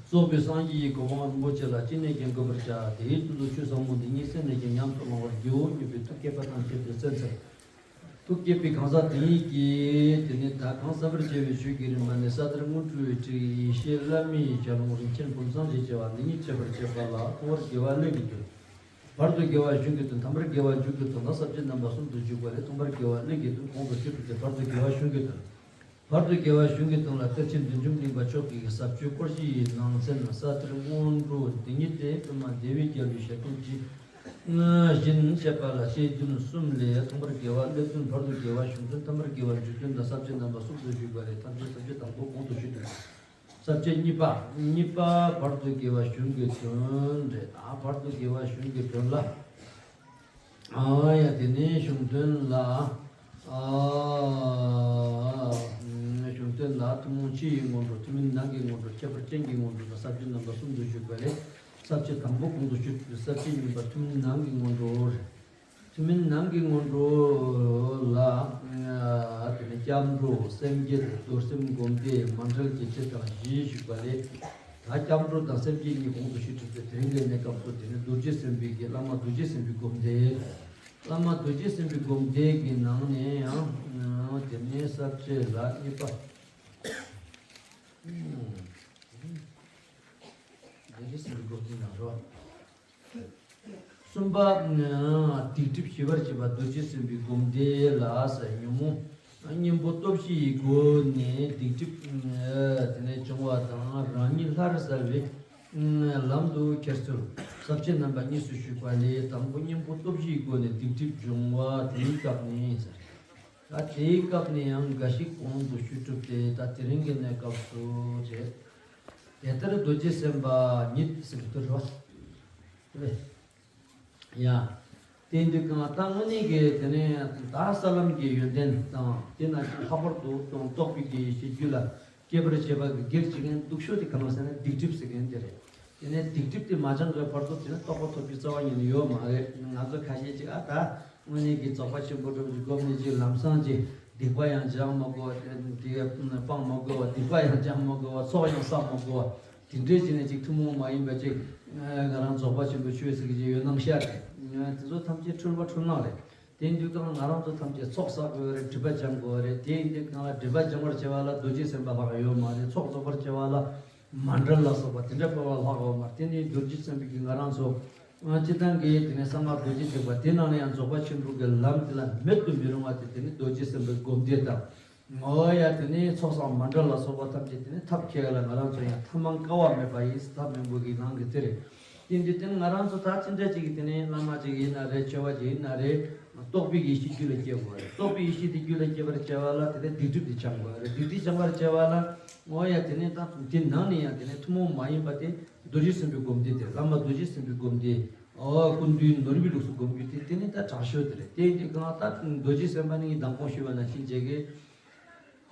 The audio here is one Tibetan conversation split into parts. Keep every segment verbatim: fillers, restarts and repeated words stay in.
རྫོགས་པའི་སངས་རྒྱས་ཀྱི་གོ་འཕང་རིན་པོ་ཆེ་ལ་ཅི་ནས་ཀྱང་འགོད་པར་བྱ། དེའི་དོན་དུ་ཆོས་ཟབ་མོ་འདི་ཉིད་སེམས་ནས་ཀྱང་ཉམས་སུ་བླང་བར་བགྱིའོ་སྙམ་པའི་ཐུགས་བསྐྱེད་པ་དང་བཅས་ཏེ་གསན་འཚལ། ཐུགས་བསྐྱེད་པའི་གང་ཟག་དེ་ཉིད་ཀྱིས་དེ་ནས་ད་གང་ཟབ་པར་བྱ་བའི་ཆོས་ཀྱི་རིམ་པ་ནི་ས་ལྟར་སྔོན་འགྲོའི་ཁྲིད་ཡེ་ཤེས་བླ་མེད་ཞལ་ལུང་རིན་ཆེན་བུམ་ཚང་ཞེས་བྱ་བ་འདི་ཉིད་འཆད་པར་བྱེད་པ་ལ་མཐོང་བར་དགེ་བ་ཀླད་ཀྱིས་སྟོན། བར་དུ་དགེ་བ་གཞུང་གི་དོན། ཐ་མར་དགེ་བ་མཇུག་གི་དོན་ལ་ས་བཅད་རྣམ་པ་གསུམ་དུ་འཇུག་པ་ལས། མཐོང་བར་དགེ་བ་ཀླད་ཀྱིས་སྟོན། གོང་དུ་ཞུས་པ་སྟེ་བར་དུ་དགེ་བ་གཞུང་གི་དོན། བར་དུ་དགེ་བ་གཞུང་གི་དོན་ལ་གཏེར་ཆེན་བདུད་འཇོམས་གླིང་པ་མཆོག་གི་ཟབ་ཆོས་སྐོར་བཞིའི་ནང་ཚན་ས་ལྟར་སྔོན་འགྲོ་འདི་ཉིད་དེ། པདྨ་འདུས་པའི་རྒྱལ་པོའི་ཞལ་ལུང་ཅན་བཞིན་འཆད་པ་ལ་བཤད་རྒྱུན་གསུམ་ལས། མཐོང་བར་དགེ་བ་ཀླད་དོན། བར་དུ་དགེ་བ་གཞུང་དོན། ཐ་མར་དགེ་བ་མཇུག་དོན་དང་ས་བཅད་རྣམ་པ་གསུམ་དུ་ཞུས་པ་རེད། ཐམས་ཅད་ས་བཅད་དང་པོ་གོང་དུ་ཞུས་དོན། ས་བཅད་གཉིས་པ། གཉིས་པ་བར་དུ་དགེ་བ་གཞུང་གི་དོན་རེད། ད་བར་དུ་དགེ་བ་གཞུང་གི་དོན་ལ། ཨ་ཡ་དེ་ནས་གཞུང་དོན་ལ། ཨ་གཞུང་དོན་ལ་ཐུན་མོང་ཕྱི་ཡི་སྔོན་འགྲོ། ཐུན་མིན་ནང་གི་སྔོན་འགྲོ། ཁྱད་པར་ཅན་གྱི་སྔོན་འགྲོ་དང་ས་བཅད་རྣམ་པ་གསུམ་དུ་ཞུས་པ་ལས། ས་བཅད་དང་པོ་གོང་དུ་ཞུས་པའི་ས་བཅད་གཉིས་པ་ཐུན་མིན་ནང་གི་སྔོན་འགྲོ་རེད། ཐུན་མིན་ནང་གི་སྔོན་འགྲོ་ལ། དེ་ནས་སྐྱབས་འགྲོ། སེམས་བསྐྱེད། རྡོར་སེམས་སྒོམ་བཟླས། མཎྜལ་གྱི་ཆེད་དང་བཞི་ཞུས་པ་ལས། ད་སྐྱབས་འགྲོ་དང་སེམས་བསྐྱེད་གཉིས་གོང་དུ་ཞུས་གྲུབ་སྟེ། དེ་རིང་གི་གནས་སྐབས་སུ་དེ་ནས་རྡོ་རྗེ་སེམས་དཔའི་གི་བླ་མ་རྡོ་རྗེ་སེམས་དཔའི་སྒོམ་བཟླས། བླ་མ་རྡོ་རྗེ་སེམས་དཔའི་སྒོམ་བཟླས་ཀྱི་ནང་ནས་ཡང་དེ་ནས་ས་བཅད་ལ་གཉིས་པ། རྡོ་རྗེ་སེམས་དཔའི་སྒོམ་བཟླས་ནང་རོ། གསུམ་པ། སྡིག་སྒྲིབ་ཞི་བར་བྱེད་པ་རྡོ་རྗེ་སེམས་དཔའི་སྒོམ་བཟླས་ལ་ཟེར། ཉོན་མོངས་གཉེན་པོ་སྟོབས་བཞི་ཡི་སྒོ་ནས་སྡིག་སྒྲིབ་དེ་ནས་སྦྱོང་བ་དང་རང་ཉིད་སླར་གསལ་བའི་ལམ་དུ་ཁྱེར་ཚུལ་ས་བཅད་རྣམ་པ་གཉིས་སུ་ཞུས་པ་ལས། དང་པོ་གཉེན་པོ་སྟོབས་བཞི་ཡི་སྒོ་ནས་སྡིག་སྒྲིབ་སྦྱོང་བ་དེའི་སྐབས་ནས་ཟེར། ད་དེའི་སྐབས་ནས་ཡང་འགའ་ཞིག་གོང་དུ་ཞུས་གྲུབ་སྟེ། ད་དེ་རིང་གི་གནས་སྐབས་སུ་བྱས། དེ་ལྟར་རྡོ་རྗེ་སེམས་དཔའ་ཉིད་ཟེར་གྱི་འདུག་རོ། ཡ། དེ་འདི་གང་ལྟར་དངོས་གནས་ཀྱི་དེ་ནས་ད་ས་ལམ་གྱི་ཡོན་ཏན་དང་། དེ་ན་ལྷག་པར་དུ་རྟོགས་པའི་གི་ཡེ་ཤེས་རྒྱུད་ལ་སྐྱེ་བར་བྱེད་པ་གི་སྒེར་གཅིག་ཡང་སྡུག་ཤོས་དེ་གང་ལ་ཟེར་ན་སྡིག་སྒྲིབ་ཟེར་མཁན་དེ་རེད། དེ་ནས་སྡིག་སྒྲིབ་དེ་མ་སྦྱང་གི་བར་དུ་དེ་ནས་རྟོགས་པ་ཐོབ་རྒྱུའི་རྩ་བ་ཉིད་ནས་ཡོད་མ་རེད། ང་ཚོ་ཁ་ཤས་ཅིག་ཨ་ད་དངོས་གནས་ཀྱི་རྫོགས་པ་ཆེན་པོ་འགྲུབ་ཀྱི་སྒོམ་ནས་ཅིག་ལམ་སང་ཅིག་སྡིག་པ་ཡང་སྦྱང་མ་དགོས་པ། དེ་སྤང་མ་དགོས་པ། སྡིག་པ་ཡང་སྦྱང་མ་དགོས་པ། ཚོགས་ཡང་བསགས་མ་དགོས་པ། དེ་འདྲའི་ཅིག་ནས་ཅིག་ཐུན་མོང་མ་ཡིན་པ་ཅིག་ང་རང་རྫོགས་པ་ཆེན་པོ་ཆོས་ཟེར་གྱི་ཅིག་ཡོད་སྣང་ཤར་ཏེ། དེ་ཚོ་ཐམས་ཅད་འཁྲུལ་པ་འཁྲུལ་སྣང་རེད། དེ་འདུག་ད་ང་རང་ཚོ་ཐམས་ཅད་ཚོགས་བསགས་དགོས་རེད། སྒྲིབ་པ་སྦྱང་དགོས་རེད། དེ་འདུག་ང་ལ་སྒྲིབ་པ་སྦྱང་བར་བྱ་བ་ལ་རྡོ་རྗེ་སེམས་དཔའ་ལྷག་ཡོད་མ་རེད། ཚོགས་རྫོགས་པར་བྱ་བ་ལ་མཎྜལ་ལ་སོགས་པ་དེ་འདྲ་པོ་ལ་ལྷག་ཡོད་མ་རེད། དེ་ནི་རྡོ་རྗེ་སེམས་དཔའི་གི་ང་རང་ཚོ་སྤྱི་བཏང་གི་དེ་ནས་གསང་སྔགས་རྡོ་རྗེ་ཐེག་པ་དེ་ནང་ལ་ཡང་རྫོགས་པ་ཆེན་པོ་གི་ལམ་དེ་ལ་མེད་དུ་མི་རུང་བ་དེ་དེ་ནི་རྡོ་རྗེ་སེམས་དཔའི་སྒོམ་བཟླས་དང་། འོ་ཡ། དེ་ནས་ཚོགས་བསགས་མཎྜལ་ལ་སོགས་པ་ཐམས་ཅད་དེ་ནས་ཐབས་མཁས་ལ་ང་རང་ཚོ་ཡང་ཐབས་མང་དཀའ་བ་མེད་པ་ཡིན། ཐབས་མང་པོ་གི་ནང་གི་དེ་རེད། དེ་འདི་དེ་ནས་ང་རང་ཚོ་ད་ཅི་འདྲ་ཅིག་གི་དེ་ནས་བླ་མ་ཅིག་ཡིན་ན་རེད། ཆོས་པ་ཅིག་ཡིན་ན་རེད། རྟོགས་པའི་ཡེ་ཤེས་རྒྱུད་ལ་སྐྱེ་དགོས་རེད། རྟོགས་པའི་ཡེ་ཤེས་དེ་རྒྱུད་ལ་སྐྱེ་བར་བྱ་བ་ལ་དེ་ནས་སྡིག་སྒྲིབ་དེ་སྦྱང་དགོས་རེད། སྡིག་སྒྲིབ་སྦྱང་བར་བྱ་བ་ལ་འོ་ཡ། དེ་ནས་ད་དེ་ནང་ནས་ཡང་དེ་ནས་ཐུན་མོང་མ་ཡིན་པ་དེ་རྡོ་རྗེ་སེམས་དཔའི་སྒོམ་བཟླས་དེ། བླ་མ་རྡོ་རྗེ་སེམས་དཔའི་སྒོམ་བཟླས། ཨོ། ཀུན་འདུས་ནོར་བུའི་ལུགས་སུ་སྒོམ་རྒྱུ་དེ་དེ་ནི་ད་དྲག་ཤོས་དེ་རེད། དེ་ཡིན་དུས་གང་ལྟར་རྡོ་རྗེ་སེམས་དཔའ་ནི་མདང་དགོང་ཞུས་པ་ནང་བཞིན་བྱེད་ཀྱི།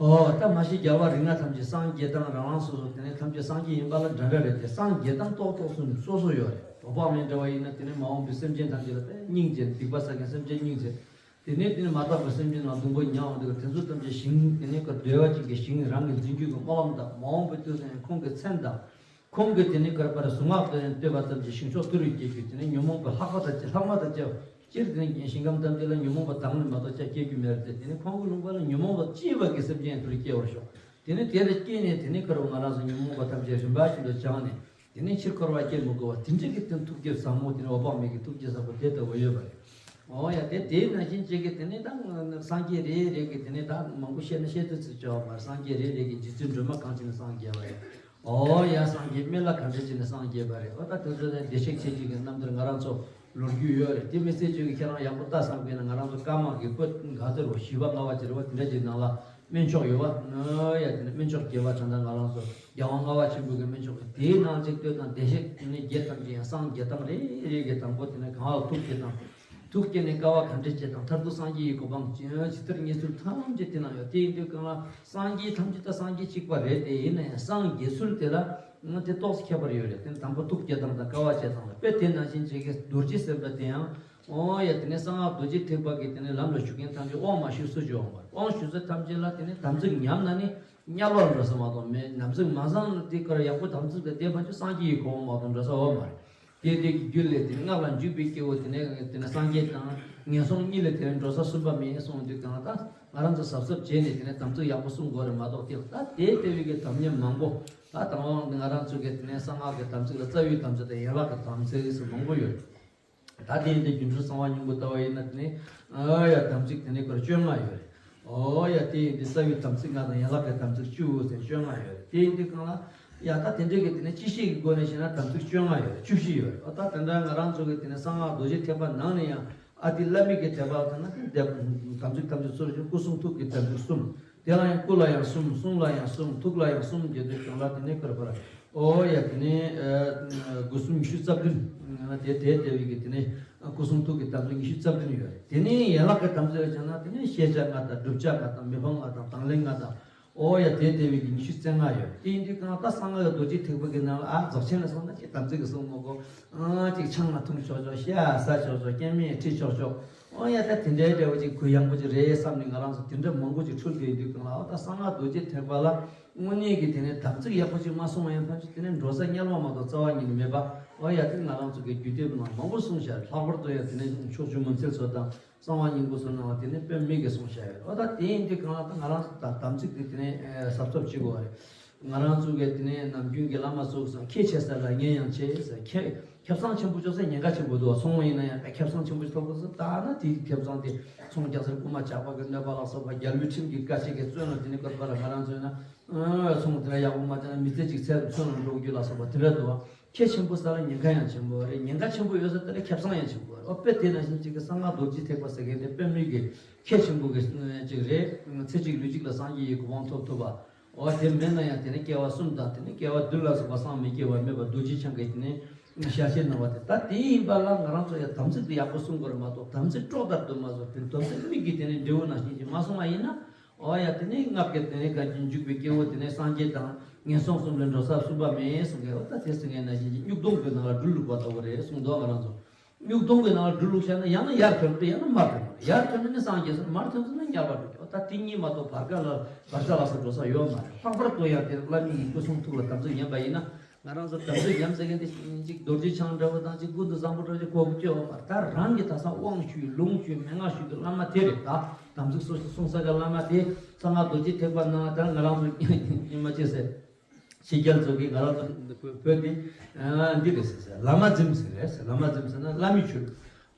ཨོ། ད་མ་གཞི་རྒྱལ་བ་རིགས་ལྔ་ཐམས་ཅད་སངས་རྒྱས་དང་རང་རང་སོ་སོ་དེ་ནི་ཐམས་ཅད་སངས་རྒྱས་ཡིན་པ་ལ་འདྲ་འདྲ་རེད་དེ། སངས་རྒྱས་དང་ཏོག་ཏོག་ཙམ་སོ་སོ་ཡོད་རེད། འོད་དཔག་མེད་འདྲ་བ་ཡིན་ན་དེ་ནི་མ་འོངས་པའི་སེམས་ཅན་ཐམས་ཅད་ལ་དཔེ་སྙིང་རྗེ། སྡིག་པ་བསགས་མཁན་སེམས་ཅན་སྙིང་རྗེ། དེ་ནས་དེ་ནི་མ་དག་པའི་སེམས་ཅན་ལ་སྡུག་པོ་མྱངས་འོང་དུས་དེ་ཚོ་ཐམས་ཅད་ཞིང་དེ་ནི་ཀར་བདེ་བ་ཅན་གྱི་ཞིང་རང་གིས་འཛིན་རྒྱུ་གི་སྨོན་ལམ་དང་། མ་འོངས་པའི་དུས་སུ་ཡང་ཁོང་གི་མཚན་དང་། ཁོང་གི་དེ་ནི་ཀར་པར་གཟུངས་སྔགས་དང་བསྟོད་པ་ཙམ་གྱིས་ཞིང་མཆོག་ཏུ་རུ་སྐྱེ་རྒྱུ། དེ་ནི་ཉོན་མོངས་པའི་ལྷག་པ་དང་བཅས། ལྷག་མ་དང་བཅས། སྤྱིར་དེ་ནི་ཞིང་ཁམས་ཐམས་ཅད་ལ་ཉོན་མོངས་པ་དང་ནི་མ་གཏོགས་ཅང་སྐྱེ་རྒྱུ་མེད་རེད་དེ། དེ་ནི་ཁོང་གི་ལུང་པ་ལ་ཉོན་མོངས་པ་ཅི་ཡོད་པ་གི་སེམས་ཅན་ཡང་དུ་རུ་སྐྱེ་བར་ཤོག་དེ་ནི་དེ་ལ་སྐྱེས་ནས་དེ་ནི་ཁར་ང་རང་ཚོ་ཉོན་མོངས་པ་ཐམས་ཅད་རིམ་པ་བཞིན་དུ་སྦྱངས་ནས། དེ་ནས་ཕྱིར་འཁོར་བ་སྐྱེ་མི་དགོས་པ་དེ་འདྲ་གི་དེ་ཐུགས་བསྐྱེད་ཟབ་མོ་དེ་ནི་འོད་དཔག་མེད་ཀྱི་ཐུགས་བསྐྱེད་ཟབ་པོ་དེ་ལྟ་བུ་ཡོད་པ་རེད། འོ་ཡ། དེ་དེའི་ནང་བཞིན་བྱེད་ཀྱི་དེ་ནས་ད་སངས་རྒྱས་རེ་རེ་གི་དེ་ནས་ད་མང་པོ་བཤད་ན་བཤད་ཚོད་ཚོད་ཆོག་མ་རེད། སངས་རྒྱས་རེ་རེ་གི་རྗེ་བཙུན་སྒྲོལ་མ་གང་བྱས་ནས་སངས་རྒྱས་པ་རེད། འོ་ཡ། སངས་རྒྱས་སྨན་བླ་གང་འདྲ་བྱས་ནས་སངས་རྒྱས་པ་རེད། འོ་ད་དེ་ཚོ་ནས་བདེ་གཤེགས་ཆེན་བརྒྱད་ཀྱི་རྣམ་ཐར་ང་རང་ཚོ་ལོ་རྒྱུས་ཡོད་རེད། དེ་མི་ཚེ་བཅུ་གི་ཁྱེད་རང་ཡག་པོ་ལྟ་བསམ་གི་ན་ང་རང་ཚོ་ཀརྨ་གི་པོད་ག་ཚོད་རེད་བ། བཞི་པ་ལྔ་པ་ཅིག་རེད་བ། དེ་འདྲ་ཅིག་ནང་ལ། སྨན་མཆོག་ཡོད་པ། ཨ་ཡ། དེ་ནས་སྨན་མཆོག་རྒྱས་པ་དྲན་དང་ང་རང་ཚོ་རྒྱལ་དབང་ལྔ་པ་ཆེན་པོ་གི་སྨན་མཆོག་གི་དེའི་ནང་གཅིག་ལྟོས་དང་། བདེ་གཤེགས་དེ་ནས་བརྒྱད་ཐམས་ཅད་ཡང་སངས་རྒྱས་སྟངས་རེ་རེ་གི་དང་པོ་དེ་ནས་གང་ལ་ཐུགས་བསྐྱེད་དང་། ཐུགས་བསྐྱེད་ནས་དཀའ་བ་ག་འདྲ་སྤྱད་དང་། མཐར་ཐུག་སངས་རྒྱས་ཀྱི་གོ་འཕང་ཇི་ལྟར་རྙེད་ཚུལ་ཐམས་ཅད་དེ་ན་ཡོད། དེ་ཡིན་དུས་གང་ལ་སངས་རྒྱས་ཐམས་ཅད་ད་སངས་རྒྱས་གཅིག་པ་རེད་དེ། ཡིན་ན་ཡང་སངས་རྒྱས་ཚུལ་དེ་ལ་ང་དེ་ཏོག་ཙམ་ཁྱད་པར་ཡོད་རེད། དེ་ནས་དང་པོ་ཐུགས་བསྐྱེད་སྟངས་དང་དཀའ་བ་སྤྱད་སྟངས་ལ། དཔེ་དེ་ནང་བཞིན་བྱེད་ཀྱི་རྡོ་རྗེ་སེམས་དཔའ་དེ་ཡང་། ཨོ་ཡ། དེ་ནས་གསང་སྔགས་རྡོ་རྗེ་ཐེག་པ་གི་དེ་ནས་ལམ་ལ་ཞུགས་མཁན་ཐམས་ཅད་དབང་མ་ཞུས་སུ་འཇོག་པར། དབང་ཞུ་ས་ཐམས་ཅད་ལ་དེ་ནས་དམ་ཚིག་ཉམས་ན་ནི་ དམྱལ་བར་འགྲོ་ས་མ་གཏོགས་མེད། དམ་ཚིག་མ་བཟང་ན་དེ་ཀར་ཡག་པོ་དམ་ཚིག་དང་ལྡན་པ་ཅིག་སངས་རྒྱས་ཀྱི་གོ་འཕང་མ་གཏོགས་འགྲོ་ས་ཡོད་མ་རེད། དེ་དེ་གི་རྒྱུ་ལས་དེ་ནི་སྔགས་ལ་འཇུག་པའི་སྐྱེ་བོ་དེ་ནས་དེ་ནི་སངས་རྒྱས་དང་ངན་སོང་གཉིས་ལས་དེ་ནི་འགྲོ་ས་གསུམ་པ་མེད་གསུངས་དུས་གང་ལ། ད་ང་རང་ཚོ་གཟབ་གཟབ་བྱས་ནས་དེ་ནི་དམ་ཚིག་ཡག་པོ་སྲུང་དགོས་རེད་མ་གཏོགས། དེ་ད་དེ་ལྟ་བུའི་གི་དམ་ཉམས་མང་པོ། ད་དང་པོ་ང་རང་ཚོ་གི་དེ་ནི་གསང་སྔགས་ཀྱི་དམ་ཚིག་ལ་རྩ་བའི་དམ་ཚིག་དང་ཡན་ལག་གི་དམ་ཚིག་སོགས་མང་པོ་ཡོད། ད་དེ་ཡིན་དུས་སྒྱུ་འཕྲུལ་གསང་བ་སྙིང་པོ་ལྟ་བ་ཡིན་ན་དེ་ནི། ཨ་ཡ་དམ་ཚིག་དེ་ནི་ཀར་བཅོ་ལྔ་ཡོད་རེད། ཨོ་ཡ་དེ་ཡིན་དུས་རྩ་བའི་དམ་ཚིག་ལྔ་དང་ཡན་ལག་གི་དམ་ཚིག་བཅུ་ཟེར་བཅོ་ལྔ་ཡོད་རེད། དེ་ཡིན་དུས་གང་ལ། ཡ་ད་དེ་འདྲའི་གི་དེ་ནི་སྤྱི་བཤད་ཀྱི་སྒོ་ནས་བཤད་ན་དམ་ཚིག་བཅོ་ལྔ་ཡོད་རེད། བཅུ་བཞི་ཡོད་རེད། ཨོ་ད་དེ་འདྲ་ང་རང་ཚོ་གི་དེ་ནི་གསང་སྔགས་རྡོ་རྗེ་ཐེག་པ་ནང་ནས་ཡང་། ཨ་ཏི་བླ་མེད་ཀྱི་ཐེག་པ་དེ་ན་དེ་དམ་ཚིག་དམ་ཚིག་གསུམ་རེད། སྐུ་གསུང་ཐུགས་ཀྱི་དམ་ཚིག་གསུམ། དེ་ལ་ཡང་སྐུ་ལ་ཡང་གསུམ། གསུང་ལ་ཡང་གསུམ། ཐུགས་ལ་ཡང་གསུམ་བརྒྱད་དུ་བྱུང་ལ། དེ་ནས་ཀར་པར། ཨོ་ཡ་དེ་ནས་ཨ་སྒོ་གསུམ་ཉི་ཤུ་རྩ་བདུན། དེ་དེ་དེ་བའི་གི་དེ་ནས་སྐུ་གསུང་ཐུགས་ཀྱི་དམ་ཚིག་ཉི་ཤུ་རྩ་བདུན་ཡོད་རེད། དེ་ནས་ཡན་ལག་གི་དམ་ཚིག་ལ་བྱས་ན་དེ་ནས་ཤེས་བྱ་ལྔ་དང་བསྒྲུབ་བྱ་ལྔ་དང་མི་ཕམ་ལྔ་དང་དང་ལེན་ལྔ་དང་། ཨོ་ཡ་དེ་དེ་བའི་གི་ཉི་ཤུ་རྩ་ལྔ་ཡོད་རེད། དེ་ཡིན་དུས་གང་ལྟར་གསང་སྔགས་རྡོ་རྗེ་ཐེག་པ་གི་ནང་ལ་ཨ་རྫོགས་ཆེན་ལ་སོང་ན་ཅིག་དམ་ཚིག་གི་གསུང་ངོ་གོ། ཨ་ཅིག་ཆང་ལ་འཐུང་ཆོག་ཆོག་ཤ་ཟ་ཆོག་ཆོག་སྐྱེ་དམན་ཁྲིད་ཆོག་ཆོག་ཨོ་ཡ་ད་དེ་འདྲའི་འདྲ་བོ་ཅིག་གུ་ཡངས་པོ་ཅིག་རེད་བསམ་ནས་ང་རང་ཚོ་དེ་འདྲ་མང་པོ་ཅིག་འཁྲུལ་བསྡད་དུས་གང་ལ། ཨོ་ད་གསང་སྔགས་རྡོ་རྗེ་ཐེག་པ་ལ་དངོས་གནས་ཀྱི་དེ་ནས་དམ་ཚིག་ཡག་པོ་ཅིག་མ་སྲུང་བ་ཡིན་ཕན་ཆད་དེ་ནས་འགྲོ་ས་དམྱལ་བ་མ་གཏོགས་རྩ་བ་ཉིད་ནས་མེད་པ། ཨོ་ཡ་དེ་ང་རང་ཚོ་གི་རྒྱུད་སྡེ་ནང་མང་པོ་གསུངས་བཞག་ལྷག་པར་དུ་ཡང་དེ་ནས་ཕྱོགས་བཅུ་མུན་སེལ་ཚོ་དང་། གསང་བ་སྙིང་པོ་ཚོ་ནང་ལ་དེ་ནས་དཔེ་མེད་ཀྱི་གསུངས་བཞག་ཡོད། ཨོ་ད་དེ་ཡིན་དུས་གང་ལ་ད་ང་རང་ཚོ་ད་དམ་ཚིག་དེ་དེ་ནས་གཟབ་གཟབ་བྱེད་དགོས་པ་རེད། ང་རང་ཚོ་གི་དེ་ནས་ནམ་རྒྱུན་གྱི་བླ་མ་ཚོ་གསུངས། ཁེ་ཆེ་ས་ལ་ཉེས་ཡང་ཆེ་ཟེར། ཁེ་ཁེ་བཟང་ཆེན་པོ་ཅོག་ས་ཉེན་ཁ་ཆེན་པོ་འདུག་ཚོང་བ་ཡིན་ན་ཡང་ད་ཁེ་བཟང་ཆེན་པོ་ཞིག་ཐོབ་དགོས་ཟེར། ད་ན་དེའི་ཁེ་བཟང་དེ་ཚོང་རྒྱག་སར་རྐུ་མ་ཇག་པ་གི་གནོད་པ་ལ་སོགས་པ། རྒྱལ་བའི་ཁྲིམས་ཀྱི་བཀའ་ཆད་ཀྱི་བཙོན་ལ་དེ་ནས་བཀོད་པ་ལ་ང་རང་ཚོ་ཡིན་ན། ཚོང་དེ་འདྲ་ཡག་པོ་མ་བྱས་ན་མི་ཚེ་གཅིག་ཚེ་བཙོན་ལ་འགྲོ་རྒྱུ་ལ་སོགས་པ་དེ་འདྲ་འདུག་ཁེ་ཆེན་པོ་ས་ལ་ཉེན་ཁ་ཡང་ཆེན་པོ་རེད། ཉེན་ཁ་ཆེན་པོ་ཡོད་ས་དེ་ལ་ཁེ་བཟང་ཡང་ཆེན་པོ་རེད། ཨོ་དཔེ་དེ་ནང་བཞིན་གཅིག་གི་གསང་སྔགས་རྡོ་རྗེ་ཐེག་པ་ཟེར་མཁན་དེ་དཔེ་མེད་ཀྱི་ཁེ་ཆེན་པོ་གི་ཅིག་རེད། ཚེ་གཅིག་ལུས་གཅིག་ལ་སངས་རྒྱས་ཀྱི་གོ་འཕང་ཐོབ་ཐུབ་པ། ཨོ་དེ་མེད་ན་ཡང་དེ་ནི་སྐྱེ་བ་གསུམ་དང་དེ་ནི་སྐྱེ་བ་བདུན་ལ་སོགས་པ་སངས་མི་རྒྱས་པ་མེད་པ་རྡོ་རྗེ་འཆང་གི་དེ་ནི་ཞལ་ཆད་གནང་བ་དེ། ད་དེ་ཡིན་པ་ལ་ང་རང་ཚོ་ཡང་དམ་ཚིག་དེ་ཡག་པོ་སྲུང་དགོས་རེད་མ་གཏོགས། དམ་ཚིག་དཀྲོག་བཏང་དུ་མ་བཟོ་དེ་དམ་ཚིག་མིག་གིས་དེ་ནི་འབྲས་བུ་ནང་བཞིན་གྱིས་མ་སྲུང་བ་ཡིན་ན། ཨོ་ཡ་དེ་ནས་སྔགས་ཀྱི་དེ་ནས་བཀའ་བརྒྱུད་འཇུག་པའི་སྐྱེ་བོ་དེ་ནས་སངས་རྒྱས་དང་ངན་སོང་གསུམ་ལས་འགྲོ་ས་གསུམ་པ་མེད་གསུང་གི། ཨོ་ད་དེ་ཟེར་མཁན་ནང་བཞིན་གྱི་སྨྱུག་དོང་གི་ནང་ལ་སྦྲུལ་བླུགས་པ་ལྟ་བུ་རེད་གསུངས་འདུག་ང་རང་ཚོ་སྨྱུག་དོང་གི་ནང་ལ་སྦྲུལ་བླུགས་བཞག་ན་ཡང་ན་ཡར་ཐོན་འགྲོ། ཡང་ན་མར་ཐོན་འགྲོ། ཡར་ཐོན་ན་ནི་སངས་རྒྱས་སོང་། མར་ཐོན་སོང་ན་དམྱལ་བར་འགྲོ་རྒྱུ། ཨོ་ད་དེ་གཉིས་མ་གཏོགས་བར་ཀ་ལ་བར་ཆ་ལ་སོགས་འགྲོ་ས་ཡོད་མ་རེད། ལྷག་པར་དུ་ཡང་དེ་བླ་མའི་སྐུ་གསུང་ཐུགས་ལ་དམ་ཚིག་ཉམས་པ་ཡིན་ན། ང་རང་ཚོ་དམ་ཚིག་ཉམས་ཟེར་མཁན་དེ་གཅིག་རྡོ་རྗེ་འཆང་འདྲ་བོ་དང་གཅིག་ཀུན་ཏུ་བཟང་པོ་འདྲ་བོ་ཅིག་གོ་དགོས་ཀྱི་ཡོད་མ་རེད། ད་རང་གི་ད་སང་དབང་ཞུས་ལུང་ཞུས་མན་ངག་ཞུས་ཀྱི་བླ་མ་དེ་རེད། ད་དམ་ཚིག་སོ་སོ་སྲུང་ས་གི་བླ་མ་དེ་གསང་སྔགས་རྡོ་རྗེ་ཐེག་པ་ནང་ད་ང་རང་ཚོ་ཉི་མ་གཅིག་ཟེར། ཕྱི་རྒྱལ་ཚོ་གིས་ང་རང་ཚོ་བོད་དེ་འདི་རེད་ཟེར་ཟེར། བླ་མ་འཛིན་ཟེར་རེད་ཟེར། བླ་མ་འཛིན་ཟེར་ན་བླ་མའི་ཆོས།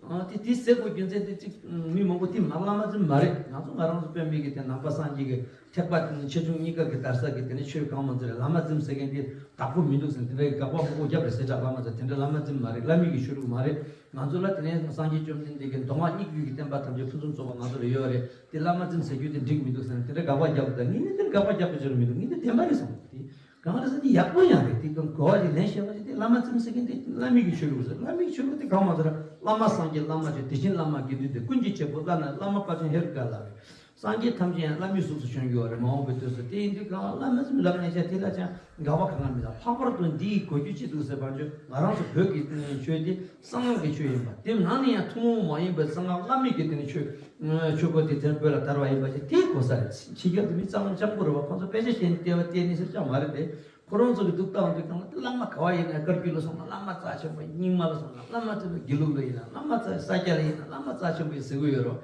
ཨ་དེ་དེ་ཟེར་དགོས་རྒྱུ་མཚན་དེ་གཅིག་མི་མང་པོ་དེ་མ་བླ་མ་འཛིན་མ་རེད། ང་ཚོ་ང་རང་ཚོ་དཔེ་མེད་ཀྱི་དེ་ནང་པ་སངས་རྒྱས་ཀྱི་ཐེག་པ་ཆེ་ཆུང་གཉིས་ཀ་གི་དར་ས་གི་དེ་ནས་ཆོས་གང་མང་ཚོ་རེད། བླ་མ་འཛིན་ཟེར་མཁན་དེ་དག་པོ་མི་འདུག་ཟེར། དེ་འདྲ་གི་དགག་པ་མང་པོ་བརྒྱབ་རེད་ཟེར་གྲྭ་བླ་མ་ཚོ། དེ་འདྲ་བླ་མ་འཛིན་མ་རེད། བླ་མའི་གི་ཆོས་ལུགས་མ་རེད། ང་ཚོ་ལ་དེ་ནས་སངས་རྒྱས་བཅོམ་ལྡན་འདས་ཀྱི་མདོ་སྔགས་དབྱིག་གི་བསྟན་པ་ཐམས་ཅད་ཕུན་སུམ་ཚོགས་པ་ང་ཚོ་ལ་ཡོད་རེད། དེ་བླ་མ་འཛིན་ཟེར་རྒྱུ་དེ་འགྲིག་མི་འདུག་ཟེར་ནས་དེ་འདྲ་དགག་པ་བརྒྱབ་དང་། ངས་ནི་དེ་དགག་པ་བརྒྱབ་པ་ཅིག་མི་འདུག་ངས་དེ་བདེན་པ་རེད་བསམ་གི། དེ་གང་རེད་ཟེར་ན་ཡག་པོ་ཡང་རེད། དེ་གང་གོ་བ་ཅིག་ལེན་ཤེས་པ་ཅིག་དེ་བླ་མ་འཛིན་ཟེར་མཁན་དེ་བླ་མའི་གི་ཆོས་ལུགས་ཟེར། བླ་མའི་གི་ཆོས་ལུགས་དེ་གང་མ་ཟེར། བླ་མ་སངས་རྒྱས་བླ་མ་ཆོས་དེ་བཞིན་བླ་མ་དགེ་འདུན་ཏེ། ཀུན་གྱི་བྱེད་པོ་བླ་ན་བླ་མ་དཔལ་ཆེན་ཧེ་རུ་ཀ་ལ་རེད། སངས་རྒྱས་ཐམས་ཅད་ཡང་བླ་མའི་གཟུགས་སུ་བྱོན་ཡོད་རེད། མ་འོངས་པའི་དུས་སུ། དེ་ཡིན་དུས་གང་བླ་མ་ཟེར་ལབ་ནས་བྱས་དེ་ལ་ཅང་དགག་པ་གང་ཡང་མི་འདུག་ལྷག་པར་དུ་འདིའི་གོ་རྒྱུ་ཅི་འདུག་ཟེར་བ་ཅོ་ང་རང་ཚོ་བོད་ཀྱི་ཆོས་དེ་གསང་སྔགས་ཀྱི་ཆོས་ཡིན་པ། དེ་ནང་ནས་ཡང་ཐུན་མོང་མ་ཡིན་པའི་གསང་སྔགས་བླ་མེད་ཀྱི་དེ་ནི་ཆོས་ཆོས་སྐོར་དེ་དེ་བོད་ལ་དར་བ་ཡིན་པ་ཅིག་དེའི་གོ་ས་རེད། ཕྱི་རྒྱལ་དུ་མི་གཙང་མོ་སྤྱང་པོ་རེད་བ། ཁོང་ཚོ་དཔེ་ཆ་བཤད་ནས་བལྟས་པ་བལྟས་ནས་ཟེར་ཅང་མ་རེད་དེ། ཁོ་རང་ཚོ་གི་འདུག་སྟངས་འདུག་སྟངས་ལ་བླ་མ་ག་བ་ཡིན་ན་བཀའ་བརྒྱུད་ལ་སོང་ན་བླ་མ་རྩ་ཆེན་པོ། རྙིང་མ་ལ་སོང་ན་བླ་མ་རྩ་དགེ་ལུགས་ལ་ཡིན་ན་བླ་མ་རྩ། ས་སྐྱ་ལ་ཡིན་ན་བླ་མ་རྩ་ཆེན་པོ་ཡིན་ཟེར་གི་ཡོད་རོ།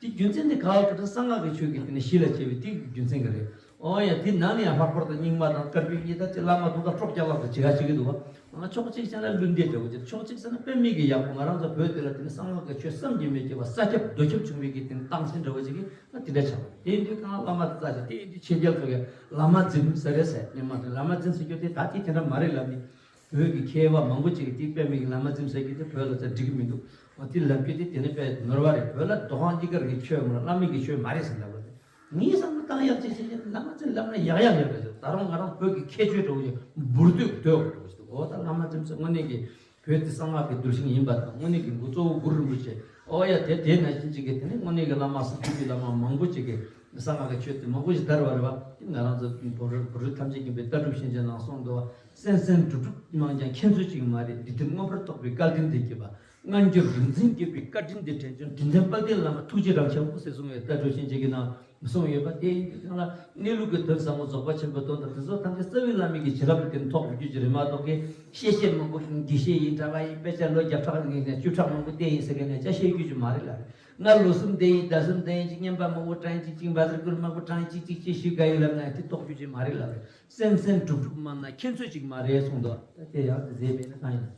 དེ་རྒྱུ་མཚན་དེ་ག་བ་ག་ད་གསང་སྔགས་ཀྱི་ཆོས་ཀྱི་དེ་ནི་གཞི་ལ་བྱས་པའི་དེ་རྒྱུ་མཚན་ག་རེད། ཨོ་ཡ་དེ་ནང་ནས་ཡང་ལྷག་པར་དུ་རྙིང་མ་དང་བཀའ་བརྒྱུད་གཉིས་ད་ཅི་བླ་མ་དུང་ད་སྲོག་རྒྱག་ལག་ཏུ་བྱེད་ག་བྱེད་ཀྱི་འདུག་བ། ཕྱོགས་གཅིག་བྱས་ན་བླུན་འདེད་འདྲ་བོ་བྱེད། ཕྱོགས་གཅིག་བྱས་ན་དཔེ་མེད་ཀྱི་ཡག་པོ། ང་རང་ཚོ་བོད་དེ་ལ་དེ་ནི་གསང་སྔགས་ཀྱི་ཆོས་བསམ་གྱིས་མི་ཁྱབ་པ་ས་ཁྱབ་རྡོ་ཁྱབ་བྱུང་བའི་གི་དེ་ནི་རྟགས་མཚན་འདྲ་བོ་ཅིག་གི་ང་དེ་འདྲ་ཆགས་པ་རེད། དེ་ཡིན་དུས་གང་བླ་མ་རྩ་ཆེ། དེ་ཡིན་དུས་ཕྱི་རྒྱལ་ཚོ་གི་བླ་མ་འཛིན་ཟེར་རེད་ཟེར། ཉི་མ་དེ་བླ་མ་འཛིན་ཟེར་རྒྱུ་དེ་ད་དེ་དེ་འདྲ་མ་རེད་ལབ་ནས། བོད་ཀྱི་མཁས་པ་མང་པོ་ཅིག་གིས་དེ་དཔེ་མེད་ཀྱི་བླ་མ་འཛིན་ཟེར་རྒྱུ་དེ་བོད་ལ་ཚ་འགྲིག་གི་མི་འདུག་འོ་དེ་ལབ་རྒྱུ་དེ་དེ་ནི་དཔེ་ནོར་བ་རེད། བོད་ལ་རྡོ་ཁང་གཉིས་ཀ་རེད། ཆོས་མ་རེད། བླ་མ་གི་ཆོས་མ་རེད་ཟེར་ལབ་པ་རེད། ངས་བསམ་ན་ཏང་ཡག་ཅིག་བྱེད་ཀྱི་བླ་མ་ཚོས་ལབ་ན་ཡག་ཡག་ཡོད་པ་ཞིག་ད་རུང་ང་རང་བོད་ཀྱི་ཁྱད་ཆོས་འདྲ་བོ་ཞིག་འབུར་དུས་ལྟོས་འདྲ་བོ་ཞིག་འདུག་འོ་ད་བླ་མ་ཚོས་དངོས་གནས་ཀྱི་བོད་དེ་གསང་སྔགས་ཀྱི་གདུལ་ཞིང་ཡིན་པ་དང་། དངོས་གནས་ཀྱི་འགོ་གཙོ་བོ་གུ་རུ་རིན་པོ་ཆེ། འོ་ཡ་དེ་དེ་ནང་བཞིན་ཅིག་གི་དེ་ནི་དངོས་གནས་ཀྱི་བླ་མ་སུ་ཐུབ་ཀྱི་བླ་མ་མང་པོ་ཅིག་གིས་གསང་སྔགས་ཀྱི་ཆོས་དེ་མང་པོ་ཞིག་དར་བ་རེད་བ། དེ་ང་རང་ཚོ་བོད་རིགས་བོད་རིགས་ཐམས་ཅད་མཁྱེན་པའི་ལྟ་གྲུབ་ཤེས་བྱ་ནང་གསུངས་འདུག་བ། གསན་གསན་སྒྲུབ་སྒྲུབ་གནང་ཀྱང་མཁྱེན་ཚུལ་ཅིག་མ་རེད། འདི་ལྟར་མངོན་པར་རྟོགས་པའི་སྐལ་ལྡན་འདི་སྐྱེས་པ། སྔ་འགྱུར་རིག་འཛིན་སྐྱེས་པའི་བཀའ་དྲིན་འདི་དྲན་བྱུང་། དྲིན་ལྡན་དཔལ་ལྡན་བླ་མ་ཐུགས་རྗེ་རབ་ཆེན་པོ་ཟེར་གསུངས་པའི་ལྟ་གྲུབ་ཤེས་བྱ་གི་ནང་། གསུངས་ཡོད་པ་དེ་ཡིན་དུས་སྒང་ལ་གནས་ལུགས་ཀྱི་དོན་ཟབ་མོ་རྫོགས་པ་ཆེན་པོའི་དོན་དང་དེ་ཚོ་ཐམས་ཅད་རྩ་བའི་བླ་མའི་གི་བྱིན་རླབས་ཀྱི་དེ་ཐོག་ཏུ་རྒྱུ་ཅི་རེད་མ་གཏོགས་ཀྱི་བཤད་བཤད་མང་པོ་དགེ་བཤེས་ཡིན་གྲྭ་པ་ཡིན་དཔེ་ཆ་ལོ་བརྒྱ་ཕྲག་ཡིན་ནས་བཅུ་ཕྲག་མང་པོ་བལྟས་ཡིན་ཟེར་མཁན་ནས་ཅི་བཤད་རྒྱུ་ཅི་མ་རེད་ལ། ང་ལོ་གསུམ་བསྡད་ཡིན་ཟླ་གསུམ་བསྡད་ཡིན་ཅིག་བསྙེན་པ་མང་པོ་བགྲངས་ཡིན་ཅིག་ཅིག་བཛྲ་གུ་རུ་མང་པོ་བགྲངས་ཡིན་ཅིག་ཅིག་ཅིག་ཞུས་ག་ཡིན་ལབ་ན་དེ་རྟོགས་རྒྱུ་ཅི་མ་རེད་ལབ་རེད། སེམས་སེམས་གྲུབ་གྲུབ་མ་ན་ཁྱེད་ཚོས་ཅིག་མ་རེད་གསུངས་འདུག་ད་དེ་ཡང་དེ་ཟེར་མེད་ན་གང་ཡིན།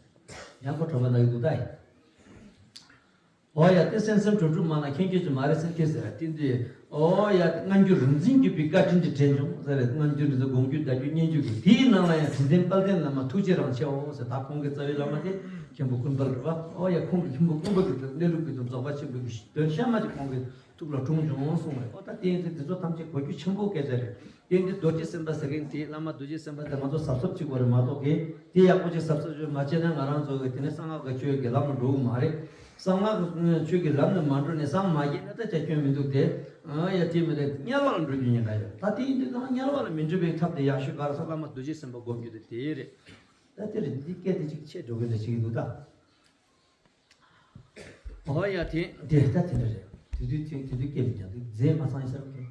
ཡང་ཁོ་གྲོད་པ་ན་གི་འདུག་ད་ཡིན། ཨོ་ཡ་དེ་སེམས་སེམས་གྲུབ་གྲུབ་མ་ན་ཁྱེད་ཚོས་ཅིག་མ་རེད་སེམས་ཁྱེད་ཟེར་བ་དེ་འདི། ཨོ་ཡ་དེ་སྔ་འགྱུར་རིག་འཛིན་བརྒྱུད་པའི་བཀའ་དྲིན་དེ་དྲན་བྱུང་ཟེར་རེད། སྔ་འགྱུར་རིག་འཛིན་དགོངས་བརྒྱུད་བརྡ་བརྒྱུད་སྙན་བརྒྱུད་ཀྱི་དེའི་ནང་ལ་ཡང་དྲིན་ལྡན་དཔལ་ལྡན་བླ་མ་ཐུགས་རྗེ་རང་ཆེའོ་ཟེར། ད་ཁོང་གི་རྩ་བའི་བླ་མ་དེ་མཁན་པོ་ཀུན་དཔལ་རེད་བ། ཨོ་ཡ་ཁོང་གི་མཁན་པོ་ཀུན་དཔལ་གྱི་གནས་ལུགས་ཀྱི་དོན་རྫོགས་པ་ཆེན་པོའི་དོན་གཤའ་མ་ཅིག་ཁོང་གི་ཐུགས་ལ་འཁྲུངས་བྱུང་གསུངས་རེད། ཨོ་ད་དེ་ཡིན་ཚེ་དེ་ཚོ་ཐམས་ཅད་གོ་རྒྱུ་ཆེན་པོ་སྐད་ཆ་རེད། དེ་འདི་རྡོ་རྗེ་སེམས་དཔའ་ཟེར་མཁན་དེ་བླ་མ་རྡོ་རྗེ་སེམས་དཔའ་དེ་ང་ཚོ་གཟབ་གཟབ་བྱེད་དགོས་རེད་མ་གཏོགས་གི་དེ་ཡག་པོ་ཅིག་གཟབ་གཟབ་བྱེད་མ་བྱས་ན་ང་རང་ཚོ་གི་དེ་ནས་གསང་སྔགས་ཀྱི་ཆོས་ཀྱི་ལམ་ལ་འགྲོ་གི་མ་རེད། གསང་སྔགས་ཀྱི་ཆོས་ཀྱི་ལམ་ལ་མ་འགྲོ་ནས་སངས་མ་རྒྱས་ན་ད་ཅག་སྐྱོན་མི་འདུག་དེ། ཡ་དེ་མི་རེད་དམྱལ་བ་ལ་འགྲོ་རྒྱུ་ཉེན་ཁ་ཡོད། ད་དེ་ཡིན་དུས་ད་དམྱལ་བ་ལ་མི་འགྲོ་བའི་ཐབས་དེ་ཡག་ཤོས་ག་རེ་ཟེར་བླ་མ་རྡོ་རྗེ་སེམས་དཔའ་སྒོམ་རྒྱུ་དེ་དེ་རེད། ད་དེ་རེད་འདི་སྐད་དེ་ཅིག་ཆད་འགྲོ་གི་འདྲ་ཅིག་འདུག་ད། ཨོ་ཡ་དེ་དེ་ད་དེ་འདྲ་རེད། དེ་དུས་དེ་དེ་དུས་སྐད་མི་རྒྱག་དུས་རྫས་མ་ཚང་ཡིན་ས་རེད།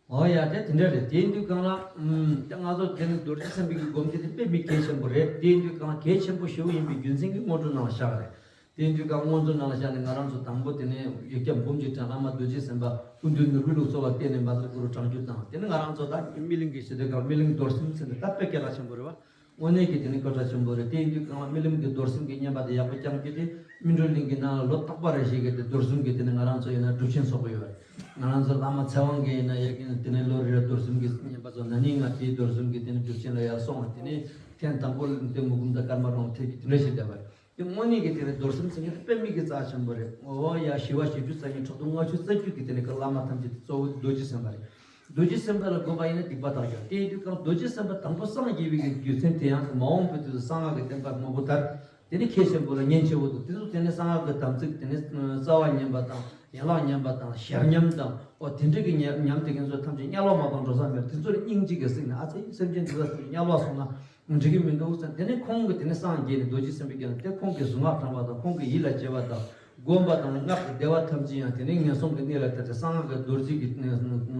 ཨོ་ཡ་དེ་དེ་འདྲ་རེད། དེ་ཡིན་དུས་གང་ལ་ཨུམ་དེ་ང་ཚོ་དེ་ནི་རྡོ་རྗེ་སེམས་དཔའི་གི་སྒོམ་རྒྱུ་དེ་དཔེ་མི་གལ་ཆེན་པོ་རེད། དེ་ཡིན་དུས་གང་ལ་གལ་ཆེན་པོ་ཞེ་པོ་ཡིན་པའི་རྒྱུ་མཚན་གྱིས་སྔོན་འགྲོ་ནང་ལ་བཞག་རེད། དེ་ཡིན་དུས་གང་སྔོན་འགྲོ་ནང་ལ་བཞག་ནས་ང་རང་ཚོ་དང་པོ་དེ་ནས་ཡིག་བརྒྱ་འབུམ་གྱིས་དྲངས་བླ་མ་རྡོ་རྗེ་སེམས་དཔའ་སྐུ་མདུན་ནོར་བུའི་ལུགས་གསོལ་བ་བཏབ་ནས་བཛྲ་གུ་རུ་བགྲང་རྒྱུ་དང་། དེ་ནས་ང་རང་ཚོ་ད་སྨིན་གླིང་གི་ཞི་བདེ་གང་སྨིན་གླིང་རྡོར་སེམས་ཟེར་ནས་ད་དཔེ་གལ་ཆེན་པོ་རེད་བ། དངོས་གནས་ཀྱི་དེ་ནི་སྐད་གྲགས་ཆེན་པོ་རེད། དེ་ཡིན་དུས་གང་ལ་སྨིན་གླིང་གི་རྡོར་སེམས་ཀྱི་བསྙེན་པ་དེ་ཡག་པོ་བསྐྱང་རྒྱུ་དེ་སྨིན་གྲོལ་གླིང་གི་ནང་ལ་ལོ་རྟག་པ་རེ་བཞིན་གྱི་དེ་རྡོར་གསུམ་གྱི་དེ་ནི་ང་རང་ཚོ་ཡིན་ན་སྒྲུབ་ཆེན་ཚོགས་ཀྱི་ཡོད་རེད། ང་རང་ཚོ་བླ་མ་ཚེ་དབང་གིས་ཡིན་ན་ཡ་གིན་དེ་ནི་ལོ་རེ་རེ་རྡོར་གསུམ་གྱི་བསྙེན་པ་ཚོ་ན་ནིང་ང་དེའི་རྡོར་གསུམ་གྱི་དེ་ནི་སྒྲུབ་ཆེན་ལ་ཡར་སོང་བ་དེ་ནི་ཐེངས་དང་པོ་དེ་མུ་ཁུམ་དང་ཀརྨ་རོང་ཐེབས་ཀྱི་དེ་འདྲ་ཞིག་བསྡད་པ་རེད། དེ་དངོས་གནས་ཀྱི་དེ་ནི་རྡོར་སེམས་ཟེར་མཁན་དེ་དཔེ་མི་གི་རྩ་ཆེན་པོ་རེད། ཨོ་ཡ་ཞི་བ་བཞི་བཅུ་རྩ་གཉིས་ཁྲག་འཐུང་ལྔ་བཅུ་རྩ་བརྒྱད་ཀྱི་དེ་ནི་ཀ་བླ་མ་ཐམས་ཅད་དེ་གཙོ་བོ་རྡོ་རྗེ་སེམས་དཔའ་རེད། རྡོ་རྗེ་སེམས་དཔའ་ལ་དགོངས་པ་ཡིན་ན་སྡིག་པ་དག་ཀྱང་དེ་ཡིན་དུས་གང་རྡོ་རྗེ་སེམས་དཔའ་དང་པོ་སངས་རྒྱས་པའི་གི་རྒྱུ་མཚན་དེ་ཡང་མ་འོངས་པའི་དུས་སུ་གསང་སྔགས་ཀྱི་བསྟན་པ་མང་པོ་དར། དེ་ནི་གལ་ཆེན་པོ་ལ་ཉེན་ཆེ་བོ་འདུག་དེ་ཚོ་དེ་ནི་གསང་སྔགས་ཀྱི་དམ་ཚིག་དེ་ནི་རྩ་བ་ཉམས་པ་དང་ཡན་ལག་ཉམས་པ་དང་ཞལ་ཉམས་དང་ཨོ་དེ་འདྲ་གི་ཉམས་ཉམས་དེ་ཀུན་ཚོ་ཐམས་ཅད་དམྱལ་བ་མ་གཏོགས་འགྲོ་ས་མེད། དེ་ཚོ་ལ་སྙིང་རྗེ་གིས་གཟིགས་ནས་ཨ་ཙི་སེམས་ཅན་འདི་ཚོ་ཐམས་ཅད་དམྱལ་བ་སོང་ན་འགྲིག་གི་མི་འདུག་ཟེར། དེ་ནི་ཁོང་གིས་དེ་ནི་སངས་རྒྱས་ནས་རྡོ་རྗེ་སེམས་དཔའི་སྐྱེས་ནས་དེ་ཁོང་གིས་གཟུངས་སྔགས་བགྲངས་པ་དང་ཁོང་གིས་ཡིད་ལ་བྱེད་པ་དང་བསྒོམས་པ་དང་སྔགས་ཀྱི་བཟླས་པ་ཐམས་ཅད་ཡང་དེ་ནི་ངན་སོང་གི་གནས་ལ་དེ་ཚེ་གསང་སྔགས་ཀྱི་རྡོ་རྗེ་གི་གསང་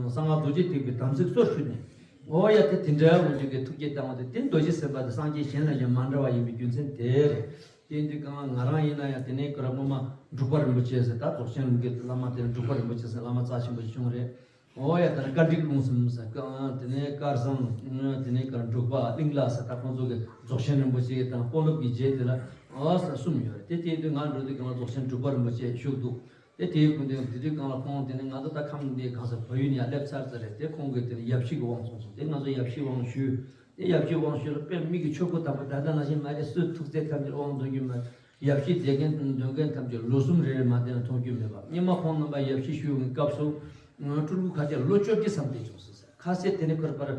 སྔགས་རྡོ་རྗེ་ཐེག་པའི་དམ་ཚིག་སོར་ཆུད་ནས། ཨོ་ཡ་དེ་དེ་འདྲ་འོ་འཇུག་གི་ཐུགས་བསྐྱེད་བཏང་བ་དེ་དེ་རྡོ་རྗེ་སེམས་དཔའ་དེ་སངས་རྒྱས་གཞན་ལ་ཡང་མ་འདྲ་བ་ཡིན་པའི་རྒྱུ་མཚན་དེ་རེད། དེ་ཡིན་དུས་གང་ང་རང་ཡིན་ན་ཡང་དེ་ནས་ཀརྨ་འབྲུག་པ་རིན་པོ་ཆེ་ཟེར་ད་རྫོགས་ཆེན་རིམ་གྱི་བླ་མ་དེ་ནས་འབྲུག་པ་རིན་པོ་ཆེ་ཟེར་བླ་མ་རྩ་ཆེན་པོ་ཞིག་བྱུང་རེད། ཨོ་ཡ་དེ་ནས་བཀའ་འགྲིག་ལུང་གསུམ་ཟེར་ཀ་དེ་ནས་བཀའ་བཟང་དེ་ནས་ཀརྨ་འབྲུག་པ་གླིང་བླ་ཟེར་ད་ཁོང་ཚོ་གི་རྫོགས་ཆེན་རིན་པོ་ཆེ་དང་དཔོན་སློབ་ཀྱི་རྗེ་དེ་ལ་ཨོ་ཟེར་གསུམ་ཡོད་རེད། དེ་དེ་ཡིན་དུས་ང་འགྲོ་དུས་གང་ལ་རྫོགས་ཆེན་འབྲུག་པ་རིན་པོ་ཆེ་བཞུགས་འདུག་དེ་དེའི་སྐུ་མདུན་དེ་དུས་གང་ལ་ཁོང་དེ་ནས་ང་ཚོ་ད་ཁམས་འདི་གང་ཟེར་བལ་ཡུལ་ནས་ཡར་སླེབས་ཚར་ཚར་རེད། དེ་ཁོང་གིས་དེ་ནས་ཡབ་གཞིས་ཀྱི་དབང་གསུངས་སོང་། དེ་ང་ཚོ་ཡབ་གཞིས་དབང་ཞུས། དེ་ཡབ་གཞིས་དབང་ཞུས་ལ་དཔེ་མི་གི་ཆོས་སྐུ་དམ་པ་ད་ལྟ་ནང་བཞིན་མ་རེད། སུས་ཐུགས་བརྩེ་ཐམས་ཅད་དབང་འདོན་རྒྱུ་མ་རེད། ཡབ་གཞིས་དེ་མཁན་འདོན་མཁན་ཐམས་ཅད་ལོ་གསུམ་རེ་རེ་མ་བསྡད་ན་མཐོང་རྒྱུ་མེད་པ། སྔོན་མ་ཁོང་རྣམ་པ་ཡབ་གཞིས་ཞུ་བའི་སྐབས་སུ་སྤྲུལ་སྐུ་ཁ་ཤས་ལོ་བཅོ་བརྒྱད་ཙམ་བསྡད་བྱུང་ཟེར། ཁ་ཤས་དེ་ནས་ཁོར་པར་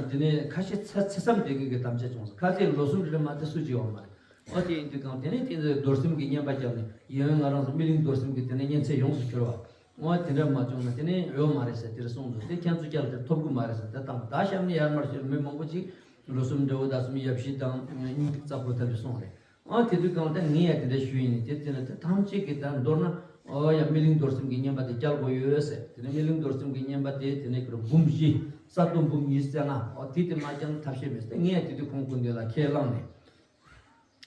དེ་ནས་ཁ་ཤས་ཚེ་ཚེ་མཚམས་བསྡད་མཁན་གྱི་དམ་བཅའ་བྱུང་ཟེར། ཁ་ཤས་ལོ་གསུམ་རེ་རེ་མ་བསྡད་སུ་གཅིག་ཡོད་མ་རེད། ཨོ་དེ་ཡིན་དུས་གང་དེ་ནས་དེ་ཚོས་རྡོར་སེམས་ཀྱི་བསྙེན་པ་བརྒྱབ་ནས་ཡང་ང་རང་ཚོ་སྨིན་གླིང་རྡོར་སེམས་ཀྱི་དེ་ནས་བསྙེན་ཚད་ཡོངས་སུ་གྱུར་བ། ཨོ་དེ་འདྲ་མ་བྱུང་ན་དེ་ནས་ཡོད་མ་རེད་ཟེར་དེར་གསུངས་འདུག་དེ་ཁྱེད་ཚོ་ཀྱང་དེར་ཐོབ་གི་མ་རེད་ཟེར་དེ་དང་ད་གཤམ་ནས་ཡར་མར་ཞིག་མི་མང་པོ་ཅིག་ལོ་གསུམ་འདྲ་བོ་ད་གསུམ་ཡབ་གཞིས་དང་སྙིང་ཐིག་རྩ་བོ་ཐམས་ཅད་སོང་རེད། ཨོ་དེ་དུས་གང་ལྟར་ངས་ཡང་དེ་འདྲ་ཞུས་ཡིན་ནི་དེ་དེ་ན་དེ་ཐམས་ཅད་ཀྱི་ད་མདོར་ན་ཨོ་ཡ་སྨིན་གླིང་རྡོར་སེམས་ཀྱི་བསྙེན་པ་དེ་བསྐྱལ་དགོས་ཡོད་ཟེར། དེ་ནས་སྨིན་གླིང་རྡོར་སེམས་ཀྱི་བསྙེན་པ་དེ་དེ་ནས་ཀྱི་འབུམ་བཞི་རྩ་ལྟུང་འབུམ་ཉི་ཤུ་རྩ་ལྔ་ཨོ་དེ་དེ་མ་བསྐྱངས་ཐབས་ཤེས་མེད་ཟེར་ངས་དེ་དུས་ཁོང་སྐུ་མདུན་ལ་ཁས་བླངས་ནས།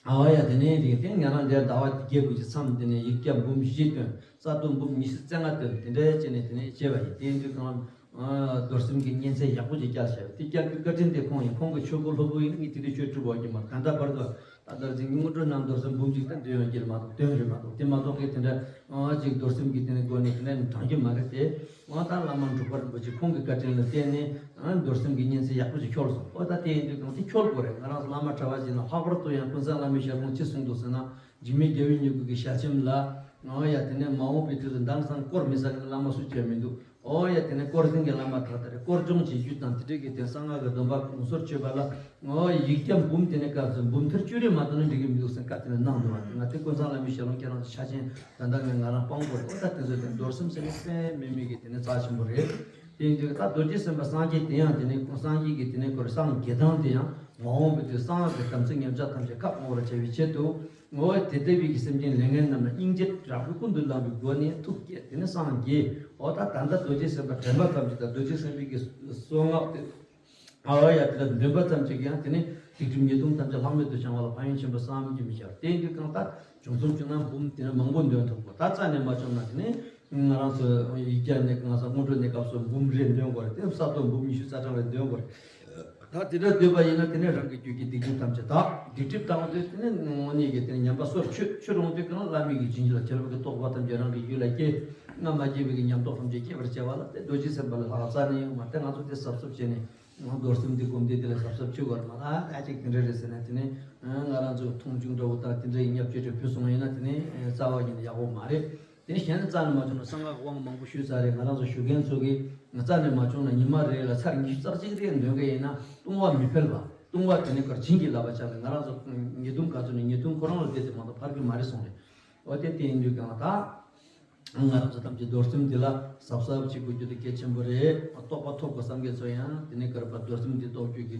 ཨ་ཡ་དེ་ནས་རིང་དེ་ང་རང་འདིར་ཟླ་བ་བརྒྱད་དགུ་གི་མཚམས་དེ་ནས་ཡིག་བརྒྱ་འབུམ་བཞི་བཏོན། རྩ་ལྟུང་འབུམ་ཉི་ཤུ་རྩ་ལྔ་བཏོན། དེ་འདྲའི་བྱས་ནས་དེ་ནས་བྱས་པ་ཡིན། དེ་ཡིན་དུས་གང་རྡོར་སེམས་ཀྱི་བསྙེན་ཚད་ཡག་པོ་ཅིག་བསྐྱལ་བྱས་པ་དེ་བསྐྱལ་རྒྱུའི་བཀའ་དྲིན་དེ་ཁོང་ཡིན། ཁོང་གི་ཆོས་སྒོ་སློབ་བུ་ཡིན་ན་ངས་དེ་འདྲའི་ཆོས་སྒྲུབ་པ་ཡོད་ཀྱི་མ་རེད། གང་ལྟར་བར་དུ་ད་ལྟར་ཅིག་སྔོན་འགྲོ་རྣམས་རྡོར་སེམས་འབུམ་གཅིག་ཙམ་འདོན་ཡོང་གི་རེད་མ་གཏོགས་བཏོན་རེད་མ་གཏོགས་དེ་མ་གཏོགས་ཀྱི་དེ་འདྲ་ཅིག་རྡོར་སེམས་ཀྱི་དེ་ནས་སྒོ་ནས་དེ་འདྲ་དྲངས་ཀྱི་མ་རེད་དེ། འོ་ད་བླ་མ་འབྲུག་པ་རིན་པོ་ཆེ་ཁོང་གི་བཀའ་དྲིན་ལ་བརྟེན་ནས་ཨ་རྡོར་སེམས་ཀྱི་བསྙེན་ཚད་ཡག་པོ་ཞིག་འཁྱོལ་སོང་། ཨོ་ད་དེ་ཡིན་དུས་གང་དེ་འཁྱོལ་དགོས་རེད། ང་རང་ཚོ་བླ་མ་གྲྭ་པ་ཞིག་ན་ལྷག་པར་དུ་ཡང་ཀུན་བཟང་བླ་མའི་ཞལ་ལུང་ཅི་གསུངས་འདུག་ཟེར་ན། འཇིགས་མེད་རྒྱལ་བའི་མྱུ་གུ་གི་ཞལ་ཆེམས་ལ། ཨོ་ཡ་དེ་ནས་མ་འོངས་པའི་དུས་སུ་མདང་སང་དཀོར་མི་ཟ་མཁན་བླ་མ་སུ་བྱས་མི་འདུག་ཨོ་ཡ་དེ་ནས་དཀོར་ཟན་གྱི་བླ་མ་དྲག་དེ་རེད། དཀོར་སྦྱོང་བྱེད་རྒྱུ་དང་དེ་འདྲས་ཀྱི་དེ་གསང་སྔགས་ཀྱི་སྡོམ་པ་གོང་སོར་ཆོད་པ་ལ། ཨོ་ཡིག་བརྒྱ་འབུམ་དེ་ནས་སྐབས་སུ་འབུམ་ཐེར་བཅུ་རེ་མ་བཏོན་ན་འགྲིག་གི་མི་འདུག་ཟེར་བཀའ་དེ་ནས་གནང་འདུག་བ། ང་དེ་ཀུན་བཟང་བླ་མའི་ཞལ་ལུང་ཁྱེད་རང་ཚོ་ཆ་ཆེན་ད་ལྟ་ངས་ང་རང་སྤང་དགོས་རེད། ཨོ་ད་དེ་ཚོ་དེ་རྡོར་སེམས་ཟེར་ནས་དཔེ་མེད་མེད་ཀྱི་དེ་ནས་རྩ་ཆེན་པོ་རེད། དེ་ཡིན་དུས་ད་རྡོ་རྗེ་སེམས་དཔའ་སངས་རྒྱས་དེ་ཡང་དེ་ནས་སངས་རྒྱས་ཀྱི་དེ་ནས་ཁོ་རང་སངས་རྒྱས་དང་དེ་ཡང་ མ་འོངས་པའི་དུས་གསང་སྔགས་ཀྱི་དམ་ཚིག་ཉམས་ཆག་ཐམས་ཅད་བཀག་འོང་བར་བྱ་བའི་ཆེད་དུ། འོ་དེ་ལྟ་བུའི་གི་སེམས་ཅན་ལས་ངན་རྣམས་ལ་སྙིང་རྗེ་དྲག་པོས་ཀུན་ཏུ་བསླངས་པའི་སྒོ་ནས་ཐུགས་བསྐྱེད་དེ་ནས་སངས་རྒྱས། འོ་ད་ད་ལྟ་རྡོ་རྗེ་སེམས་དཔའ་དྲན་པ་ཙམ་ཞིག་དང་རྡོ་རྗེ་སེམས་དཔའི་གི་གསང་སྔགས་དེ། ཨ་ཡ་དེ་ལ་འདོན་པ་ཙམ་ཞིག་ཡང་དེ་ནས་སྡིག་སྒྲིབ་ཉེས་ལྟུང་ཐམས་ཅད་ལྷག་མེད་དུ་བྱང་བ་ལ་ཕན་ཡོན་ཆེན་པོ་བསམ་གྱིས་མི་ཁྱབ། དེ་ཡིན་དུས་གང་ལྟར་བྱུང་སོང་བྱུང་ན་འབུམ་དེ་ནས་མང་པོ་འདོན་ཐུབ་དགོས། ད་རྩ་ནས་མ་བྱུང་ན་དེ་ནས་ང་རང་ཚོ་ཡིག་བརྒྱ་ནས་གང་ཟག་སྔོན་འགྲོ་གནས་སྐབས་སུ་འབུམ་རེ་འདོན་དགོས་རེད། དེ་ས་སྟོང་འབུམ་ཉི་ཤུ་རྩ་གྲངས་རེ་འདོན་དགོས་རེད། ད་དེ་འདྲ་འདོན་པ་ཡིན་ན་དེ་ནས་རང་གི་རྒྱུད་ཀྱི་སྡིག་སྒྲིབ་ཐམས་ཅད་དག་སྡིག་སྒྲིབ་དག་དུས་དེ་ནས་དངོས་གནས་ཀྱི་དེ་ནས་ཉམས་པ་སོར་ཆུད་ཆུད་རུང་དུས་གང་བླ་མེད་ཀྱི་བྱིན་གྱིས་བརླབས་ཁྱད་པར་གྱི་རྟོགས་པ་ཐམས་ཅད་རང་གི་རྒྱུད་ལ་སྐྱེ། སྔར་མ་སྐྱེས་པའི་གི་ཉམས་རྟོགས་ཐམས་ཅད་སྐྱེ་བར་བྱ་བ་ལ་དེ་རྡོ་རྗེ་སེམས་དཔའ་ལས་ལྷག་རྩ་ནས་ཡོད་མ་རེད། ང་ཚོ་དེ་གཟབ་གཟབ་བྱས་ནས་རྡོར་སེམས་འདི་སྒོམ་དུས་དེ་ལ་གཟབ་གཟབ་བྱེད་དགོས་རེད་མ་གཏོགས། ཨ་ད་ཅིག་དེ་འདྲ་རེད་ཟེར་ན་དེ་ནས་ང་རང་ཚོ་མཐོང་ཆུང་འདྲ་བོ་དང་དེ་འདྲ་ཡི་བརྙས་བཅོས་འདྲ་བུད་སོང་བ་ཡིན་ན་དེ་ནས་རྩ་བ་ཉིད་ནས་ཡག་པོ་མ་རེད། དེ་གཞན་རྩ་ནས་མ་བྱུང་ན་གསང་སྔགས་དབང་མང་པོ་ཞུས་ཚར་རེད། ང་རང་ཚོ་ཞུ་མཁན་ཚོ་གིས་རྩ་ནས་མ་བྱུང་ན་ཉི་མ་རེ་ལ་ཚར་ཉི་ཤུ་རྩ་གཅིག་རེ་འདོན་མཁན་ཡིན་ན་ལྟུང་བ་མི་འཕེལ་བ། ལྟུང་བ་དེ་ནི་གར་བྱིན་གྱིས་བརླབས་པ་ཆགས་ནས་ང་རང་ཚོ་ཉེས་ལྟུང་ག་ཚོད་ནས་ཉེས་ལྟུང་ཁོ་རང་ལ་བསྡད་དེ་མ་གཏོགས་འཕར་གྱི་མ་རེད་གསུངས་རེད། འོ་དེ་དེ་ཡིན་དུས་གང་ལ་ད། ང་རང་ཚོ་ཐམས་ཅད་རྡོར་སེམས་འདི་ལ་གཟབ་གཟབ་བྱེད་དགོས་རྒྱུ་དེ་གལ་ཆེན་པོ་རེད། རྟོགས་པ་ཐོབ་དགོས་བསམ་མཁན་ཚོ་ཡང་དེ་ནས་གར་པ་རྡོར་སེམས་འདི་རྟོགས་རྒྱུ་གི་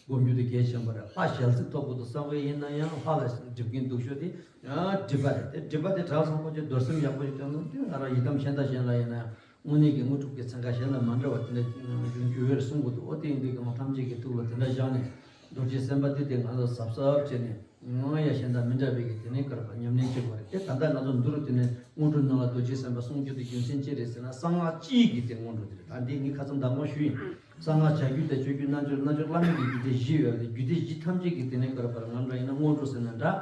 སྒོམ་རྒྱུ་དེ་གལ་ཆེན་པོ་རེད། ལྷ་ཞལ་གཟིགས་ཐོབ་དགོས་འདུག་བསམ་གི་ཡིན་ན་ཡང་ལྷ་ལ་སྒྲིབ་མཁན་སྡུག་ཤོས་དེ་སྒྲིབ་པ་རེད། དེ་སྒྲིབ་པ་དེ་དྲག་སོང་ཁོ་ཚོས་རྡོར་སེམས་ཡག་པོ་ཞིག་བཏོན་ན་དེ་ང་རང་ཡི་དམ་གཞན་དང་གཞན་ལ་ཡིན་ན་ཡང་དངོས་གནས་ཀྱི་དངོས་གྲུབ་ཀྱི་ཚན་ཁ་གཞན་ལ་མ་འདྲ་བ་དེ་འདྲ་འབྱུང་རྒྱུ་ཡོད་རེད་གསུང་གི་འདུག་འོ་དེ་ཡིན་དུས་ཀྱང་ཐམས་ཅད་ཀྱི་ཐུགས་ལ་དེ་འདྲ་བཞག་ནས་རྡོ་རྗེ་སེམས་དཔའ་དེ་དེ་ང་ཚོ་གཟབ་གཟབ་བྱས་ནས། ང་ཡང་གཞན་དང་མི་འདྲ་བའི་གི་དེ་ནས་གར་པ་ཉམས་ལེན་བྱེད་དགོས་རེད། དེ་ད་ལྟ་ང་ཚོ་འདུ་རུ་དེ་ནས་སྔོན་འགྲོའི་ནང་ལ་རྡོ་རྗེ་སེམས་དཔའ་གསུང་རྒྱུ་དེ་རྒྱུ་མཚན་ཅི་རེད་ཟེར་ན། གསང་སྔགས་སྤྱིའི་གི་དེ་སྔོན་འགྲོ་དེ་རེད། ད་འདི་ངས་ཁ་སང་མདང་དགོང་ཞུས་ཡིན། གསང་སྔགས་བྱ་རྒྱུད་དང་སྤྱོད་རྒྱུད་རྣལ་འབྱོར། རྣལ་འབྱོར་བླ་མེད་ཀྱི་རྒྱུད་སྡེ་བཞི་ཡོད་རེད། རྒྱུད་སྡེ་བཞི་ཐམས་ཅད་ཀྱི་དེ་ནས་གར་པར་ང་འདྲ་ཡིན་ན་སྔོན་འགྲོ་ཟེར་ན་འདྲ།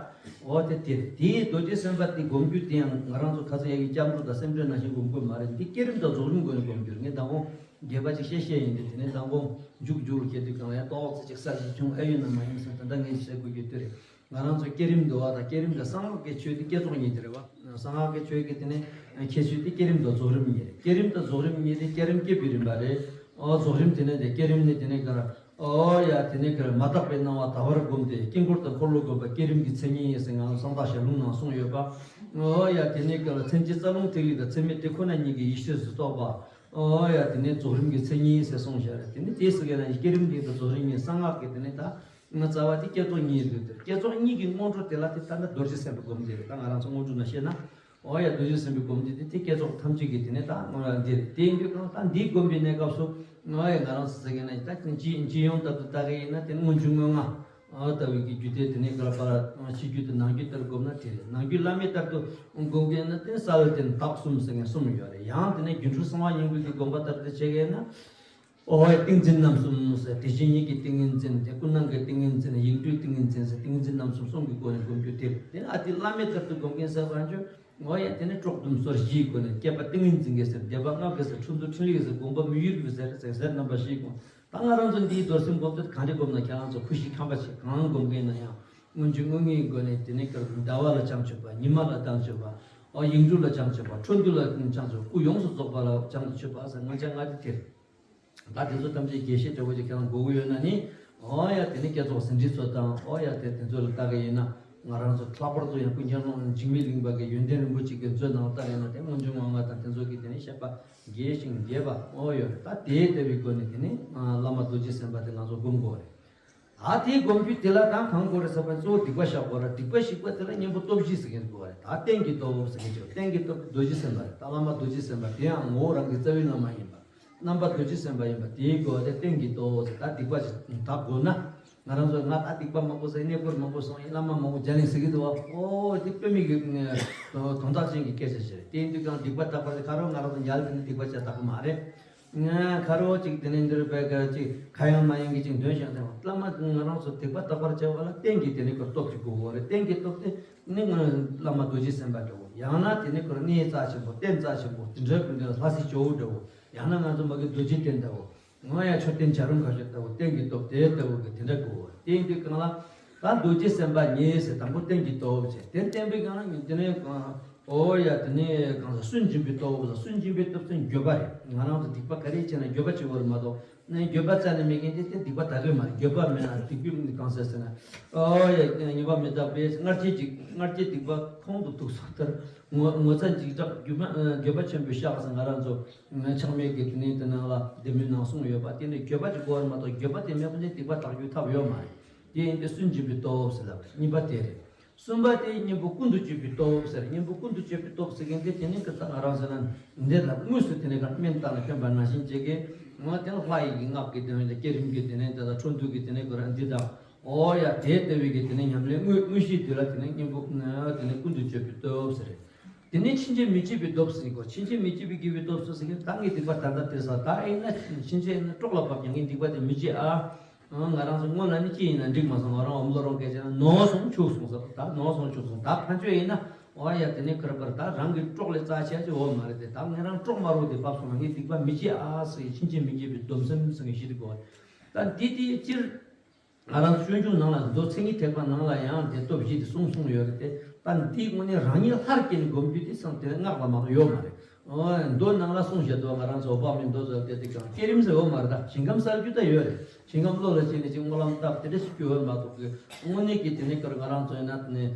འོ་དེ་དེ་རེད། དེའི་རྡོ་རྗེ་སེམས་དཔའ་དེ་སྒོམ་རྒྱུ་དེ་ཡང་ང་རང་ཚོ་ཁ་སང་ཡ་གི་སྐྱབས་འགྲོ་དང་སེམས་འགྲོ་ནང་བཞིན་སྒོམ་དགོས་མ་རེད། འདི་བསྐྱེད་རིམ་དང་རྫོགས་རིམ་སྒོ་ནས་སྒོམ་རྒྱུ་རེད། ངས་མདང་དགོང་རྒྱས་པ་ཅིག་བཤད་བཤད་ཡིན་ཏེ། དེ་ནས་མདང་དགོང་མཇུག་མཇུག་ལ་བཤད་དུས་གང་ལ་ཡང་ཏོག་ཙེ་ཅིག་གསར་ཞིག་བྱུང་ཨེ་ཡོད་ན་མ་ཡིན་ཟེར་ད་ལྟ་ངས་བཤད་དགོས་རྒྱུ་དེ་རེད། ང་རང་ཚོ་བསྐྱེད་རིམ་འདུལ་བ་དང་བསྐྱེད་རིམ་དང་གསང་སྔགས་ཀྱི་ཆོས་དེ་བསྐྱེད་རྫོགས་གཉིས་དེ་རེད་བ། གསང་སྔགས་ཀྱི་ཆོས་ཀྱི་དེ་ནས་ཁྱད་ཆོས་དེ་བསྐྱེད་རིམ་དང་རྫོགས་རིམ་གཉིས་རེད། བསྐྱེད་རིམ་དང་རྫོགས་རིམ་གཉིས་དེ་བསྐྱེད་རིམ་བསྐྱེད་པའི་རིམ་པ་རེད། ཨོ་རྫོགས་རིམ་དེ་ནས་དེ་བསྐྱེད་རིམ་ནི་དེ་ནས་ག་ར། ཨོ་ཡ་དེ་ནས་ག་ར་མ་དག་པའི་སྣང་བ་དག་པར་བསྒོམས་ཏེ་དཀྱིལ་འཁོར་དང་འཁོར་ལོ་བསྒོམ་པ་བསྐྱེད་རིམ་གྱི་མཚན་ཉིད་ཡིན་ཟེར་ང་ཚོ་གསང་བདག་ཞལ་ལུང་ནང་གསུངས་ཡོད་པ། ཨོ་ཡ་དེ་ནས་ག་ར་མཚན་གྱི་རྩ་རླུང་ཐིག་ལེ་དང་མཚན་མེད་དེ་ཁོ་ན་ཉིད་ཀྱི་ཡེ་ཤེས་སུ་རྟོགས་པ། ཨོ་ཡ་དེ་ནས་རྫོགས་རིམ་གྱི་མཚན་ཉིད་ཟེར་གསུངས་བཞག་རེད། དེ་ནི་དེ་སུ་ག་ན་བསྐྱེད་རིམ་འདི་དང་རྫོགས་རིམ་གཉིས་གསང་སྔགས་ཀྱི་དེ་ནི་ད་ང་རྩ་བ་དེ་བསྐྱེད་རྫོགས་གཉིས་འདུག་དེ་བསྐྱེད་རྫོགས་གཉིས་ཀྱི་སྔོན་འགྲོ་དེ་ལ་དེ་ལྟ་ན་རྡོ་རྗེ་སེམས་དཔའི་སྒོམ་དེ་རེད། ད་ང་རང་ཚོ་སྔོན་འགྲོ་ན་བཤད་ན། ཨོ་ཡ་རྡོ་རྗེ་སེམས་དཔའི་སྒོམ་དེ་དེ་དེ་བསྐྱེད་རྫོགས་ཐམས་ཅད་ཀྱི་དེ་ནི་ད་ང་རང་འདི་རེད། དེ་ཡིན་དུས་གང་ལྟར་འདིའི་སྒོམ་པའི་གནས་སྐབས་སུ་ཨོ་ཡ་ང་རང་ཚོ་ཟེར་གི་ན་ད་སྤྱི་སྤྱི་ཡོངས་ལྟར་དུ་ལྟ་གི་ཡིན་ན་དེ་ནི་སྔོན་འཇུག་སྔོན་མངགས་ཨོ་ལྟ་བུའི་གི་རྒྱུད་སྡེ་དེ་ནི་ག་ལ་པ་ལ་ཕྱི་རྒྱུད་དུ་ནང་རྒྱུད་ལྟར་སྒོམ་ན་དེ་རེད། ནང་རྒྱུད་བླ་མེད་ལྟར་དུ་སྒོམ་གི་ཡིན་ན་དེ་ནི་ས་ལ་དེ་ནི་དག་གསུམ་ཟེར་མཁན་གསུམ་ཡོད་རེད། ཡང་དེ་ནི་སྒྱུ་འཕྲུལ་གསང་བ་སྙིང་པོའི་གི་སྒོམ་པ་ལྟར་དུ་བྱེད་གི་ཡིན་ན། ཨོ་ཡ་ཏིང་འཛིན་རྣམ་གསུམ་ཟེར། དེ་བཞིན་ཉིད་ཀྱི་ཏིང་ངེ་འཛིན། དེ་ཀུན་སྣང་གི་ཏིང་ངེ་འཛིན། ཡིག་འབྲུའི་ཏིང་ངེ་འཛིན་ཟེར། ཏིང་འཛིན་རྣམ་གསུམ་གསུམ་གྱི་སྒོ་ནས་སྒོམ་རྒྱུ་དེ་རེད། དེ་ནི་ཨ་ཏི་བླ་མེད་ལྟར་དུ་སྒོམ་མཁན་ཟེར་བ་ཅོ། ཨོ་ཡ་དེ་ནི་དཀྲོག་གཏུམ་སོར་བཞིའི་སྒོ་ནས་བསྐྱེད་པ་ཏིང་ངེ་འཛིན་གྱི་ཟེར། བཟླས་པ་སྔགས་ཀྱི་ཟེར། འཕྲོ་འདུ་འཕྲིན་ལས་ཀྱི་ཟེར། སྒོམ་པ་དམིགས་ཡུལ་གྱི་ཟེར་ཟེར་ཟེར་རྣམ་པ་བཞིའི་སྒོ། ད་ང་རང་ཚོ་འདིའི་རྡོར་སེམས་སྒོམ་དུས་གང་འདྲ་སྒོམ་ན་ཁྱེད་རང་ཚོ་ཁུ་བཞི་ཁམས་པ་ཆེ་གང་སྒོམ་མཁན་ན་ཡང་སྔོན་འཇུག་དངོས་གཉིས་སྒོ་ནས་དེ་ནི་ཀར་ཟླ་བ་ལ་བྱང་ཆུབ་པ། ཉི་མ་ལ་བྱང་ཆུབ་པ། ཨོ་ཡིག་འབྲུ་ལ་བྱང་ཆུབ་པ། འཕྲོ་འདུ་ལ་བྱང་ཆུབ། སྐུ་ཡོངས་སུ་རྫོགས་པ་ལ་བྱང་དུ་ཆུད་པ་ཟེར་ང་ཅག་ལྔ་དེ་དེ་རེད། ད་དེ་ཚོ་ཐམས་ཅད་རྒྱས་བཤད་འདྲ་བོ་ཅིག་ཁྱེད་རང་དགོས་ཀྱི་ཡོད་ན་ནི། ཨོ་ཡ་དེ་ནི་བསྐྱེད་རྫོགས་ཟིན་བྲིས་ཚོ་དང་ཨོ་ཡ་དེ་དེ་ཚོ་ལ་ལྟ་གི་ཡིན་ན། ང་རང་ཚོ་ལྷག་པར་དུ་ཡང་ཀུན་མཁྱེན་ཀློང་འཇིགས་མེད་གླིང་པ་གི་ཡོན་ཏན་རིན་པོ་ཆེ་གི་མཛོད་ནང་ལྟ་ཡིན་ན་དེ་སྔོན་འཇུག་དངོས་སྔགས་དང་དེ་ཚོ་གི་དེ་ནི་བཤད་པ་རྒྱས་ཤིང་རྒྱས་པ་ཨོ་ཡོད་རེད། ད་དེའི་ལྟ་བའི་སྒོ་ནས་དེ་ནི་བླ་མ་རྡོ་རྗེ་སེམས་དཔའ་དེ་ང་ཚོ་སྒོམ་དགོས་རེད། ད་དེའི་སྒོམ་རྒྱུ་དེ་ལ་ད་གང་དགོས་རེད་ཟེར་བ་གཙོ་བོ་སྡིག་པ་བཤགས་དགོས་རེད། སྡིག་པ་བཤིག་པ་དེ་ལ་གཉེན་པོ་སྟོབས་བཞི་ཟེར་མཁན་དགོས་རེད། ད་རྟེན་གྱི་སྟོབས་ཟེར་མཁན་ཅིག་རྟེན་གྱི་སྟོབས་རྡོ་རྗེ་སེམས་དཔའ་རེད། ད་བླ་མ་རྡོ་རྗེ་སེམས་དཔའ་དེ་ཡང་ངོ་བོ་རང་གི་རྩ་བའི་བླ་མ་ཡིན་པ། རྣམ་པ་རྡོ་རྗེ་སེམས་དཔའ་ཡིན་པ་དེའི་སྒོ་དེ་རྟེན་གྱི་སྟོབས་ཟེར། ད་སྡིག་པ་ཅིག་དག་དགོས་ན། ང་རང་ཚོས་ང་ད་སྡིག་པ་མང་པོ་བསགས། གནས་སྐོར་མང་པོ་སོང་ཡིན། བླ་མ་མང་པོ་མཇལ་ཡིན་ཟེར་གྱི་འདུག་བ། ཨོ་དེ་དཔེ་མེད་ཀྱི་དོན་དག་ཅན་གྱི་སྐད་ཆ་ཞིག་རེད། དེ་ཡིན་དུས་ཀྱང་སྡིག་པ་དག་པ་དེ་ག་རེ་ང་རང་ཚོ་ཉལ་དེ་ནི་སྡིག་པ་ཅིག་དག་གི་མ་རེད། ང་ཁ་རོག་ཅིག་དེ་ནས་འདིར་བས་ག་ཅིག་ཁ་ཡང་མ་ཡིན་གི་ཅིག་འདོན་ཞིང་དེ་བ་བླ་མ་ང་རང་ཚོ་སྡིག་པ་དག་པར་བྱ་བ་ལ་རྟེན་གྱི་དེ་ནི་ཁོ་སྟོབས་ཀྱི་དགོས་པ་རེད། རྟེན་གྱི་སྟོབས་དེ་ནི་ང་བླ་མ་རྡོ་རྗེ་སེམས་དཔའ་འདྲ་བོ། ཡང་ན་དེ་ནི་ཁོ་གནས་རྩ་ཆེན་པོ་རྟེན་རྩ་ཆེན་པོ་དེ་འདྲ་ཀུན་ལྡན་ལྷ་སྲས་ཇོ་བོ་འདྲ་བོ། ཡང་ན་ང་ཚོ་མ་གི་རྡོ་རྗེ་གདན་འདྲ་བོ། ང་ཡང་མཆོད་རྟེན་བྱ་རུང་ཁ་ཤས་ལྟ་བུ་རྟེན་གྱི་སྟོབས་དེ་ལྟ་བུ་གི་དེ་འདྲ་དགོས། དེ་ཡིན་དུས་གང་ལ་ད་རྡོ་རྗེ་སེམས་དཔའ་ཉིད་ཟེར་དང་པོ་རྟེན་གྱི་སྟོབས་བྱས། དེ་བསྟན་པའི་སྒང་ལ་དེ་ནས་གང་ཨོ་ཡ་དེ་ནས་གང་ཟེར་སུན་འབྱིན་པའི་སྟོབས་ཟེར། སུན་འབྱིན་པའི་སྟོབས་ཟེར་འགྱོད་པ་རེད། ང་རང་ཚོ་སྡིག་པ་ག་རེ་བྱས་ན་འགྱོད་པ་བྱེད་དགོས་རེད་མ་གཏོགས། ནས་འགྱོད་པ་རྩ་ནས་མེད་མཁན་དེ་དེ་སྡིག་པ་དག་གི་མ་རེད། འགྱོད་པ་མེད་ན་སྡིག་པའི་གང་ཟེར་ཟེར་ན། ཨོ་ཡ་ཉེས་པ་མི་དག་པས་སྔར་བྱས་ཀྱི་སྔར་བྱས་སྡིག་པ་ཁོང་དུ་ཐུག་སོང་ལྟར། ངོ་ངོ་ཚ་འཇིགས་སྐྲག་འགྱོད་པ་འགྱོད་པ་ཆེན་པོས་བཤགས་ཟེར། ང་རང་ཚོ་ཆགས་མེད་ཀྱི་དེ་ནས་དེ་ནང་ལ་བདེ་སྨོན་ནང་གསུངས་ཡོད་པ། དེ་ནས་འགྱོད་པ་ཅིག་དགོས་རེད་མ་གཏོགས་འགྱོད་པ་དེ་མེད་པ་ནས་སྡིག་པ་དག་རྒྱུ་ཐབས་ཡོད་མ་རེད། དེ་ཡིན་ཏེ་སུན་འབྱིན་པའི་སྟོབས་ཟེར་ལབ་རེད། གཉིས་པ་དེ་རེད། གསུམ་པ་དེ་གཉེན་པོ་ཀུན་ཏུ་སྤྱོད་པའི་སྟོབས་ཟེར། གཉེན་པོ་ཀུན་ཏུ་སྤྱོད་པའི་སྟོབས་ཟེར་མཁན་དེ་དེ་ནི་ཀི་ད་ང་རང་ཟེར་ན་འདི་ལ་དངོས་སུ་དེ་ནི་ག་སྨན་བཏང་ལ་ཕན་པ་ནང་བཞིན་བྱེད་ཀྱི། ང་དེ་ལ་ལྷ་ཡི་གི་སྔགས་ཀྱི་དེ་ནི་བསྐྱེད་རིམ་གྱི་དེ་ནི་དེ་ལ་འཕྲོ་འདུ་གི་དེ་ནི་ཀི་ར་འདི་དང་། ཨོ་ཡ་དེ་ལྟ་བུའི་གི་དེ་ནི་ཉམས་ལེན་དངོས་དངོས་གཞི་དེ་ལ་དེ་ནི་གཉེན་པོ་དེ་ནི་ཀུན་ཏུ་སྤྱོད་པའི་སྟོབས་ཟེར། དེ་ནས་ཕྱིན་ཆད་མི་བྱེད་པའི་སྟོབས་ཟེར་གོ། ཕྱིན་ཆད་མི་བྱེད་པའི་དགེ་བའི་སྟོབས་སུ་ཟེར་གི་ད་ངས་སྡིག་པ་ད་ལྟ་དེ་ས་ད་ཨེ་ན་ཕྱིན་ཆད་ཨེ་ན་སྲོག་ལ་བབ་ཀྱང་ངས་སྡིག་པ་དེ་མི་བྱེད་ཨ། ང་རང་ཚོ་སྔོན་ལ་ནི་ཅི་ཡིན་ན་འགྲིག་མ་སོང་། ང་རང་འོམ་ལོ་རང་སྐད་ཆ་ན་ནོར་སོང་ཆུག་སོང་ཟེར། ད་ནོར་སོང་ཆུག་སོང་ད་ཕན་ཆོད་ཡིན་ན་ཨོ་ཡ་དེ་ནས་ཁར་པར་ད་རང་གི་སྲོག་ལས་རྩ་ཆེ་ཆེ་འོ་མ་རེད་དེ། ད་ངས་རང་སྲོག་མ་རུག་དེ་བབ་སོང་ན་ངས་སྡིག་པ་མི་བྱེད་ཨ་ཟེར་གི་ཕྱིན་ཆད་མི་བྱེད་པའི་སྡོམ་སེམས་ཟེར་གི་ཞིག་རེད་གོ། ད་འདི་དེའི་སྤྱིར། ང་རང་སྤྱོད་འཇུག་ནང་ལ་མདོ་མཚན་ཉིད་ཐེག་པ་ནང་ལ་ཡང་དེ་སྟོབས་བཞི་དེ་གསུངས་གསུངས་ཡོད་རེད་དེ། ད་འདིའི་དངོས་གནས་རང་ཉིད་ལྷར་བསྐྱེད་ནས་སྒོམ་རྒྱུ་དེ་སང་དེ་སྔགས་ལ་མ་གཏོགས་ཡོད་མ་རེད། ཨོ་མདོ་ནང་ལ་གསུངས་བཞག་འདུག་ང་རང་ཚོ་འོད་དཔག་མེད་མདོ་ཚོ་དེ་དེ་གང་བསྐྱེད་རིམ་ཟེར་ཡོད་མ་རེད། ད་ཞིང་ཁམས་གསར་རྒྱུ་ད་ཡོད་རེད། ཞིང་ཁམས་བློ་ལ་བྱས་ནས་ཅིག་སྨོན་ལམ་བཏབ་དེ་འདྲ་ཞིག་སྐྱོ་བོ་མ་གཏོགས་ཀྱི་དངོས་གནས་ཀྱི་དེ་ནས་ཀར་ང་རང་ཚོ་ཡིན་ན་དེ་ནས་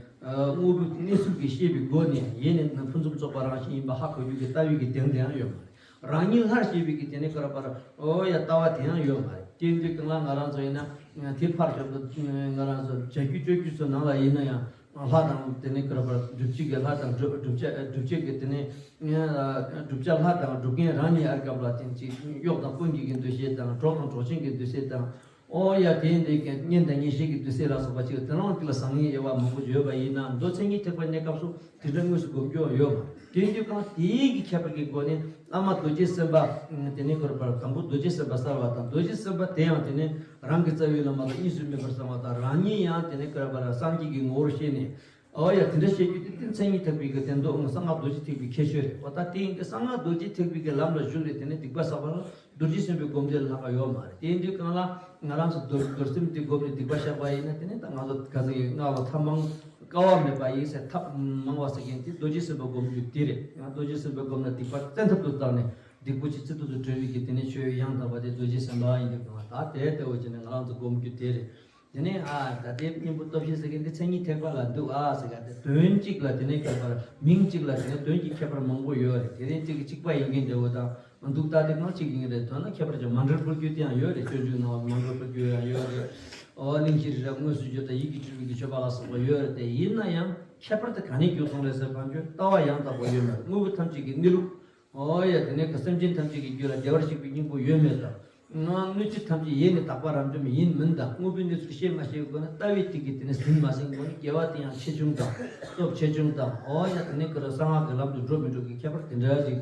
དངོས་པོའི་གནས་ཚུལ་གྱི་ཤེས་པའི་སྒོ་ནས་ཡེ་ནས་ཕུན་སུམ་ཚོགས་པ་རང་བཞིན་ཡིན་པ་ཧ་གོ་རྒྱུ་གི་ལྟ་བའི་གི་དེང་དེ་ཡང་ཡོད་མ་རེད། རང་ཉིད་ལྷར་ཤེས་པའི་གི་དེ་ནི་ཀར་པར་ཨོ་ཡ་ལྟ་བ་དེ་ཡང་ཡོད་མ་རེད། དེ་འདི་གང་ལ་ང་རང་ཚོ་ཡིན་ན་དེ་ཕར་ཞོག་ཏུ་ང་རང་ཚོ་བྱ་རྒྱུད་སྤྱོད་རྒྱུད་ཚོ་ནང་ལ་ཡིན་ན་ཡང་ལྷ་དང་དེ་ནི་ཀར་པར་སྒྲུབ་བྱེད་ཀྱི་ལྷ་དང་སྒྲུབ་བྱ་སྒྲུབ་བྱེད་ཀྱི་དེ་ནི་བསྒྲུབ་བྱ་ལྷ་དང་སྒྲུབ་མཁན་རང་ཉིད་ཨར་སྐབས་ལ་དེ་ཅིག་གཡོག་དང་ཀུན་གྱི་གི་འདུ་ཤེས་དང་གྲོགས་དང་གྲོགས་ཆེན་གྱི་འདུ་ཤེས་དང་། ཨོ་ཡ་དེ་འདི་གི་གཉེན་དང་གཉེན་བཤེས་ཀྱི་འདུ་ཤེས་ལ་སོགས་པ་ཅིག་དེ་རང་གི་ལ་བཟང་ངན་དབྱེ་བ་མང་པོ་ཡོད་པ་ཡིན་ན་མདོ་མཚན་ཉིད་ཐེག་པ་གནས་སྐབས་སུ། དེ་འདྲ་དངོས་སུ་སྒོམ་རྒྱུ་ཡོད་མ་རེད། དེ་དུས་གང་དེའི་གི་ཁྱད་པར་གྱི་སྒོ་ནས་བླ་མ་རྡོ་རྗེ་སེམས་དཔའ་དེ་ནས་ཁོ་རང་དང་པོ་རྡོ་རྗེ་སེམས་དཔའ་གསལ་བ་དང་རྡོ་རྗེ་སེམས་དཔའ་དེ་ཡང་དེ་ནས་རང་གི་རྩ་བའི་བླ་མ་དང་གཉིས་སུ་མེད་པར་གསལ་བ་དང་རང་ཉིད་ཡང་དེ་ནས་ཁོ་རང་སངས་རྒྱས་ཀྱི་ངོ་བོར་ཤེས་ནས། ཨོ་ཡ་དེ་འདྲ་བཤད་རྒྱུ་དེ་དེ་མཚན་ཉིད་ཐེག་པའི་གི་དེ་མདོ་གསང་སྔགས་རྡོ་རྗེ་ཐེག་པའི་ཁྱད་ཆོས་རེད། ཨོ་ད་དེ་ཡིན་གི་གསང་སྔགས་རྡོ་རྗེ་ཐེག་པའི་གི་ལམ་ལ་ཞུགས་ནས་དེ་ནས་སྡིག་པ་བསགས་པ་ལ། རྡོ་རྗེ་སེམས་དཔའི་སྒོམ་བཟླས་ལ་ལྷག་ཡོད་མ་རེད། དེ་ཡིན་དུས་གང་ལ་ང་རང་ཚོ་རྡོར་རྡོར་སེམས་དེ་སྒོམ་ནས་སྡིག་པ་བཤགས་པ་ཡིན་ན་དེ་ནི་ད་ང་ཚོ་ག་ཚོད་ཡིན་སྔགས་ལ་ཐབས་མང་དཀའ་བ་མེད་པ་ཡིན་ཟེར་ཐབས་མང་བ་ཟེར་མཁན་དེ་རྡོ་རྗེ་སེམས་དཔའི་སྒོམ་རྒྱུ་དེ་རེད། ཡང་རྡོ་རྗེ་སེམས་དཔའི་སྒོམ་ལ་སྡིག་པ་བཙན་ཐབས་སུ་བཏང་ནས་སྡིག་པ་ཅི་ཚིག་ཐོག་ཏུ་གྲོལ་བའི་གི་དེ་ནི་ཆོས་ཡང་དག་པ་དེ་རྡོ་རྗེ་སེམས་དཔའ་ཡིན་དུས་གང་ལ་ད་དེ་ལྟ་བུ་བྱས་ནས་ང་རང་ཚོ་སྒོམ་རྒྱུ་དེ་རེད། དེ་ནས་ཨ་ད་ལྟའི་གཉེན་པོ་སྟོབས་བཞི་ཟེར་མཁན་དེ་མཚན་ཉིད་ཐེག་པ་ལ་འདུག་ཨ་ཟེར་ག་དེ་དོན་གཅིག་ལ་དེ་ནས་ཁྱད་པར་མིང་གཅིག་ལ་དེ་ནས་དོན་གྱི་ཁྱད་པར་མང་པོ་ཡོད་རེད། དེ་ནས་གཅིག་གི་གཅིག་པ་ཡིན་མཁན་འདྲ་བོ་དང་འདུག་ད་དེ་གང་གཅིག་ཡིན་རེད། དོན་ལ་ཁྱད་པར་ཅན་མཎྜལ་ཕུལ་རྒྱུ་དེ་ཡང་ཡོད་རེད། སྤྱོད་འཇུག་ནང་མཎྜལ་ཕུལ་རྒྱུ་ཡང་ཡོད་རེད། ཨོ་གླིང་བཞི་རི་རབ་དངོས་སུ་བརྗོད་དང་ཡིད་ཀྱིས་སྤྲུལ་པའི་གི་མཆོད་པ་ལ་སོགས་པ་ཡོད་རེད། དེ་ཡིན་ན་ཡང་ཁྱད་པར་དེ་ག་ནས་གྱུར་སོང་རེད་ཟེར་བ་འདྲ་ལྟ་བ་ཡང་དག་པ་ཡོད་མེད་དངོས་པོ་ཐམས་ཅད་ཀྱི་གནས་ལུགས། ཨོ་ཡ་དེ་ནས་ཀྱི་སེམས་ཅན་ཐམས་ཅད་ཀྱི་རྒྱུད་ལ་བདེ་བར་གཤེགས་པའི་སྙིང་པོ་ཡོད་མེད་དང་། སྣོད་བཅུད་ཐམས་ཅད་ཡེ་ནས་དག་པ་རབ་འབྱམས་ཡིན་མིན་དང་དངོས་པོའི་གནས་ཚུལ་ཤེས་མ་ཤེས་ཀྱི་སྒོ་ནས་ལྟ་བའི་ཐིག་གིས་དེ་ནས་ཟིན་མ་ཟིན་སྒོ་ནས་དགེ་བ་དེ་ཡང་ཆེ་ཆུང་དང་སྟོབས་ཆེ་ཆུང་དང་ཨོ་ཡ་དེ་ནས་ཀྱི་གསང་སྔགས་ཀྱི་ལམ་དུ་འགྲོ་མི་འགྲོ་གི་ཁྱད་པར་དེ་འདྲ་ཞིག་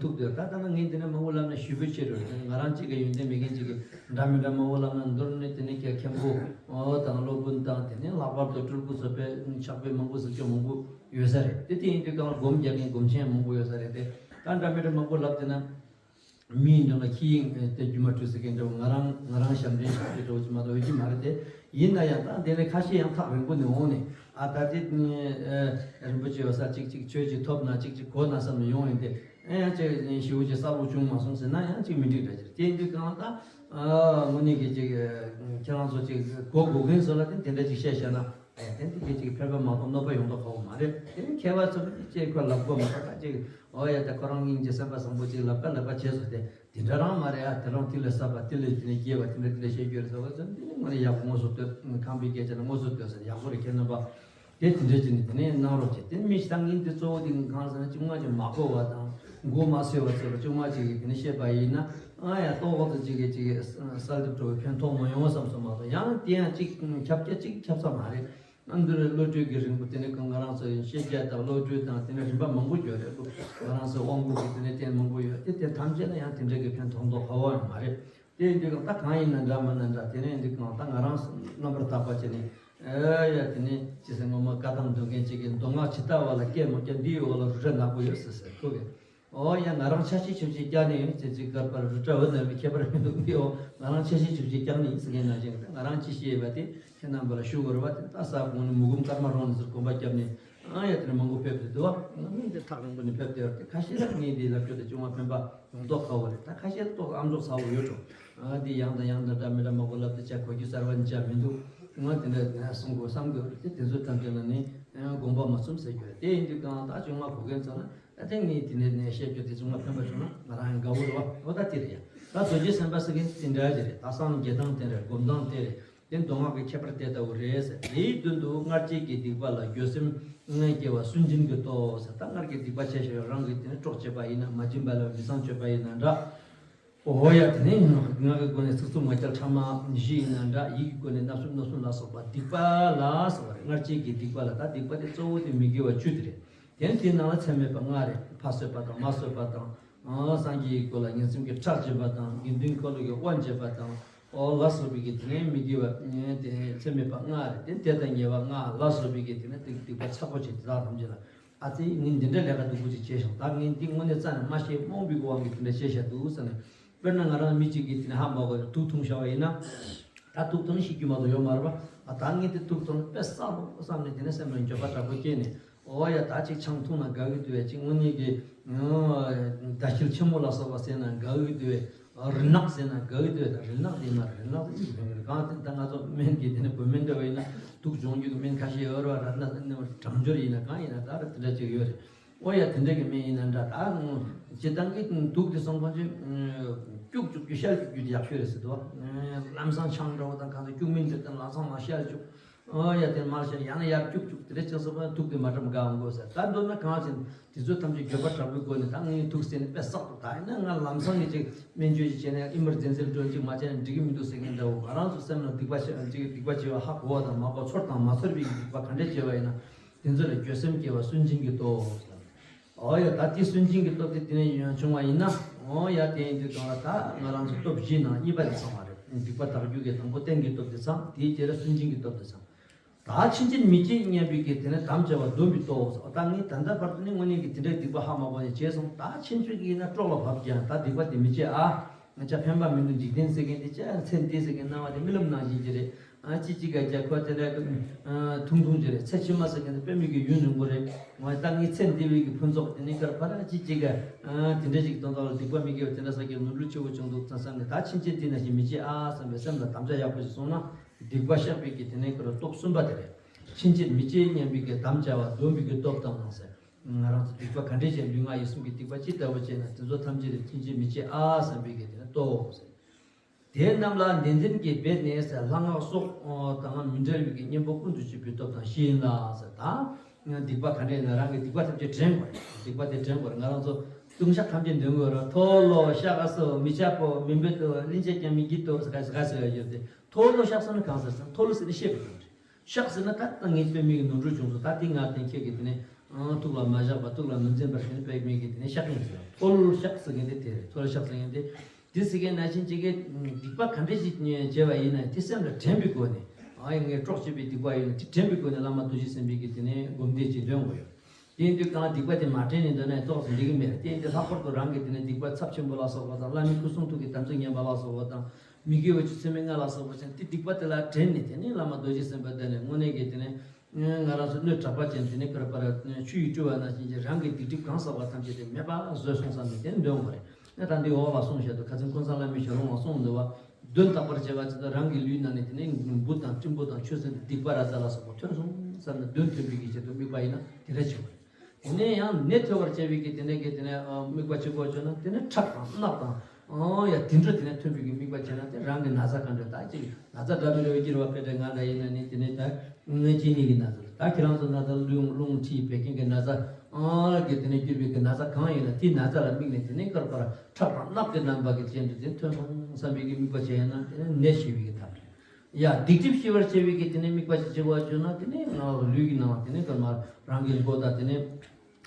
ཐུག་དེར་ད་ལྟ་ན་ངས་འདི་ནས་མང་པོ་ལབ་ན་ཞུ་འབོད་ཆེ་རུ་ང་རང་གཅིག་གི་ཡོན་ཏན་མེད་མཁན་གཅིག་གི་འདྲ་མི་འདྲ་མང་པོ་ལབ་ན་མདོར་ན་དེ་ནས་ཀྱི་མཁན་པོ་ཨོ་དང་སློབ་དཔོན་དང་དེ་ནས་ལྷག་པར་དུ་སྤྲུལ་སྐུ་ཚོ་དཔེ་ཕྱག་དཔེ་མང་པོ་གཟིགས་སྐྱོང་མང་པོ་ཡོད་ས་རེད། དེ་དེ་ཡིན་དུས་གང་ལ་སྒོམ་རྒྱག་མཁན་སྒོམ་ཆེན་མང་པོ་ཡོད་ས་རེད་དེ། ད་འདྲ་མི་འདྲ་མང་པོ་ལབ་དེ་ན། མིའི་མདུན་ལ་ཁྱི་ཡིན་དེ་རྒྱུ་མ་གྲོས་ཟེར་མཁན་འདྲ་བོ་ང་རང་ང་རང་ཞབས་འདྲེན་ཞབས་འདྲེན་འདྲ་བོ་ཅིག་མ་གཏོགས་ཡོད་ཀྱི་མ་རེད་དེ། ཡིན་ན་ཡང་ད་དེ་ནས་ཁ་ཤས་ཡང་ཐག་རིང་པོ་ནས་འོང་ནས་ཨ་ད་དེ་རིན་པོ་ཆེ་ཡོད་ས་ཅིག་ཅིག་ཆོས་ཅིག་ཐོབ་ན་ཅིག་ཅིག་གོ་ན་བསམ་ནས་ཡོང་ཡིན་ཏེ། ཨེ་ཡང་ཅིག་ཞེ་པོ་ཅིག་གསལ་པོ་བྱུང་མ་སོང་ཟེར་ན་ཡང་ཅིག་མི་འགྲིག་འདྲ་ཅིག་རེད། དེ་ཡིན་དུས་གང་ལ་ད་དངོས་གནས་ཀྱི་ཅིག་ཁྱེད་རང་ཚོ་ཅིག་གོ་དགོས་མཁན་ཚོ་ལ་དེ་དེ་འདྲ་ཅིག་བཤད་བཤད་ན། ཨེ་དེ་འདི་གི་ཅིག་ཕན་པ་མ་གཏོགས་གནོད་པ་ཡོང་མདོག་ཁ་པོ་མ་རེད། དེ་ནི་མཁས་པ་ཚོ་ནི་ཅེས་ཁོ་ལབ་དགོས་མ་གཏོགས་ད་ཅིག་ཨོ་ཡ་ད་ཁོ་རང་སྙིང་རྗེ་སེམས་པ་བཟང་པོ་ཅིག་ལབ་ཀ་ལབ་ཀ་བྱས་སོ། དེ་དེ་འདྲ་རང་མ་རེད་ཨ། དེ་རང་དེ་ལས་ཟབ་པ་དེ་ལས་དེ་ནས་རྒྱས་པ་དེ་འདྲ་དེ་ལས་བཤད་རྒྱུ་རེད་ཟེར་བ་ཚོ་འདི་ནི་དངོས་གནས་ཡག་པོ་དངོས་སུ་ལྟོས་ཁམས་པའི་སྐད་ཆ་ལ་དངོས་སུ་ལྟོས་ཟེར་ཡག་པོ་རེད། ཁྱེད་རྣམ་པ་དེ་དེ་འདྲ་ཅིག་ནི་དེ་ནས་གནང་རོགས་བྱེད། དེ་ནི་མི་ཞིག་ད་ངས་འདི་གཙོ་བོ་དེ་གང་ཟེར་ན་ཅུང་མ་ཅིག་མ་གོ་བ་དང་མགོ་མ་སོས་པ་ཚོ་ལ་ཅུང་མ་ཅིག་གིས་དེ་ནས་བཤད་པ་ཡིན་ན་ཨ་ཡ་ཏོག་ཙམ་ཅིག་གིས་ཅིག་གསལ་འདེབས་འགྲོ་བའི་ཕན་ཐོགས་མ་ཡོང་བསམ་སོང་མ་གཏོགས་ཡང་དེ་ཡང་ཅིག་ཁྱབ་རྒྱ་ཅིག་ཁྱབ་ས་མ་རེད། ཨ་འདི་རེད། བློ་གྲོས་ཀྱི་རིང་པོ་དེ་ནས་ང་རང་ཚོ་ཡིན་ཤེས་རྒྱ་དང་བློ་གྲོས་དང་དེ་ནས་རིམ་པ་མང་པོ་ཡོད་རེད། ང་རང་ཚོ་དབང་པོ་གི་དེ་ནས་རྟེན་མང་པོ་ཡོད་དེ་དེ་ཐམས་ཅད་ལ་ཡང་དེ་འདྲ་གི་ཕན་ཐོགས་མདོག་ཁ་པོ་ཡང་མ་རེད། དེ་ཡིན་དུས་ད་གང་ཡིན་ན་འདྲ་མིན་ན་འདྲ་དེ་ནས་འདི་གང་ད་ང་རང་རྣམ་པར་དག་པ་བྱས་ནས་ཨེ་ཡ་དེ་ནས་ཅི་ཟེར་ངོ་མ་བཀའ་གདམས་འདོན་མཁན་གཅིག་གིས་མདོ་སྔགས་ཇི་ལྟ་བ་ལ་སྐད་མ་སྐྱེ་འདིའི་འོག་ལ་རུ་ཏྲ་ནག་པོ་ཡོད་ཟེར་ཟེར་ཐུག་གི། ཨོ་ཡ་ང་རང་ཆ་ཤས་ཆུབ་ཅིག་སྐྱག་ནི་ཡིན་ཟེར་ཅིག་གར་པར་རུ་ཏྲ་འོད་ནམ་པའི་ཁྱད་པར་མི་འདུག་འདི་ཨོ་ང་རང་ཆ་ཤས་ཆུབ་ཅིག་སྐྱག་ནི་ཡིན་ཟེར་མཁན་ནང་བཞིན་ང་རང་ཅི་ཤེས་པ་དེ་ཁྱེད་རྣམ་པ་ལ་ཞུ་དགོས་རེད་བ། དེ་ལྟ་ས་དགོང་ནི་མུ་གུམ་སྐར་མ་རོང་ནས་ཟུར་གོམ་པ་བརྒྱབ་ནས་ཨ་ཡ་དེ་ནས་མང་པོ་ཕེབས་ཏེ་འདུག་བ། ང་ནི་དེ་ཐག་རིང་པོ་ནས་ཕེབས་ཏེ་ཡོད་དེ་ཁ་ཤས་ལ་ངས་འདི་ལབ་རྒྱུ་དེ་ཅུང་མ་ཕན་པ་ཡོང་མདོག་ཁ་པོ་རེད། ད་ཁ་ཤས་ལ་ཏོག་ཙམ་ཨམ་ཅོག་ཚ་པོ་ཡོད་འགྲོ། ཨ་འདི་ཡང་དང་ཡང་དང་འདྲ་མི་འདྲ་མང་པོ་ལབ་དེ་ཅག་གོ་རྒྱུ་གསར་བ་ནི་ཅག་མི་འདུག་ང་དེ་འདྲ་གསུང་དགོས་བསམ་གི་ཡོད་རེད་དེ་དེ་ཚོ་ཐམས་ཅད་ལ་ནི་དགོངས་པ་མ་ཚོམ་ཟེར་རྒྱུ་རེད། དེ་ཡིན་དུས་གང་ད་ཅུང་མ་གོ་མཁན་ཚོ་ལ། ད་ཐེངས་ངས་དེ་ནས་ནས་བཤད་རྒྱུ་དེ་ཚོ་མ་ཕན་པ་བྱུང་ན་ང་རང་ཡང་དགའ་བོ་རེད་བ། འོ་ད་དེ་རེད་ཡ། ད་རྡོ་རྗེ་སེམས་དཔའ་ཟེར་མཁན་དེ་འདྲ་ཅིག་རེད། ད་སངས་རྒྱས་སྟངས་དེ་རེད། སྒོམ་སྟངས་དེ་རེད། དེ་མདོ་སྔགས་ཀྱི་ཁྱད་པར་དེ་ལྟ་བུ་རེད་ཟེར། དེའི་མདུན་དུ་སྔར་བྱས་ཀྱི་སྡིག་པ་ལ་འགྱོད་སེམས་སྐྱེ་བ་སུན་འབྱིན་གྱི་སྟོབས་ཟེར། ད་སྔར་གྱི་སྡིག་པ་བྱས་བཞག་རང་གིས་དེ་ནི་གྲོགས་བྱས་པ་ཡིན་ན། མ་བྱིན་པ་ལ་མི་ཚངས་སྤྱོད་པ་ཡིན་ན་འདྲ། འོ་ཡ། དེ་ནས་ངག་གི་སྒོ་ནས་ཚིག་རྩུབ་ངག་འཁྱལ་ཕྲ་མ་བཞི་ཡིན་ན་འདྲ། ཡིད་ཀྱི་སྒོ་ནས་བརྣབ་སེམས་གནོད་སེམས་ལ་སོགས་པ་སྡིག་པ་ལ་སོགས་པ་རེད། སྔར་བྱས་ཀྱི་སྡིག་པ་ལ། ད་སྡིག་པ་དེ་གཙོ་བོ་དེ་མི་དགེ་བ་བཅུ་དེ་རེད། དེ་ནས་དེའི་ནང་ལ་ཚད་མེད་པ་ལྔ་རེད། ཕ་གསོད་པ་དང་། མ་གསོད་པ་དང་། ཨ། སངས་རྒྱས་ཀྱི་སྐོར་ལ་ངན་སེམས་ཀྱི་ཁྲག་འབྱིན་པ་དང་། དགེ་འདུན་འཁོར་ལོ་གི་དབང་བྱེད་པ་དང་། ཨོ་ལ་སོགས་པའི་གི་དེ་ནས་མི་དགེ་བ་དེ་ཚད་མེད་པ་ལྔ་རེད། དེ་དེ་དང་ཉེ་བ་ལྔ་ལ་སོགས་པའི་གི་དེ་ནས་སྡིག་སྡིག་པ་ཚ་པོ་ཆེ་དེ་དག་ཐམས་ཅད་ལ། ཨ་ཙི། ངས་འདི་འདྲ་ལས་ཀ་སྡུག་པོ་ཅིག་བྱས་ཤག་ད་ངས་འདི་དངོས་གནས་རྩ་ནས་མ་ཤེས། རྨོངས་པའི་དབང་གིས་དེ་འདྲ་བྱས་བཞག་འདུག་བསམ་ནས། དཔེར་ན་ང་རང་མི་གཅིག་གིས་དེ་ནས་ཧ་མ་གོ་བའི་དུག་འཐུང་བཞག་པ་ཡིན་ན། ད་དུག་འཐུང་ཤེས་རྒྱུ་མ་གཏོགས་ཡོད་མ་རེད་པ། ཨ། ད་ངས་དེ་དུག་འཐུང་ན་དཔེ་བསགས་འདུག་བསམ་ནས་དེ་ནས་སེམས་ལ་འགྱོད་པ་དྲག་པོ་སྐྱེས་ནས། ཨོ་ཡ། ད་ཅིག་ཆང་འཐུང་ན་དགའ་གི་འདུག་བས། ཅིག་དངོས་གནས་ཀྱི་ཨ་ཟླ་ཞལ་ཆེན་མོ་ལ་སོགས་པ་ཟས་ན་དགའ་གི་འདུག་བས། རི་ནགས་ཟེར་ན་དགའ་གི་འདུག་བས། ད་རི་ནགས་དེ་མ་རི་ནགས་དེ་ཡིན་གང་དེ། ད་ང་ཚོ་སྨན་གྱི་དེ་ནས་བོད་སྨན་འདྲ་བ་ཡིན་ན་དུག་སྦྱོང་རྒྱུ་གི་སྨན་ཁ་ཤས་ཡོད་རེད་བ། ར་ན་གྲང་སྦྱོར་ཡིན་ན་གང་ཡིན་ན་ད་ར་དེ་འདྲ་ཅིག་ཡོད་རེད། ཨོ་ཡ། དེ་འདྲ་གི་སྨན་ཡིན་ན་འདྲ། ད་སྤྱིར་བཏང་གི་དུག་དེ་སོང་ཁོང་ཚོས་སྐྱུག་བཅུག་རྒྱུ་བཤལ་བཅུག་རྒྱུ་དེ་ཡག་ཤོས་རེད་ཟེར་འདུག་བ། ལམ་སང་ཆང་འདྲ་བོ་དང་གང་ཚོ་སྐྱུག་སྨན་དེ་དང་ལམ་སང་མ་བཤལ་བཅུག་ཨོ་ཡ། དེ་མར་བཤལ་ཡང་ན་ཡར་སྐྱུག་བཅུག་དེ་འདྲ་བྱས་སོང་བ་དུག་དེ་མ་དྲག་དགའ་འོང་དགོས་ཟེར། ད་མདོར་ན་གང་ཟེར་ན། དེ་ཚོ་ཐམས་ཅད་འགྱོད་པ་དྲག་པོའི་སྒོ་ནས་ད་ངས་དུག་ཟས་ནས་དཔེ་བསགས་འདུག་ད་ཡིན་ན་ང་ལམ་སང་གི་ཅིག་སྨན་བཅོས་ཅིག་བྱས་ན་ཨི་མར་ཇེན་སི་འགྲོ་ཅིག་མ་བྱས་ན་འགྲིག་གི་མི་འདུག་ཟེར་མཁན་འདྲ་བོ། ང་རང་ཚོ་སེམས་ལ་སྡིག་པ་བྱས་ཅིག་སྡིག་པ་བྱས་པ་ཧ་གོ་བ་དང་མ་གོ། ཚོར་དང་མ་ཚོར་བའི་སྡིག་པ་ག་འདྲས་བྱས་པ་ཡིན་ན་དེ་ཚོ་ལ་འགྱོད་སེམས་སྐྱེ་བ་སུན་འབྱིན་གྱི་སྟོབས། ཨོ་ཡ། ད་དེ་སུན་འབྱིན་གྱི་སྟོབས་དེ་དེ་ནས་བྱུང་བ་ཡིན་ན། ཨོ་ཡ། དེ་ཡིན་དུས་གང་ལ་ད་ང་རང་ཚོ་སྟོབས་བཞིའི་ནང་གཉིས་པ་དེ་ཚང་བ་རེད། སྡིག་པ་དག་རྒྱུ་གི་དང་པོ་རྟེན་གྱི་སྟོབས་དེ་ཚང་། དེའི་རྗེས་ལ་སུན་འབྱིན་གྱི་སྟོབས་དེ་ཚང་། ད་ཕྱིན་ཆད་མི་བྱེད་སྙམ་པའི་གི་དེ་ནས་དམ་བཅའ་བ་སྡོམ་པའི་སྟོབས། ད་ངས་ད་ལྟ་བར་དུ་ནི་དངོས་གནས་ཀྱི་དེ་འདྲའི་སྡིག་པ་ཧ་མ་གོ་ནས་བྱས་སོང་། ད་ཕྱིན་ཆད་ཀྱི་ཡིན་ན་སྲོག་ལ་བབ་ཀྱང་ད་སྡིག་པ་དེ་མི་བྱེད་ཨ། ང་ཅག་ཕན་པ་མི་འདུག་འཇིག་རྟེན་ཟེར་མཁན་དེ་ཅག་ཚེ་འདི་ཟེར་མཁན་སྣང་བ་དེ་རྨི་ལམ་ནང་བཞིན་གྱི་རེད། ཨ་ཅི་ཅི་ག་ཅག་ཁོ་དེ་འདྲ་ཐུང་ཐུང་ཅིག་རེད། ཚེ་ཕྱི་མ་ཟེར་མཁན་དེ་དཔེ་མི་སྲིད་ཀྱི་ཡུན་རིང་པོ་རེད། ང་ད་ངའི་ཚེ་འདི་བའི་གི་ཕུན་ཚོགས་དེ་ནི་ཀར་ཕ་ར་ཅི་ཅི་ག་དེ་འདྲ་ཅིག་གཏོང་སྟངས་ལ་སྡིག་པ་མི་དགེ་བ་དེ་འདྲ་བསགས་ཀྱི་ནོར་འཁྲུལ་ཆེ་བོ་བྱུང་འདུག་བསམ་བསམ་ནས། ད་ཕྱིན་ཆད་འདི་ནང་བཞིན་མི་བྱེད་ཨ་བསམ་པའི་སེམས་ལ་དམ་བཅའ་ཡག་པོ་ཞིག་བཟུང་ན། སྡིག་པ་བཤགས་པའི་གི་དེ་ནས་ཀར་སྟོབས་གསུམ་པ་དེ་རེད། ཕྱིན་ཆད་མི་བྱེད་སྙམ་པའི་གི་དམ་བཅའ་བ་སྡོམ་པའི་གི་སྟོབས་དང་ཟེར། ང་རང་ཚོ་སྡིག་པ་ག་འདྲས་བྱས། ལུས་ངག་ཡིད་གསུམ་གྱི་སྡིག་པ་ཅི་ལྟ་བུ་བྱས་ན་དེ་ཚོ་ཐམས་ཅད་ལ་ཕྱིན་ཆད་མི་བྱེད་ཨ་བསམ་པའི་གི་དེ་ནས་སྟོབས་ཟེར། དེ་རྣམས་ལ་བདེན་བདེན་གྱི་འབད་ནས་ཟེར། ལྷ་སྔགས་སོགས་དང་མི་འབྲལ་བའི་གི་གཉེན་པོ་ཀུན་ཏུ་སྤྱོད་པའི་སྟོབས་དང་བཞི་ཡིན་ལ་ཟེར། ད་སྡིག་པ་ག་འདྲས་ན་རང་གི་སྡིག་པ་ཐམས་ཅད་དྲན་དགོས་རེད། སྡིག་པ་དེ་དྲན་དགོས་རེད། ང་རང་ཚོ་ལྟུང་བཤགས་ཐམས་ཅད་འདོན་དགོས་རེད། མཐོལ་ལོ་བཤགས་སོ། མི་འཆབ་བོ། མི་འབོད་དོ། གླེན་ཆ་ཀྱང་མི་བགྱིད་དོ་ཟེར་ག་ཟེར་ག་ཟེར་ཡ་ཡོད་དེ། མཐོལ་ལོ་བཤགས་ཟེར་ན་གང་ཟེར་ཟེར་ན་མཐོལ་ལོ་ཟེར་ན་བཤད་པའི་དོན་རེད། བཤགས་ཟེར་ན་ད་ལྟ་ངས་དཔེ་མི་གི་ནོར་འཁྲུལ་བྱུང་སོང་། ད་དེ་ང་གཏན་འཁེལ་གི་དེ་ནས་ཨང་ཐུགས་ལ་མ་བཞག་པ། ཐུགས་ལ་མི་འཛིན་པར་དེ་ནས་དཔེ་མི་གི་དེ་ནས་བཤགས་ཡིན་ཟེར། མཐོལ་བཤགས་ཟེར་མཁན་དེ་དེ་རེད། མཐོལ་བཤགས་ཟེར་མཁན་དེ་དེ་ཟེར་མཁན་ནང་བཞིན་ཅིག་གི་སྡིག་པ་ག་འདྲས་ཞིག་བྱས་པ་ཡིན་ན་དེ་སེམས་ལ་དྲན་པའི་སྒོ་ནས། ཨ་ཡ་ངས་གྲོགས་བྱེད་པའི་སྡིག་པ་ཡིན་ན་དེ་དྲན་པའི་སྒོ་ནས་བླ་མ་རྡོ་རྗེ་སེམས་དཔའི་གི་དེ་ནས་སྒོམ་བཟླས་ཅིག་འདོན་དགོས་ཡོད། དེ་ཡིན་དུས་གང་སྡིག་པ་དེ་མ་དྲན་ནས་འདོན་ན་ཏོག་ཙམ་འགྲིག་གི་མེད། དེ་ཡིན་དུས་ལྷག་པར་དུ་རང་གི་དེ་ནས་སྡིག་པ་ཚབས་ཆེན་པོ་ལ་སོགས་པ་དང་། བླ་མའི་སྐུ་གསུང་ཐུགས་ཀྱི་དམ་ཚིག་ངན་པ་ལ་སོགས་པ་དང་། མི་དགེ་བ་བཅུ་ཚད་མེད་ལྔ་ལ་སོགས་པ་ཅན་དེ་སྡིག་པ་དེ་ལ་དྲན་ནས་དེ་ནས་བླ་མ་རྡོ་རྗེ་སེམས་དཔའ་དེ་ནས་དངོས་གནས་ཀྱི་དེ་ནས་ང་རང་ཚོ་སྣོད་དྲག་པ་ཅན་དེ་ནས་ཀར་པར་ཆུ་ཡིས་བཀྲུས་པ་ནང་བཞིན་གྱི་རང་གི་སྡིག་སྒྲིབ་གང་བསགས་པ་ཐམས་ཅད་དེ་མེད་པ་བཟོས་སོང་བསམ་ནས་དེ་འདོན་དགོས་རེད། ད་འདི་འོག་ལ་གསུངས་བཞག་འདུག་ཁ་ཚིག་ཀུན་བཟང་བླ་མའི་ཞལ་ལུང་ལ་གསུངས་འདུག་བ། གདོན་དག་པར་བྱེད་པ་ཅི་ལྟར་རང་གི་ལུས་ནང་ནས་དེ་ནས་འབུ་དང་སྲིན་པོ་དང་ཆུ་སྲིན་སྡིག་པ་ར་ཛ་ལ་སོགས་པ་ཐོན་སོང་བསམ་ནས་གདོན་ཐོན་པའི་གི་ཆེད་དུ་དམིགས་པ་ཡིན་ན་དེ་འདྲ་བྱེད་དགོས་རེད། དེ་ནས་ཡང་ནད་ཐོན་པར་བྱེད་པའི་གི་དེ་འདྲ་གི་དེ་ནས་དམིགས་པ་བྱེད་དགོས་བྱུང་ན་དེ་ནས་ཁྲག་དང་རྣག་དང་ཡ་དེ་འདྲ་དེ་ནས་ཐོན་པའི་གི་དམིགས་པ་བྱས་ན་དེ་རང་གི་ན་ཚ་ག་འདྲ་ད་ཅིག་ན་ཚ་འདྲ་མི་འདྲ་བའི་སྐྱེ་བ་དཔེ་འདྲ་ང་འདྲ་ཡིན་ན་ནི་དེ་ནས་ད་ངའི་གཅིན་སྙི་གི་ན་ཚ་ད་ཁྱེད་རང་ཚོ་ན་ཚ་རླུང་རླུང་མཁྲིས་བད་ཀན་གི་ན་ཚ་གི་དེ་ནས་གྱུར་པའི་གི་ན་ཚ་གང་ཡིན་ན་དེའི་ན་ཚ་ལ་དམིགས་ནས་དེ་ནས་ཀར་པར་ཁྲག་དང་རྣག་གི་རྣམ་པ་གི་ཅན་དུ་དེ་ཐོན་སོང་བསམ་པའི་གི་དམིགས་པ་བྱས་ན་དེ་ནས་ནད་ཞི་བའི་གི་ཐབས་རེད། ཡ་སྡིག་སྒྲིབ་ཞི་བར་བྱེད་པའི་གི་དེ་ནས་དམིགས་པ་ཞིག་བྱེད་པ་བྱུང་ན་དེ་ནས་ང་ལུས་ཀྱི་ནང་ལ་དེ་ནས་ཀར་མར་རང་གི་མགོ་དང་དེ་ནས་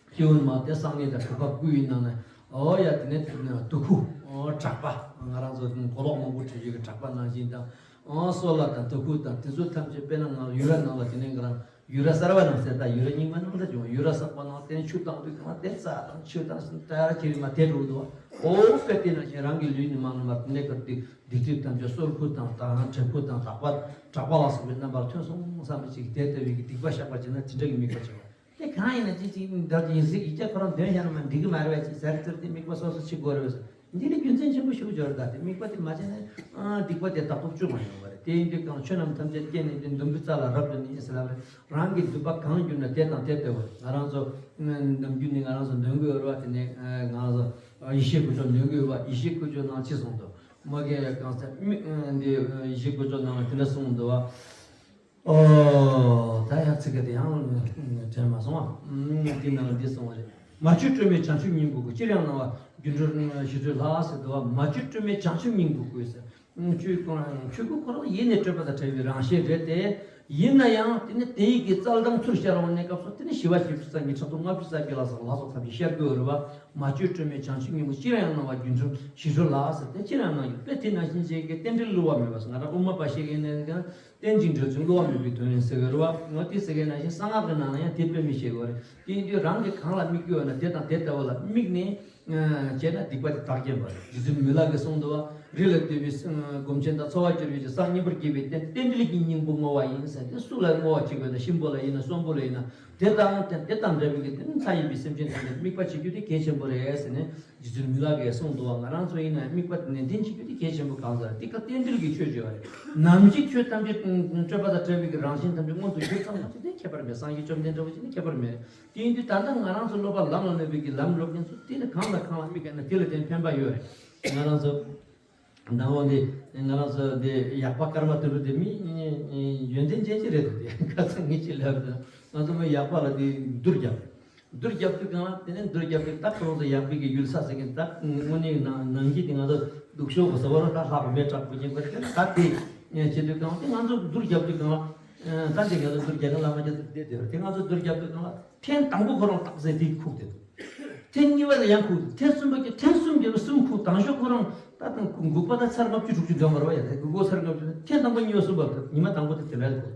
སྤྱི་བོ་མ་དེ་གསང་གནས་དང་གྲུབ་པ་སྐུ་ཡི་ནང་ནས་ཨོ་ཡ་དེ་ནས་དུ་ཁུ་ཨོ་དྲེག་པ་ང་རང་ཚོ་མགོ་ལོག་མང་པོ་བྲིས་ཡོད་གི་དྲེག་པ་ནང་བཞིན་དང་ཨོ་སོལ་བ་དང་དུ་ཁུ་དང་དེ་ཚོ་ཐམས་ཅད་དཔེར་ན་ང་ཡུ་ར་ནང་ལ་དེ་ནས་ང་རང་ཡུ་ར་གསར་བ་ནང་ཟེར་ད་ཡུ་ར་རྙིང་མ་ནང་ད་བྱུང་ཡུ་ར་གསར་པ་ནང་དེ་ནས་ཆུ་བཏང་དུས་ང་དེ་ཙ་དང་ཆུ་དང་ད་ར་ཁྱེར་མ་དེ་འགྲོ་འདུག་ཨོ་དཔེ་དེ་ནང་བཞིན་རང་གི་ལུས་ནི་མ་ནུ་མ་དེ་ནས་ཀར་དེ་སྡིག་སྒྲིབ་ཐམས་ཅད་སོལ་ཁུ་དང་དང་དྲེག་ཁུ་དང་དྲེག་པ་དྲེག་པ་ལ་སོགས་པའི་རྣམ་པར་ཐོན་སོང་བསམ་པ་ཅིག་དེ་ལྟ་བུའི་གི་སྡིག་པ་བཤགས་པར་བྱས་ན་དེ་འདྲ་གི་དམིགས་པ་བྱེད་པ། དེ་གང་ཡིན་ན་ཅི་ཅིག་འདྲ་ཡིན་སྲིད་ཡིག་ཆ་ཁོ་རང་འདོན་བཞག་ན་མ་འགྲིག་གི་མ་རེད་བས། ཅིག་ཟེར་ཚུལ་དེ་དམིགས་པ་སོ་སོ་བྱེད་དགོས་རེད་བས། འདི་ནི་རྒྱུ་མཚན་ཆེན་པོ་ཞིག་འབྱོར་ད་དེ་དམིགས་པ་དེ་མ་བྱས་ན་སྡིག་པ་དེ་དག་ཐོག་བཅུག་མ་ཡོང་བ་རེད། དེ་ཡིན་དུས་གང་ཆོས་རྣམས་ཐམས་ཅད་རྐྱེན་ནི་དེ་འདུན་པའི་རྩ་ལ་རབ་ཏུ་གནས་ཟེར་ལབ་རེད། རང་གི་འདུན་པ་གང་གྱུར་ན་དེ་དང་དེ་ལྟ་བུ་རེད། ང་རང་ཚོ་ནམ་རྒྱུན་ནི་ང་རང་ཚོ་འདོན་དགོས་རེད་བ། དེ་ནས་ང་རང་ཚོ་ཡེ་ཤེས་ཁུ་ཚུར་འདོན་དགོས་བ། ཡེ་ཤེས་ཁུ་ཚུར་ནང་ཅི་གསུངས་འདུག་མ་གི་གང་ཟེར་མི་འདི་བཞི་དགུ་ཅོག་ནང་ལ་དེ་འདྲ་གསུངས་འདུག་བ། ཨོ། ད་ཡང་ཚིག་ག་དེ་ཡང་དྲན་མ་སོང་བ། འདི་ནང་ལ་འདི་གསུངས་པ་རེད། མ་བཅོས་སྤྲོས་མེད་བྱང་ཆུབ་སྙིང་པོ་དགོས། ཅིར་ཡང་སྣང་བ་སྒྱུ་འཕྲུལ་ཞི་ཁྲོའི་ལྷ་ཟེར་འདུག་བ། མ་བཅོས་སྤྲོས་མེད་བྱང་ཆུབ་སྙིང་པོ་དགོས་ཟེར། ཆོས་ཀུན་ཆོས་སྐུ་ཁོ་རང་ཡེ་ནས་སྤྲོས་པ་དང་བྲལ་བའི་རང་བཞིན་རེད་དེ། ཡིན་ན་ཡང་དེ་ནི་དེ་ཡི་གི་རྩལ་དང་ཚུར་ཤར་བ་གནས་སྐབས་སུ་དེ་ནི་ཞི་བ་བཞི་བཅུ་རྩ་གཉིས་ཕྲག་དོག་ལྔ་བཅུ་རྩ་བརྒྱད་ལ་སོགས་ལ་སོགས་ཐམས་ཅད་ཤར་དགོས་རེད་བ། མ་བཅོས་སྤྲོས་མེད་བྱང་ཆུབ་སྙིང་པོ་ཅིར་ཡང་སྣང་བ་སྒྱུ་འཕྲུལ་ཞི་ཁྲོའི་ལྷ་ཟེར་དེ་ཅིར་ཡང་སྣང་རྒྱུ་དཔེ་དེ་ནང་བཞིན་བྱེད་ཀྱི་རྟེན་འབྲེལ་བསླུ་བ་མེད་པ་ཟེར། ང་རང་དབུ་མ་པ་ཤེས་མཁན་ནས་ཀྱང་རྟེན་ཅིང་འབྲེལ་ཚུལ་བསླུ་བ་མེད་པའི་དོན་ཡིན་ཟེར་གི་རེད་བ། ང་དེ་ཟེར་མཁན་ནང་བཞིན་གསང་སྔགས་ཀྱི་ནང་ལ་ཡང་དེ་དཔེ་མི་ཤེས་གི་རེད། དེ་ཡིན་དུས་རང་གིས་གང་ལ་དམིགས་ཀྱི་ཡོད་ན་དེ་དང་དེ་ལྟ་བུ་ལ་དམིགས་ནས། བྱས་ན་སྡིག་པ་དེ་དག་སྐྱེན་པ་རེད། རྗེ་བཙུན་མི་ལ་གིས་གསུངས་འདུག་བ། རི་ལ་འདུས་པའི་སྒོམ་ཆེན་དང་། འཚོ་བ་སྐྱོར་བའི་སངས་རྒྱས་པར་བགྱིས་པའི་རྟེན། རྟེན་འབྲེལ་གྱི་སྙིང་པོ་བསྔོ་བ་ཡིན་ཟེར་ཏེ། སུ་ལ་བསྔོ་བ་བྱེད་དགོས་ན་གཤིན་པོ་ལ་ཡིན་ན་གསོན་པོ་ལ་ཡིན་ན་དེ་དང་དེ་དང་འདྲ་བའི་གི་དེ་ནི་མཐའ་ཡས་པའི་སེམས་ཅན་ཐམས་ཅད་དམིགས་པ་བྱེད་རྒྱུ་དེ་གལ་ཆེན་པོ་རེད་ཟེར་ནས་རྗེ་བཙུན་མི་ལ་གིས་གསུངས་འདུག་བ། ང་རང་ཚོ་ཡིན་ན་དམིགས་པ་དེ་ནན་ཏན་བྱེད་རྒྱུ་དེ་གལ་ཆེན་པོ་གང་ཟེར་དེ་ཀ་རྟེན་འབྲེལ་གྱི་ཆོས་བརྗོད་པ་རེད། ནམ་ཞིག་ཆོས་ཐམས་ཅད་སྤྲོས་པ་དང་བྲལ་བའི་གི་རང་བཞིན་ཐམས་ཅད་མངོན་དུ་གྱུར་ཙམ་ཐམས་ཅད་དེ་ཁྱད་པར་མེད། སངས་རྒྱས་བཅོམ་ལྡན་འདས་པ་ཅིག་ནི་ཁྱད་པར་མེད། དེ་ཡིན་དུས་ད་ལྟ་ང་རང་ཚོ་སློབ་པ་ལམ་ལ་སློབ་པའི་གི་ལམ་སློབ་མཁན་ཚོ་དེ་ནི་གང་ལ་གང་ལ་དམིགས་ཀ་ན་དེ་ལ་བརྟེན་ཕན་པ་ཡོད་རེད། ང་རང་ཚོ་ནང་འོག་འདི་ང་རང་ཚོ་འདི་ཡག་པ་ཀརྨ་དོན་གྲུབ་དེ་མི་ཡོན་ཏན་ཅན་ཅིག་རེད་འདུག་དེ་ཁ་སང་ངས་ཅིག་ལབ་དུས་ང་ཚོ་མི་ཡག་པ་ལ་དེ་བསྡུར་རྒྱབ། བསྡུར་རྒྱབ་དུས་གང་ལ་དེ་ནས་བསྡུར་རྒྱབ་དུས་ད་ཁོ་རང་ཚོ་ཡག་པའི་གི་ཡུལ་ས་ཟེར་མཁན་ད་དངོས་གནས་ནང་ནང་གི་དེ་ང་ཚོ་སྡུག་ཤོས་གོ་ས་བ་ར་ད་ལྷག་པ་མེད་དྲག་པོ་ཡིན་པ་དེ་ད་དེ་བྱེད་དུས་གང་ལ་དེ་ང་ཚོ་བསྡུར་རྒྱབ་དུས་གང་ལ། ད་འདི་ང་ཚོ་བསྡུར་རྒྱག་གི་བླ་མ་རྒྱ་མཚོ་བསྡད་དེ་དེ་ང་ཚོ་བསྡུར་རྒྱག་དུས་གང་ལ་ཐེངས་དང་པོ་ཁོ་རང་རྟགས་གསལ་དེ་ཁུག་དེ་འདུག་ཐེངས་གཉིས་པ་ལ་ཡང་ཁུག་ཐེངས་གསུམ་པ་ཀྱི་ཐེངས་གསུམ་བརྒྱབ་གསུམ་ཁུག་དང་ཤོག་ཁོ་རང་ད་དང་འགུག་པ་ད་ཚར་ལྔ་བཅུ་དྲུག་ཅུ་འདོན་པར་བ་ཡ་ད་འགུག་ཚར་ལྔ་བཅུ་ཐེངས་དང་པོ་གཉིས་པ་གསུམ་པ་ཉི་མ་དང་པོ་དེ་དེ་འདྲ་ཁུག་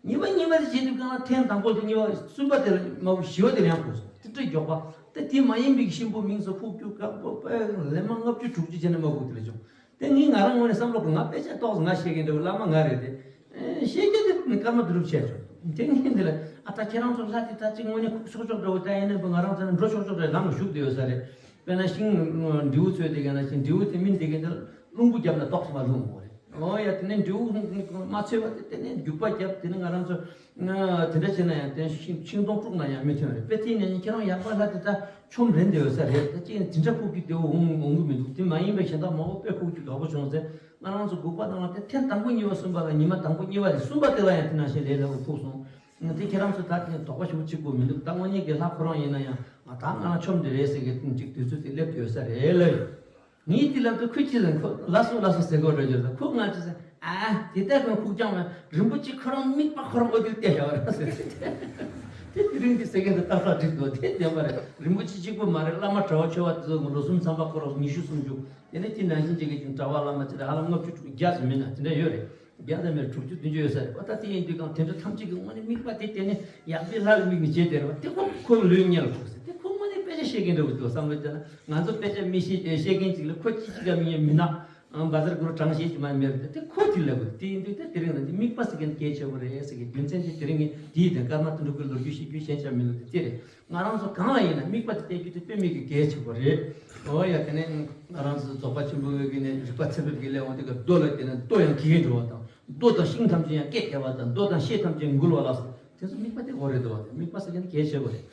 ཉི་མ་གཉིས་པ་དེ་བྱེད་དུས་གང་ལ་ཐེངས་དང་པོ་དེ་གཉིས་པ་གསུམ་པ་དེ་ལ་མ་ཁུག་བཞི་པ་དེ་ལ་ཡང་ཁུག་སོང་དེ་འདྲ་མགྱོགས་པ་ད་དེ་མ་ཡིན་པའི་གཤིན་པོ་མིང་ཚོ་ཁུག་རྒྱུ་དཀའ་པོ་པས་ལན་མ་ལྔ་བཅུ་དྲུག་ཅུ་བྱས་ནས་མ་ཁུག་དེ་ལ་བྱུང་། དེ་ངས་ང་རང་ངོས་ནས་བསམ་བློ་གི་ང་དཔེ་ཆ་ཏོག་ཙམ་ང་ཤེས་མཁན་འདྲ་བོ་བླ་མ་ང་རེད་དེ། ཨེ་ཤེས་རྒྱུ་དེ་ནི་ཀརྨ་དོན་གྲུབ་བྱས་ཆོག་དེ་ངས་འདི་ལ་ཨ་ད་ཁྱེད་རང་ཚོ་ལྷ་དེ་ད་ཅིག་དངོས་གནས་ཁུག་ཆོག་ཆོག་འདྲ་བོ་ད་ཡིན་ན་ང་རང་ཚོ་ནི་འགྲོ་ཆོག་ཆོག་འདྲ་ལམ་ལ་ཞུགས་བསྡད་ཡོད་ས་རེད། དཔེར་ན་ཤིང་འབྲས་བུ་ཚོས་དེ་ག་ན་ཤིང་འབྲས་བུ་དེ་མིན་དེ་ག་འདི་རླུང་བུ་བརྒྱབ་ན་ཏོག་ཙམ་མ་ལྷུང་བ་རེད། ཨོ་ཡ་དེ་ནས་འབྲས་བུ་མ་ཚོས་པ་དེ་དེ་ནས་རྒྱུག་པ་བརྒྱབ་དེ་ནས་ང་རང་ཚོ་དེ་འདྲ་བྱས་ན་ཡང་དེ་ཤིང་ཤིང་སྡོང་དཀྲུགས་ན་ཡང་མི་ཐོན་རེད། དཔེ་དེ་ནས་ཁྱེད་རང་ཡག་པ་ལྷ་དེ་ད་ཆོམ་རན་བསྡད་ཡོད་ས་རེད། ད་ཅིག་དེ་འདྲ་ཁུག་རྒྱུ་བདེ་བོ་འོང་འོང་གི་མི་འདུག་དེ་མ་ཡིན་པའི་གཞན་དག་མང་པོ་དཔེ་ཁུག་རྒྱུ་དགའ་པོ་བྱུང་ཚེ་ང་རང་ཚོ་སྒུག་པ་བཏང་བ་དེ་ཐེངས་དང་པོ་གཉིས་པ་གསུམ་པ་ལ་ཉི་མ་དང་པོ་གཉིས་པ་དེ་གསུམ་པ་དེ་ལ་ཡང་དེ་ནང་བཞིན་ལས་སླ་པོ་ཁུག་སོང་། དེ་ཁྱེད་རང་ཚོ་ད་དེ་དོགས་པ་ཞེ་པོ་གཅིག་པོ་མི་འདུག་ད་དངོས་གནས་ཀྱི་ལྷ་ཁོ་རང་ཡིན་ན་ཡང་ང་ད་ང་རང་ཆོམ་དེ་རེད་ཟེར་གི་ཅིག་དུས་ཚོད་དེ་སླེབས་ཡོད་ས་རེད་ལ། ངས་དེ་ལབ་དུས་ཁོས་ཅི་ཟེར་ཁོ་ལ་སོ་ལ་སོ་ཟེར་གོ་འགྲོ་རྒྱུ་ཟེར་ཁོ་ང་ཅི་ཟེར་ཨ་དེ་ལྟ་གི་ཁུག་ཀྱང་མེད། རིན་པོ་ཆེ་ཁོ་རང་དམིགས་པ་ཁོ་རང་ཨོ་དེ་བལྟས་བཞག་ར་ཟེར། དེ་དེ་རིང་དེ་ཟེར་མཁན་དེ་ཏག་ཏག་འགྲིག་འདུག་དེ་བདེན་པ་རེད། རིན་པོ་ཆེ་གཅིག་པུ་མ་རེད། བླ་མ་གྲྭ་བ་ཆོས་པ་དེ་ཚོ་ལོ་གསུམ་ཚང་པ་ཁོ་རང་ཉི་ཤུ་སུམ་ཅུ་དེ་ནས་དེ་ནང་བཞིན་གཅིག་གི་ཅིག་གྲྭ་བ་བླ་མ་ཅི་རེད་ཧ་ལམ་ལྔ་བཅུ་དྲུག་བརྒྱ་ཙམ་མིན་ན་དེ་འདྲ་ཡོད་རེད། བརྒྱ་དང་མེད་དྲུག་ཅུ་བདུན་ཅུ་ཡོད་ས་རེད་པ། ད་དེ་ཡིན་དུས་གང་དེ་འདྲ་ཐམས་ཅད་ཀྱི་དངོས་གནས་དམིགས་པ་དེ་དེ་ནས་ཡག་པའི་ལྷ་ལ་དམིགས་ནས་བྱས་དེ་རེད་པ། དེ་ཁོ་ཁོ་ལོས་ཉལ་ཁུག་ཟེར་དེ་ཁོ་དངོས་གནས་དཔེ་ཆ་ཤེས་མཁན་འདྲ་བོ་འདུག་བསམ་བློ་བཏང་ན་ང་ཚོ་དཔེ་ཆ་མི་ཤེས་ཤེས་མཁན་ཅིག་ལ་ཁོ་ཅི་ཅི་ག་མི་ཉན་མི་ནག་བ་ཟར་གུ་རུ་དྲང་ཤེས་ཀྱི་མ་མེད་རེད། དེ་ཁོ་དེ་ལབ་དགོས། དེ་ཡིན་དུས་དེ་དེ་རིང་ལ་དེ་དམིགས་པ་ཟེར་མཁན་གལ་ཆེ་བོ་རེད་ཟེར་གི་རྒྱུ་མཚན་དེ་དེ་རིང་གི་དེའི་དོན་ཀརྨ་དོན་གྲུབ་ཀྱི་ལོ་རྒྱུས་ཤེས་རྒྱུ་ཞན་ཆ་མི་འདུག་དེ་དེ་རེད། ང་རང་ཚོ་གང་ལ་ཡིན་ན་དམིགས་པ་དེ་གཏད་རྒྱུ་དེ་དཔེ་མེད་ཀྱི་གལ་ཆེ་བོ་རེད། འོ་ཡ་དེ་ནས་ང་རང་ཚོ་རྫོགས་པ་ཆེན་པོའི་གི་ནས་རིག་པ་ཚད་ཕེབས་ཀྱི་ལས་འོང་དེ་ག་རྡོ་ལ་དེ་ནས་རྡོ་ཡང་གི་གེ་འགྲོ་བ་དང་རྡོ་དང་ཤིང་ཐམས་ཅད་ཡང་སྐད་རྒྱབ་པ་དང་རྡོ་དང་ཤེལ་ཐམས་ཅད་འགུལ་བ་ལ་སོགས་དེ་ཚོ་དམིགས་པ་དེ་འོ་རེད་འདུག་བ། དམིགས་པ་ཟེར་མཁན་དེ་གལ་ཆེ་བོ་རེད།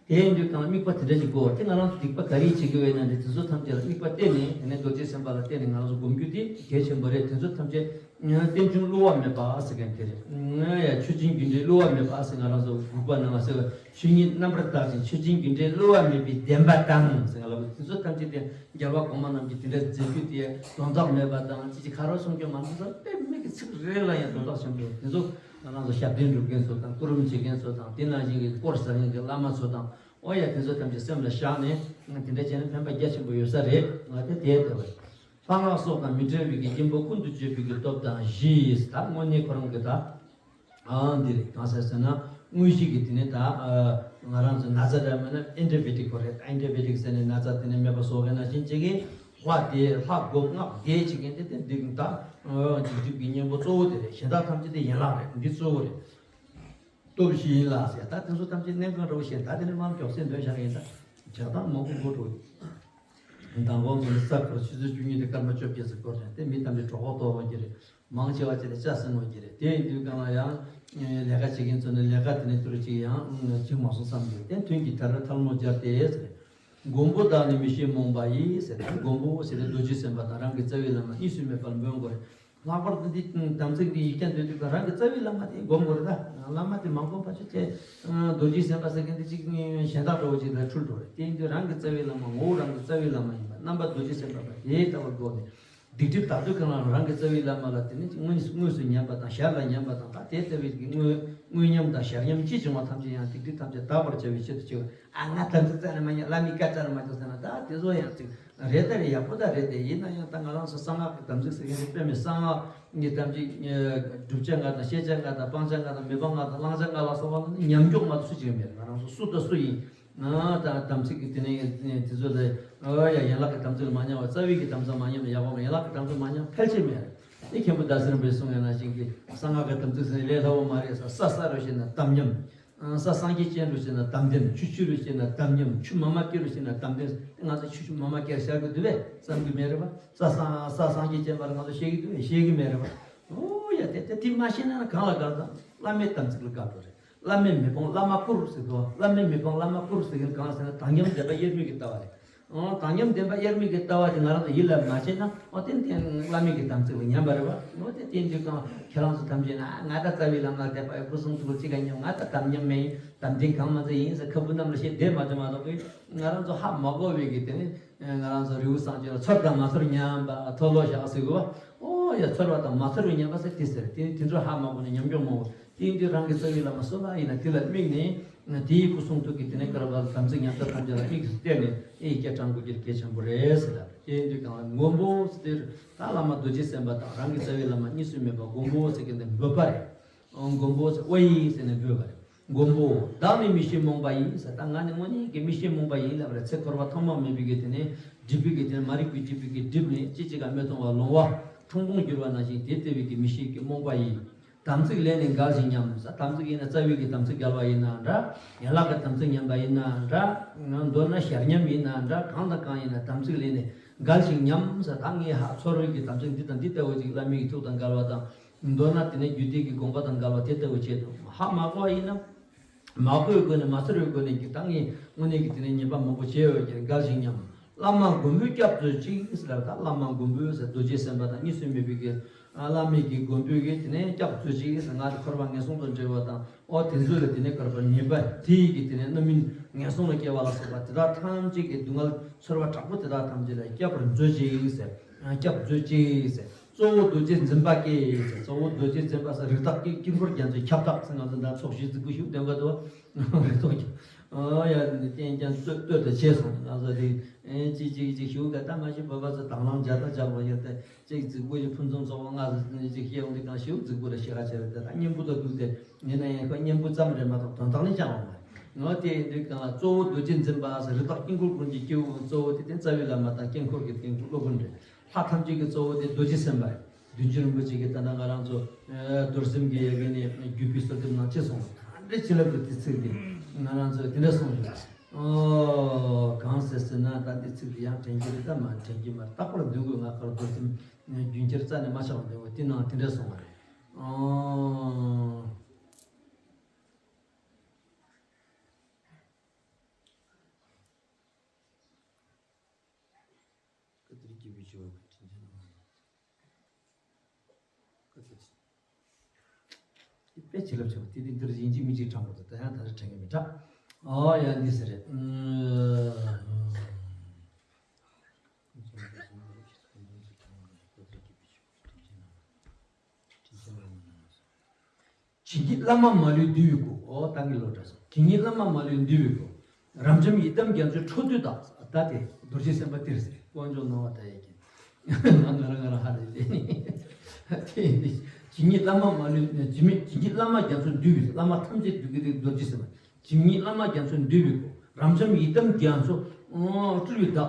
དེ་ཡིན་དུས་གང་དམིགས་པ་དེ་འདྲ་ཞིག་དགོས་བ། དེ་ང་རང་ཚོ་སྡིག་པ་ག་རེ་བྱེད་ཀྱི་ཡོད་ན་དེ་དེ་ཚོ་ཐམས་ཅད་ལ་དམིགས་པ་གཏད་ནས་དེ་ནས་རྡོ་རྗེ་སེམས་དཔའ་ལ་བརྟེན་ནས་ང་རང་ཚོ་སྒོམ་རྒྱུ་དེ་གལ་ཆེན་པོ་རེད། དེ་ཚོ་ཐམས་ཅད་རྟེན་འབྱུང་བསླུ་བ་མེད་པ་ཟེར་མཁན་དེ་རེད། ང་ཡ་ཆོས་ཅན་རྒྱུ་འབྲས་བསླུ་བ་མེད་པ་ཟེར་ང་རང་ཚོ་འགུགས་པ་ནང་ཟེར་བ་ཆོས་ཉིད་རྣམ་པར་དག་ཅིང་ཆོས་ཅན་རྒྱུ་འབྲས་བསླུ་བ་མེད་པའི་བདེན་པ་དང་ཟེར་ང་ལ་དེ་ཚོ་ཐམས་ཅད་དེ་རྒྱལ་བ་གོང་མ་རྣམས་ཀྱིས་དེ་འདྲ་མཛད་རྒྱུ་དེ་དོན་དག་མེད་པ་དང་ཅི་ཅི་ཁ་རོག་གསུང་རྒྱུ་མ་འདུག་ས་དཔེ་མེད་ཀྱི་ཚིག་རེ་ལ་ཡང་དོན་དག་ཆེན་པོ་དེ་ཚོ་ང་རང་ཚོ་ཞབས་བརྟན་སྒྲུབ་མཁན་ཚོ་དང་སྐུ་རིམ་བྱེད་མཁན་ཚོ་དང་དེ་ནང་བཞིན་གྱི་དཀོར་ཟ་མཁན་གྱི་བླ་མ་ཚོ་དང་ཨོ་ཡ་དེ་ཚོ་ཐམས་ཅད་སེམས་ལ་བཞག་ནས་དེ་འདྲ་བྱས་ན་ཕན་པ་རྒྱ་ཆེན་པོ་ཡོད་ས་རེད། ང་དེ་དེ་ལྟ་བུ་རེད། ལྷ་སྔགས་སོགས་དང་མི་འབྲལ་བའི་གི་སྙིང་པོ་ཀུན་ཏུ་སྤྱོད་པའི་གི་སྟོབས་དང་བཞི་ཡིས་ད་དངོས་གནས་ཁོ་རང་གི་ད་ཨང་འདི་རེད། གང་ཟེར་ཟེར་ན་དངོས་གཞི་གི་དེ་ནི་ད་ང་རང་ཚོ་ན་ཚ་འདྲ་མེད་ན་ཨེན་ཊི་བྷའི་ཊིག་ཁོ་རེད། ཨེན་ཊི་བྷའི་ཊིག་ཟེར་ནས་ན་ཚ་དེ་ནི་མེད་པ་བཟོ་མཁན་ནང་བཞིན་བྱེད་ཀྱི་ལྷ་དེ་ལྷ་སྒོམ་སྔགས་བཟླས་བྱེད་མཁན་དེ་དེ་འདི་ད་འཇིགས་སྒྲིབ་ཀྱི་གཉེན་པོ་གཙོ་བོ་དེ་རེད། གཞན་དག་ཐམས་ཅད་དེ་ཡན་ལག་རེད། འདི་གཙོ་བོ་རེད། སྟོབས་བཞི་ཡིན་ལ་ཟེར། ད་དེ་ཚོ་ཐམས་ཅད་གནད་འགག་འདྲ་བོ་ཞིག་ད་དེ་ནི་མར་མགྱོགས་སེ་འདོན་བཞག་ཡིན། ད་བྱ་སྟངས་མང་པོ་འགོ་འགྲོ། མདང་དགོང་ཚོ་ནི་ས་འཁོར་ཆུ་ཚོད་བཅུ་གཉིས་དེ་སྐར་མ་བཅོ་བརྒྱད་ཙམ་འགོར་ནས་དེ་མི་ཐམས་ཅད་གྲོད་ཁོག་ལྟོགས་ཡོང་གི་རེད། མང་ཆེ་བ་ཅིག་ལ་ལྕགས་སྲིན་ཡོང་གི་རེད། དེ་ཡིན་དུས་གང་ལ་ཡང་ལས་ཀ་བྱེད་མཁན་ཚོ་ནི་ལས་ཀ་དེ་ནས་དུ་རུ་ཅིག་ཡང་བྱེད་མ་སོང་བསམ་གི་རེད། དེ་ཐུན་གྱི་དར་ཐལ་མོ་སྦྱར་ཏེ་ཟེར། མགོན་པོ་བདག་ནི་མི་ཤེས་རྨོངས་པ་ཡིས་ཟེར་ཏེ། མགོན་པོ་ཟེར་ཏེ་རྡོ་རྗེ་སེམས་དཔའ་དང་རང་གི་རྩ་བའི་བླ་མ་གཉིས་སུ་མེད་པར་འབོད་དགོས་རེད། ལྷག་པར་དུ་འདི་དམ་ཚིག་འདི་ཡིག་བརྒྱ་འདོན་དུས་ཀ་རང་གི་རྩ་བའི་བླ་མ་དེ་སྒོམ་དགོས་རེད་ད། བླ་མ་དེ་མ་སྒོམ་པ་ཆོས་ཅན། རྡོ་རྗེ་སེམས་དཔའ་ཟེར་མཁན་དེ་གཅིག་གཞན་དག་འདྲ་བོ་ཅིག་ལ་འཁྲུལ་འགྲོ་རེད། དེ་ཡིན་དུས་རང་གི་རྩ་བའི་བླ་མ་ངོ་བོ་རང་གི་རྩ་བའི་བླ་མ་ཡིན་པ་རྣམ་པ་རྡོ་རྗེ་སེམས་དཔའ་དེ་ལྟ་བུར་སྒོམ་ནས། སྡིག་སྒྲིབ་དག་ཚོད་གང་རང་རང་གི་རྩ་བའི་བླ་མ་ལ་དེ་ནི་དངོས་དངོས་སུ་ཉམས་པ་དང་ཞར་ལ་ཉམས་པ་དང་། ད་དེ་ལྟ་བུའི་གི་དངོས་དངོས་ཉམས་དང་ཞར་ཉམས་ཅི་བྱུང་བ་ཐམས་ཅད་ཡང་སྡིག་སྒྲིབ་ཐམས་ཅད་དག་པར་བྱ་བའི་ཆེད་དུ་བྱེད་པ། ཨ་ང་དམ་ཚིག་རྩ་ནས་མ་ཉམས། བླ་མའི་བཀའ་རྩ་ནས་མ་ཉམས་ཟེར་ན། ད་དེ་ཚོ་ཡང་ཅིག་རེད། ད་རེད། ཡག་པོ་ད་རེད། དེ་ཡིན་ན་ཡང་ད་ང་རང་ཚོ་གསང་སྔགས་ཀྱི་དམ་ཚིག་ཟེར་མཁན་དེ་དཔེ་མི་སྲིད། གསང་སྔགས་ཀྱི་དམ་ཚིག་བསྒྲུབ་བྱ་ལྔ་དང་བཤད་བྱ་ལྔ་དང་སྤང་བྱ་ལྔ་དང་མོས་པ་ལྔ་དང་བླང་བྱ་ལྔ་ལ་སོགས་པ་ལ་ནི་ཉམས་མགྱོགས་མ་གཏོགས་སུ་ཅིག་མེད། ང་རང་ཚོ་སུ་དང་སུ་ཡིན། ཨ་ད་དམ་ཚིག་གི་དེ་ནས་དེ་ཚོ་ལ། ཨ་ཡ་ཡན་ལག་གི་དམ་ཚིག་ལ་མ་ཉམས་པ། རྩ་བའི་གི་དམ་ཚིག་མ་ཉམས་ན་ཡག་པོ་མེད། ཡན་ལག་གི་དམ་ཚིག་མ་ཉམས་ཕལ་ཆེར་མེད་རེད། དེ་མཁན་པོ་ཟླ་ཟེར་བའི་གསུང་ཡ་ནང་བཞིན་གྱི་གསང་སྔགས་ཀྱི་དམ་ཚིག་ཟེར་ནས་ལས་སླ་བོ་མ་རེད་ཟེར། ས་ས་རུ་བྱས་ན་དམ་ཉམས། ཨ་ས་སངས་རྒྱས་སྤྱན་རུ་བྱས་ན་དམ་བདེན། ཆུ་ཆུ་རུ་བྱས་ན་དམ་ཉམས། ཆུ་མ་མ་སྐྱེ་རུ་བྱས་ན་དམ་བདེན། དེ་ང་ཚོ་ཆུ་ཆུ་མ་མ་སྐྱེ་བཤད་གི་འདུག་པས་བསམ་གི་མེད་རེད་པ། ས་སངས་ས་སངས་རྒྱས་སྤྱན་པ་ལ་ང་ཚོ་བཤད་གི་འདུག་པས་བཤད་གི་མེད་རེད་པ། ཨོ་ཡ་དེ་དེ་དེ་མ་ཤེས་ན་གང་ལ་དགའ་དང་། བླ་མའི་དམ་ཚིག་ལ་དགའ་འགྲོ་རེད། བླ་མའི་མི་སྤོང་བླ་མ་བཀུར་ཟེར་དོ། བླ་མའི་མི་སྤོང་བླ་མ་བཀུར་ཟེར་མཁན་གང་ཟེར་ན་དམ་ཉམས་བདེན་པ་དབྱེར་མེད་ཀྱི་ལྟ་བ་རེད། ཨོ་དམ་ཉམས་བདེན་པ་དབྱེར་མེད་ཀྱི་ལྟ་བ་དེ་ང་རང་ཚོ་ཡིད་ལ་མ་བྱས་ན། ཨོ་དེ་དེ་བླ་མའི་གི་དམ་ཚིག་ལ་ཉམས་པ་རེད་བ། ཨོ་དེ་དེ་འདྲ་གང་ཁྱེད་རང་ཚོ་ཐམས་ཅད་ན་ང་ད་རྩ་བའི་བླ་མ་དད་པ་ཡོད། སྐུ་གསུང་ཐུགས་ལ་ཅི་ག་ཉམས། ང་ད་དམ་ཉམས་མེད། དམ་བདེན་གང་མ་ཚད་ཡིན་ཟེར་ཁ་སྤུ་གནམ་ལ་བཤད་བསྡད་མ་བྱུང་མ་གཏོགས་གི། ང་རང་ཚོ་ཧ་མ་གོ་བའི་གི་དེ་ནི་ང་རང་ཚོ་རི་བོ་སངས་རྒྱས་ལ་ཚོར་དང་མ་ཚོར་ཉམས་པ་མཐོལ་ལོ་བཤགས་ཟེར་གི་བ། ཨོ་ཡ་ཚོར་བ་དང་མ་ཚོར་བའི་ཉམས་པ་ཟེར་དེ་ཟེར། དེ་དེ་ཚོ་ཧ་མ་གོ་ན་ཉམས་མྱོང་མང་བོ། དེ་ཡིན་དུས་རང་གི་རྩ་བའི་བླ་མ་སུ་ལ་ཡིན་ན་དེ་ལ་དམིགས་ནས། དེའི་སྐུ་གསུང་ཐུགས་ཀྱི་དེ་ནས་བསྐལ་པ་དམ་ཚིག་ཉམས་ཆག་ཐམས་ཅད་ལ་དམིགས་སུ་བལྟས་ནས་ཨེ་སྐད་གྲགས་དགོས་རྒྱུ་གལ་ཆེན་པོ་རེད་ཟེར་ལ། དེ་ཡིན་དུས་གང་ལ་མགོན་པོ་ཟེར་ད་བླ་མ་རྡོ་རྗེ་སེམས་དཔའ་དང་རང་གི་རྩ་བའི་བླ་མ་གཉིས་སུ་མེད་པ་མགོན་པོ་ཟེར་མཁན་དེ་འབོད་པ་རེད། མགོན་པོ་ཟེར་ཨོ་ཡི་ཟེར་ནས་འབོད་པ་རེད། མགོན་པོ། བདག་ནི་མི་ཤེས་རྨོངས་པ་ཡིན་ཟེར། ད་ང་ནི་དངོས་གནས་ཀྱི་མི་ཤེས་རྨོངས་པ་ཡིན་ལབ་པ་རེད། ཚེ་འཁོར་བ་ཐོག་མ་མེད་པའི་གི་དེ་ནས་སྒྲིབ་པའི་གི་དེ་ནས་མ་རིག་པའི་སྒྲིབ་པའི་གི་སྒྲིབ་ནས་ཅི་ཅི་ག་མི་མཐོང་བ་ལོང་བ་ཁྲུང་ཁྲུང་གྱུར་བ་ནང་བཞིན་དེ་ལྟ་བུའི་གི་མི་ཤེས་ཀྱི་རྨོངས་པ་ཡིན། དམ་ཚིག་ལས་ནི་འགལ་ཞིང་ཉམས་ཟེར། དམ་ཚིག་ཡིན་ན་རྩ་བའི་གི་དམ་ཚིག་འགལ་བ་ཡིན་ན་འདྲ། ཡན་ལག་གི་དམ་ཚིག་ཉམས་པ་ཡིན་ན་འདྲ། མདོར་ན་ཞར་ཉམས་ཡིན་ན་འདྲ། གང་དང་གང་ཡིན་ན་དམ་ཚིག་ལས་ནི་འགལ་ཞིང་ཉམས་ཟེར། ད་ངས་ཧ་ཚོར་བའི་གི་དམ་ཚིག་འདི་དང་འདི་ལྟ་བུ་ཅིག་བླ་མའི་གི་ཐུགས་དང་འགལ་བ་དང་། མདོར་ན་དེ་ནས་རྒྱུད་སྡེ་གི་དགོངས་པ་དང་འགལ་བ་དེ་ལྟ་བུ་ཆེད་དུ་ཧ་མ་གོ་བ་ཡིན་ན། མ་གོ་བའི་སྒོ་ནས་མ་ཚོར་བའི་སྒོ་ནས་ཀྱི་ད་ངས་དངོས་གནས་ཀྱི་དེ་ནས་ཉེས་པ་མང་པོ་བྱས་ཡོད་ཀྱི་རེད། འགལ་ཞིང་ཉམས། བླ་མ་མགོན་པོས་སྐྱབས་མཛོད་ཅིག་ཟེར་ལ། ད་བླ་མ་མགོན་པོས་ཟེར་རྡོ་རྗེ་སེམས་དཔའ་དང་གཉིས་སུ་མེད་པའི་གི་བླ་མའི་གི་མགོན་པོས་གི་དེ་ནས་སྐྱབས་མཛོད་ཅིག་ཟེར། ང་དེ་འཁོར་བ་ངན་སོང་དང་འབྲེལ་བ་དང་། ཨོ་དེ་ཚོ་ལ་དེ་ནས་བསྐལ་པ་ཉེས་པ་དེ་ཡི་གི་དེ་ནས་རྣམ་སྨིན་ངན་སོང་ལ་སྐྱེ་བ་ལ་སོགས་པ་དེ་དག་ཐམས་ཅད་ཀྱི་སྡུག་བསྔལ་ཚོར་བ་དྲག་པོ་དེ་དག་ཐམས་ཅད་ལ་སྐྱབས་མཛོད་ཅིག་ཟེར། སྐྱབས་མཛོད་ཅིག་ཟེར། གཙོ་བོ་རྡོ་རྗེ་འཛིན་པ་ཀྱེ་ཟེར། གཙོ་བོ་རྡོ་རྗེ་འཛིན་པ་ཟེར། རིགས་བདག་དཀྱིལ་འཁོར་རྒྱ་མཚོའི་ཁྱབ་བདག་ཟེར། ང་ཚོ་ད་ཚོགས་ཞུས་རྫིག་པོ་ཞིག་འདོན་ག་འདུག་རིགས་བདག་ཨ་ཡ་རྟེན་ཅན་གཙོ་བོ་དེ་བྱས་སོང་། ང་ཚོ་དེ་ཅིག་ཅིག་ཅིག་ཞུ་ག་ད་མ་ཤི་བོད་པ་ཚོ་དང་བླངས་བརྒྱ་དང་བརྒྱ་བ་ཡོད་དེ་ཅིག་རྫིག་པོ་ཞིག་ཕུན་སུམ་ཚོགས་པ་ང་ཚོ་ཅིག་ཤེས་ཡོང་དུས་གང་ཞིག་རྫིག་པོ་ལ་ཤེས་ཁ་བྱས་པ་དེ་ད་སྙན་པོ་ད་འདུག་དེ་ཡིན་ན་ཡང་ཁོ་སྙན་པོ་ཙམ་རེད་མ་གཏོགས་དོན་དག་ནི་ཅང་ཡོང་མ་རེད། ང་དེ་ཡིན་དུས་གང་ལ་གཙོ་བོ་རྡོ་རྗེ་འཛིན་པ་ཟེར། རིགས་བདག་དཀྱིལ་འཁོར་ཀུན་གྱི་སྐྱེ་བོ་གཙོ་བོ་དེ་དེ་རྩ་བའི་བླ་མ་དང་དཀྱིལ་འཁོར་གྱི་དཀྱིལ་འཁོར་སློབ་དཔོན་རེད། ལྷ་ཐམས་ཅད་ཀྱི་གཙོ་བོ་དེ་རྡོ་རྗེ་སེམས་དཔའ་རེད། བདུད་འཇོམས་རིན་པོ་ཆེ་གིས་ད་ལྟ་ང་རང་ཚོ་རྡོར་སེམས་ཀྱི་ཡ་གི་ནས་བརྒྱུད་པའི་གསོལ་འདེབས་ནང་ཅི་གསུངས། ད་འདྲའི་བྱིན་རླབས་ཀྱི་དེ་ཚིག་དེ་ང་རང་ཚོ་དེ་འདྲ་གསུངས་ཡོད། ཨོ་གང་ཟེར་ཟེར་ན་ད་འདི་ཚིག་དེ་ཡང་དྲན་གྱི་རེད་ད་མ་དྲན་གྱི་མ་རེད། རྟག་པར་འདོན་དགོས། ང་ཁར་རྡོར་སེམས་རྒྱུན་ཁྱེར་རྩ་ནས་མ་ཆགས་པ་འདོན་དགོས། དེ་ནང་དེ་འདྲ་གསུངས་པ་རེད། ཨོ། བཀའ་དྲིན་སྐྱེས་བུ་ཞུ་བ་དྲིན་ཅན་ནོ། བཀའ་དྲིན། དེ་དཔེ་བྱིན་རླབས་ཆེ་བ་དེ་དེ་འདིར་ཡིན་གཅིག་མིན་གཅིག་དྲངས་པ་དང་ད་ཡང་ད་རེས་དྲན་གི་མི་དྲག་ཨོ་ཡ་འདི་ཟེར་རེད། བྱིན་གྱིས་བླ་མ་མ་ལུས་འདུལ་བའི་སྐུ། ཨོ་ཏང་གི་ལོ་འདྲ་སོང་། བྱིན་གྱིས་བླ་མ་མ་ལུས་འདུལ་བའི་སྐུ། རབ་འབྱམས་ཡི་དམ་རྒྱ་མཚོའི་ཁྲོད་དུ་བདག་ད་དེ་རྡོ་རྗེ་སེམས་དཔའ་དེར་ཟེར། དཀོན་མཆོག་སྣང་བ་མཐའ་ཡས་ཀྱི། ང་ང་རང་ང་རང་ཧ་རེ་ལས་ནི། དེ་ནི་བྱིན་གྱིས་བླ་མ་མ་ལུས་བྱིན་མི་བྱིན་གྱིས་བླ་མ་རྒྱ་མཚོ་འདུལ་བའི་བླ་མ་ཐམས་ཅད་འདུལ་གྱི་རྡོ་རྗེ་སེམས་དཔའ། བྱིན་གྱིས་བླ་མ་རྒྱ་མཚོ་འདུལ་བའི་སྐུ། རབ་འབྱམས་ཡི་དམ་རྒྱ་མཚོ་སྤྲུལ་པའི་བདག་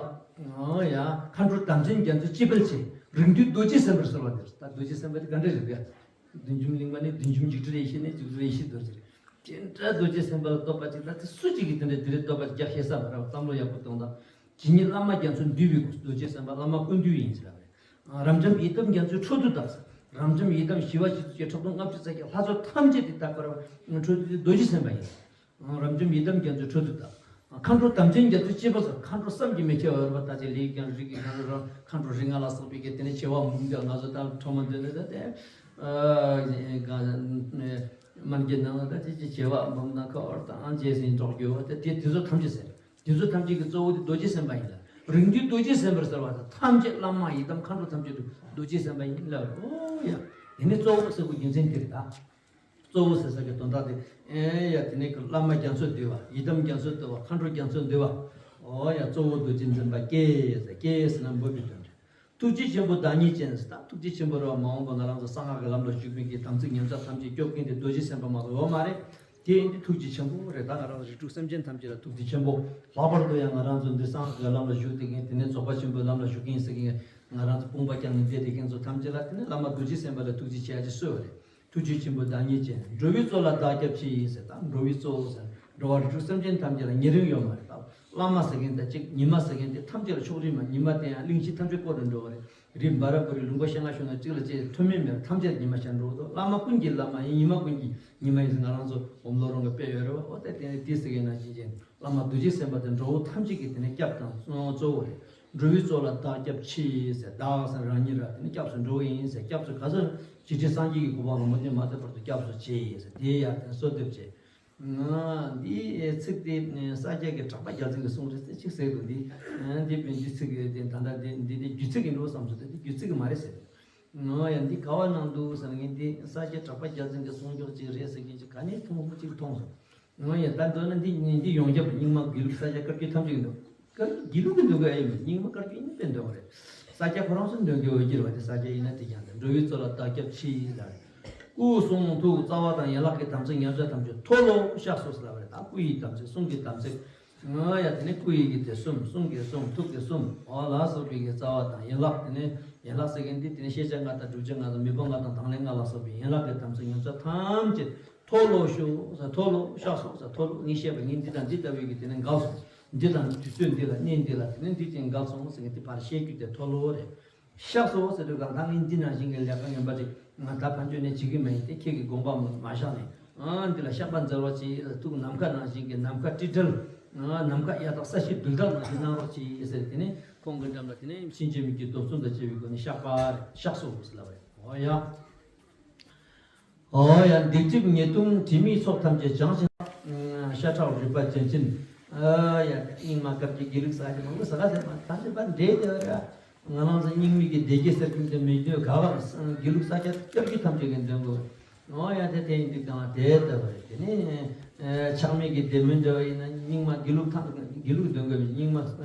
ཡ་མཁའ་འགྲོ་དམ་ཅན་རྒྱ་མཚོ་སྤྱི་དཔལ་ཆེ། རིགས་འདུས་རྡོ་རྗེ་སེམས་དཔར་གསོལ་བ་འདེབས། ད་རྡོ་རྗེ་སེམས་དཔའ་དེ་ག་འདྲ་རེད་ཡ། བདུད་འཇོམས་གླིང་པ་ནི་བདུད་འཇོམས་འཇིགས་བྲལ་ཡེ་ཤེས་ནི་འཇིགས་བྲལ་ཡེ་ཤེས་རྡོ་རྗེ་རེད། དེ་འདྲ་རྡོ་རྗེ་སེམས་དཔའ་ལ་བསྟོད་པ་ཅིག་ལ་དེ་སུ་གཅིག་གིས་དེ་འདྲ་དེ་རེད་བསྟོད་པ་རྒྱག་ཤེས་ས་མ་རེད། བསམ་བློ་ཡག་པོ་གཏོང་དང་། ཇི་སྙེད་བླ་མ་རྒྱ་མཚོ་འདུས་པའི་སྐུ། རྡོ་རྗེ་སེམས་དཔའ་བླ་མ་ཀུན་འདུས་ཡིན་ཟེར་བ་རེད། རབ་འབྱམས་ཡི་དམ་རྒྱ་མཚོའི་ཁྲོད་དུ་བདག་ཟེར། རབ་འབྱམས་ཡི་དམ་ཞི་བ་ཞི་སྟོང་ཁྲག་འཐུང་ལྔ་བཅུ་རྩ་བརྒྱད་ལྷ་ཚོགས་ཐམས་ཅད་དེ་བདག་པར་ཁྲོད་དུ་རྡོ་རྗེ་སེམས་དཔའ་ཡིན། རབ་འབྱམས་ཡི་དམ་རྒྱ་མཚོའི་ཁྲོད་དུ་བདག་མཁའ་འགྲོ་དམ་ཅན་རྒྱ་མཚོའི་བཅུ་པ་ཟེར། མཁའ་འགྲོ་བསམ་གྱིས་མི་ཁྱབ་པ་ཡོད་རེད་པ། ད་ཅི་ལས་ཀྱང་རིགས་ཀྱི་མཁའ་འགྲོ་རང་མཁའ་འགྲོ་རིགས་ལྔ་ལ་སོགས་པའི་གི་དེ་ནས་བྱེ་བ་འབུམ་གྱི་ང་ཚོ་ད་ཁྲོ་མོ་འདོན་ནས་ད་དེ་སྨན་གྱི་ནང་ལ་ད་ཅི་ཅི་བྱེ་བ་འབུམ་དང་ཁ་བར་དང་རྗེས་ཟིན་སྒྲོག་རྒྱུ་བ་དེ་དེ་དེ་ཚོ་ཐམས་ཅད་ཟེར། དེ་ཚོ་ཐམས་ཅད་ཀྱི་གཙོ་བོ་དེ་རྡོ་རྗེ་སེམས་དཔའ་ཡིན་ལ། རིགས་འདུས་རྡོ་རྗེ་སེམས་དཔའ་ཟེར་བ་དེ་ཐམས་ཅད་བླ་མ་ཡི་དམ་མཁའ་འགྲོ་ཐམས་ཅད་དུ་རྡོ་རྗེ་སེམས་དཔའ་ཡིན་ལ། ཨོ་ཡ། དེ་ནི་གཙོ་བོ་ཟེར་དགོས་རྒྱུ་མཚན་དེ་རེད་ད། གཙོ་བོ་ཟེར་ས་གི་དོན་དག་དེ། ཨེ་ཡ་དེ་ནས་ཀྱི་བླ་མ་རྒྱ་མཚོ་འདུས་པ། ཡི་དམ་རྒྱ་མཚོ་འདུས་པ། མཁའ་འགྲོ་རྒྱ་མཚོ་འདུས་པ། ཨོ་ཡ་གཙོ་བོ་རྡོ་རྗེ་འཛིན་པ་སྐྱེས་ཟེར། སྐྱེས་ཟེར་ན་འབོད་པའི་དོན་རེད། ཐུགས་རྗེ་ཆེན་པོ་བདག་ཉིད་ཅན་ཟེར། ད་ཐུགས་རྗེ་ཆེན་པོ་རེད་བ། མ་འོངས་པ་ང་རང་ཚོ་གསང་སྔགས་ཀྱི་ལམ་ལ་ཞུགས་མཁན་གྱི་དམ་ཚིག་ཉམས་ཆག་ཐམས་ཅད་སྐྱོབ་མཁན་དེ་རྡོ་རྗེ་སེམས་དཔའ་མ་གཏོགས་ཡོད་མ་རེད། དེ་ཡིན་དུས་ཐུགས་རྗེ་ཆེན་པོ་རེད། ད་ང་རང་ཚོ་རིགས་དྲུག་སེམས་ཅན་ཐམས་ཅད་ལ་ཐུགས་རྗེ་ཆེན་པོ། ལྷག་པར་དུ་ཡང་ང་རང་ཚོ་འདི་གསང་སྔགས་ཀྱི་ལམ་ལ་ཞུགས་བསྡད་མཁན་དེ་ནས་རྫོགས་པ་ཆེན་པོའི་ལམ་ལ་ཞུགས་མཁན་ཟེར་མཁན་ང་རང་ཚོ་དཔུང་པ་བརྐྱངས་ནས་བསྡད་བསྡད་མཁན་ཚོ་ཐམས་ཅད་ལ་དེ་ནས་བླ་མ་རྡོ་རྗེ་སེམས་དཔའ་ལ་ཐུགས་རྗེ་ཆེ་ཨ་ཅེ་གསོལ་བ་རེད། ཐུགས་རྗེ་ཆེན་པོ་བདག་ཉིད་ཅན། འགྲོ་བའི་གཙོ་ལ་བདག་སྐྱབས་མཆི་ཟེར། ད་འགྲོ་བའི་གཙོ་བོ་ཟེར། འགྲོ་བ་རིགས་དྲུག་སེམས་ཅན་ཐམས་ཅད་ལ་ཉེ་རིང་ཡོད་མ་རེད། ད་བླ་མ་ཟེར་མཁན་དང་གཅིག་ཉི་མ་ཟེར་མཁན་དེ་ཐམས་ཅད་ལ་ཕྱོགས་རིས་མ། ཉི་མ་དེ་ཡང་གླིང་བཞི་ཐམས་ཅད་བསྐོར་ནས་འགྲོ་བ་རེད། རི་འབའ་ར་བོ་རི་ལུང་པ་ཤ་ལྔ་ཤོད་ན་གཅིག་ལ་གཅིག་ཐུན་མིན་མེད་པར་ཐམས་ཅད་ཉི་མ་ཤར་འགྲོ་གི་འདུག་བླ་མ་ཀུན་གྱི་བླ་མ་ཡིན། ཉི་མ་ཀུན་གྱི་ཉི་མ་ཡིན་ཟེར་ང་རང་ཚོ་འོམ་ལོ་རོང་གི་དཔེ་ཡོད་རེད་བ། འོ་ད་དེ་ནས་དེ་ཟེར་མཁན་ནང་བཞིན་ཅན། བླ་མ་རྡོ་རྗེ་སེམས་དཔའ་དེ་འགྲོ་བོ་ཐམས་ཅད་ཀྱི་དེ་ནས་སྐྱབས་དང་གཙོ་བོ་རེད། འགྲོ་བའི་གཙོ་ལ་བདག་སྐྱབས་མཆི་ཟེར། བདག་ཟེར་རང་ཉིད་ར་དེ་ནས་སྐྱབས་སུ་འགྲོ་བ་ཡིན་ཟེར། སྐྱབས་སུ་ག་ཚོད་ཅི་ཁྲི་སངས་རྒྱས་ཀྱི་གོ་འཕང་ལ་མུ་མཐུད་མ་ཐེབས་བར་དུ་སྐྱབས་སུ་མཆི་ཟེར། དེ་ཡར་དེ་གསོལ་འདེབས་བྱས། ང་འདི་ཚིག་དེ་ས་སྐྱ་གི་གྲགས་པ་རྒྱལ་མཚན་གྱི་གསུང་རེད་ཟེར་ཅིག་ཟེར་འདུག་འདི་འདི་འདི་ཚིག་དེ་ད་ལྟ་འདི་འདི་འདི་རྒྱུད་ཚིག་ཡིན་འགྲོ་བསམ་སོང་། དེ་འདི་རྒྱུད་ཚིག་གི་མ་རེད་ཟེར། ང་ཡང་འདི་ག་བ་ནང་འདུག་ཟེར་ན། ངས་འདི་ས་སྐྱ་གྲགས་པ་རྒྱལ་མཚན་གྱི་གསུང་མགྱོགས་ཅིག་རེད་ཟེར་མཁན་ཅིག་ག་ནས་མཐོང་ཅིག་མཐོང་སོང་། ང་ཡང་ད་འདོད་ན་འདི་འདི་ཡོངས་ཁྱབ་རྙིང་མ་དགེ་ལུགས་ས་སྐྱ་བཀའ་བརྒྱུད་ཐམས་ཅད་ཀྱི་འདུག་བཀའ་བརྒྱུད་དགེ་ལུགས་ཀྱི་འདོན་དགོས་ཨེ་ཡིན་པས། རྙིང་མ་བཀའ་བརྒྱུད་གཉིས་པའི་འདོན་དགོས་རེད། ས་སྐྱ་ཁོ་རང་ཚོ་འདོན་དགོས་འོས་ཀྱི་རེད་བ། དེ་ས་སྐྱ་ཡིན་ན་དེ་ཀྱང་དེ་འགྲོ་བའི་གཙོ་ལ་བདག་སྐྱབས་མཆི་ལ་རེད། སྐུ་གསུང་ཐུགས་རྩ་བ་དང་ཡན་ལག་གི་དམ་ཚིག་ཉམས་ཆག་ཐམས་ཅད་མཐོལ་ལོ་བཤགས་སོ་ཟེར་བ་རེད། ད་སྐུ་ཡི་དམ་ཚིག་གསུང་གི་དམ་ཚིག་ང་ཡ་དེ་ནས་སྐུ་ཡི་གི་དེ་གསུམ། གསུང་གི་གསུམ། ཐུགས་ཀྱི་གསུམ། འོ་ལ་སོགས་པའི་གི་རྩ་བ་དང་ཡན་ལག་དེ་ནས་ཡན་ལག་ཟེར་མཁན་འདི་དེ་ནས་ཤེས་བྱ་ལྔ་དང་བསྒྲུབ་བྱ་ལྔ་དང་མི་སྤོང་ལྔ་དང་དང་ལེན་ལྔ་ལ་སོགས་པའི་ཡན་ལག་གི་དམ་ཚིག་ཉམས་ཆག་ཐམས་ཅད་མཐོལ་ལོ་བཤགས་སོ་ཟེར། མཐོལ་ལོ་བཤགས་སོ་ཟེར། མཐོལ་ལོ་ངས་བཤད་པ་ངས་འདི་དང་འདི་ལྟ་བུའི་གི་དེ་ནས་འགལ་སོང་། འདི་དང་དུས་ཚོད་འདི་ལ་གནས་འདི་ལ་དེ་ནས་འདི་ཅན་འགལ་སོང་ཟེར་མཁན་དེ་ཕར་བཤད་རྒྱུ་དེ་མཐོལ་ལོ་རེད། བཤགས་སོ་ཟེར་དུས་གང་ལྟར་ངས་འདི་ནང་བཞིན་གྱི་ལས་ཀ་ངན་པ་ཅིག་ང་ད་ཕན་ཆོད་ནས་བྱེད་ཀྱི་མ་ཡིན་ཏེ། ཁྱེད་ཀྱི་དགོངས་པ་མ་བཞག་ནས་ཨ་འདི་ལ་བཤགས་པ་མཛད་རོགས་གྱིས། ཐུགས་ནམ་མཁའ་ནང་བཞིན་གྱི་ནམ་མཁའ་དཀྲིས་བྲལ། ཨ་ནམ་མཁའ་གཡའ་དག་ས་གཞི་རྡུལ་དག་ནང་བཞིན་གནང་རོགས་གྱིས་ཟེར། དེ་ནས་ཁོང་གི་འགྲམ་ལ་དེ་ནས་ཕྱིན་ཅི་མིག་གི་རྡོ་གསུམ་དང་བཅས་པའི་སྒོ་ནས་བཤགས་པ་རེད། བཤགས་སོ་ཟེར་ལབ་པ་རེད། འོ་ཡ། ཨོ་ཡ། སྡིག་སྒྲིབ་ཉེས་ལྟུང་དྲི་མའི་ཚོགས་ཐམས་ཅད་བྱང་ཞིང་། ཤ་ཁྲག་རུས་པ་ལྗན་ལྗིན། ཨ་ཡ། རྙིང་མ་བཀའ་བརྒྱུད་དགེ་ལུགས་ས་ཆ་མང་པོ་ཟ་ག་ཟེར་མ་ཐམས་ཅད་པར་འདྲེས་ཏེ་ཡོད་ར། ང་རང་ཚོ་རྙིང་མའི་གི་སྡེ་དགེ་ཟེར་མཁན་དེ་མི་འདོད་ག་བ་དགེ་ལུགས་ས་སྐྱ་བཀའ་བརྒྱུད་ཐམས་ཅད་ཀྱི་འདོན་དགོས། ཨོ་ཡ། དེ་དེ་ཡིན་དུས་གང་དེ་ལྟ་བ་རེད། དེ་ནས་ཆགས་མེད་ཀྱི་སྡེ་མི་འདྲ་བ་ཡིན་ན་རྙིང་མ་དགེ་ལུགས་ཐམས་དགེ་ལུགས་འདོན་དགོས་པའི་རྙིང་མ་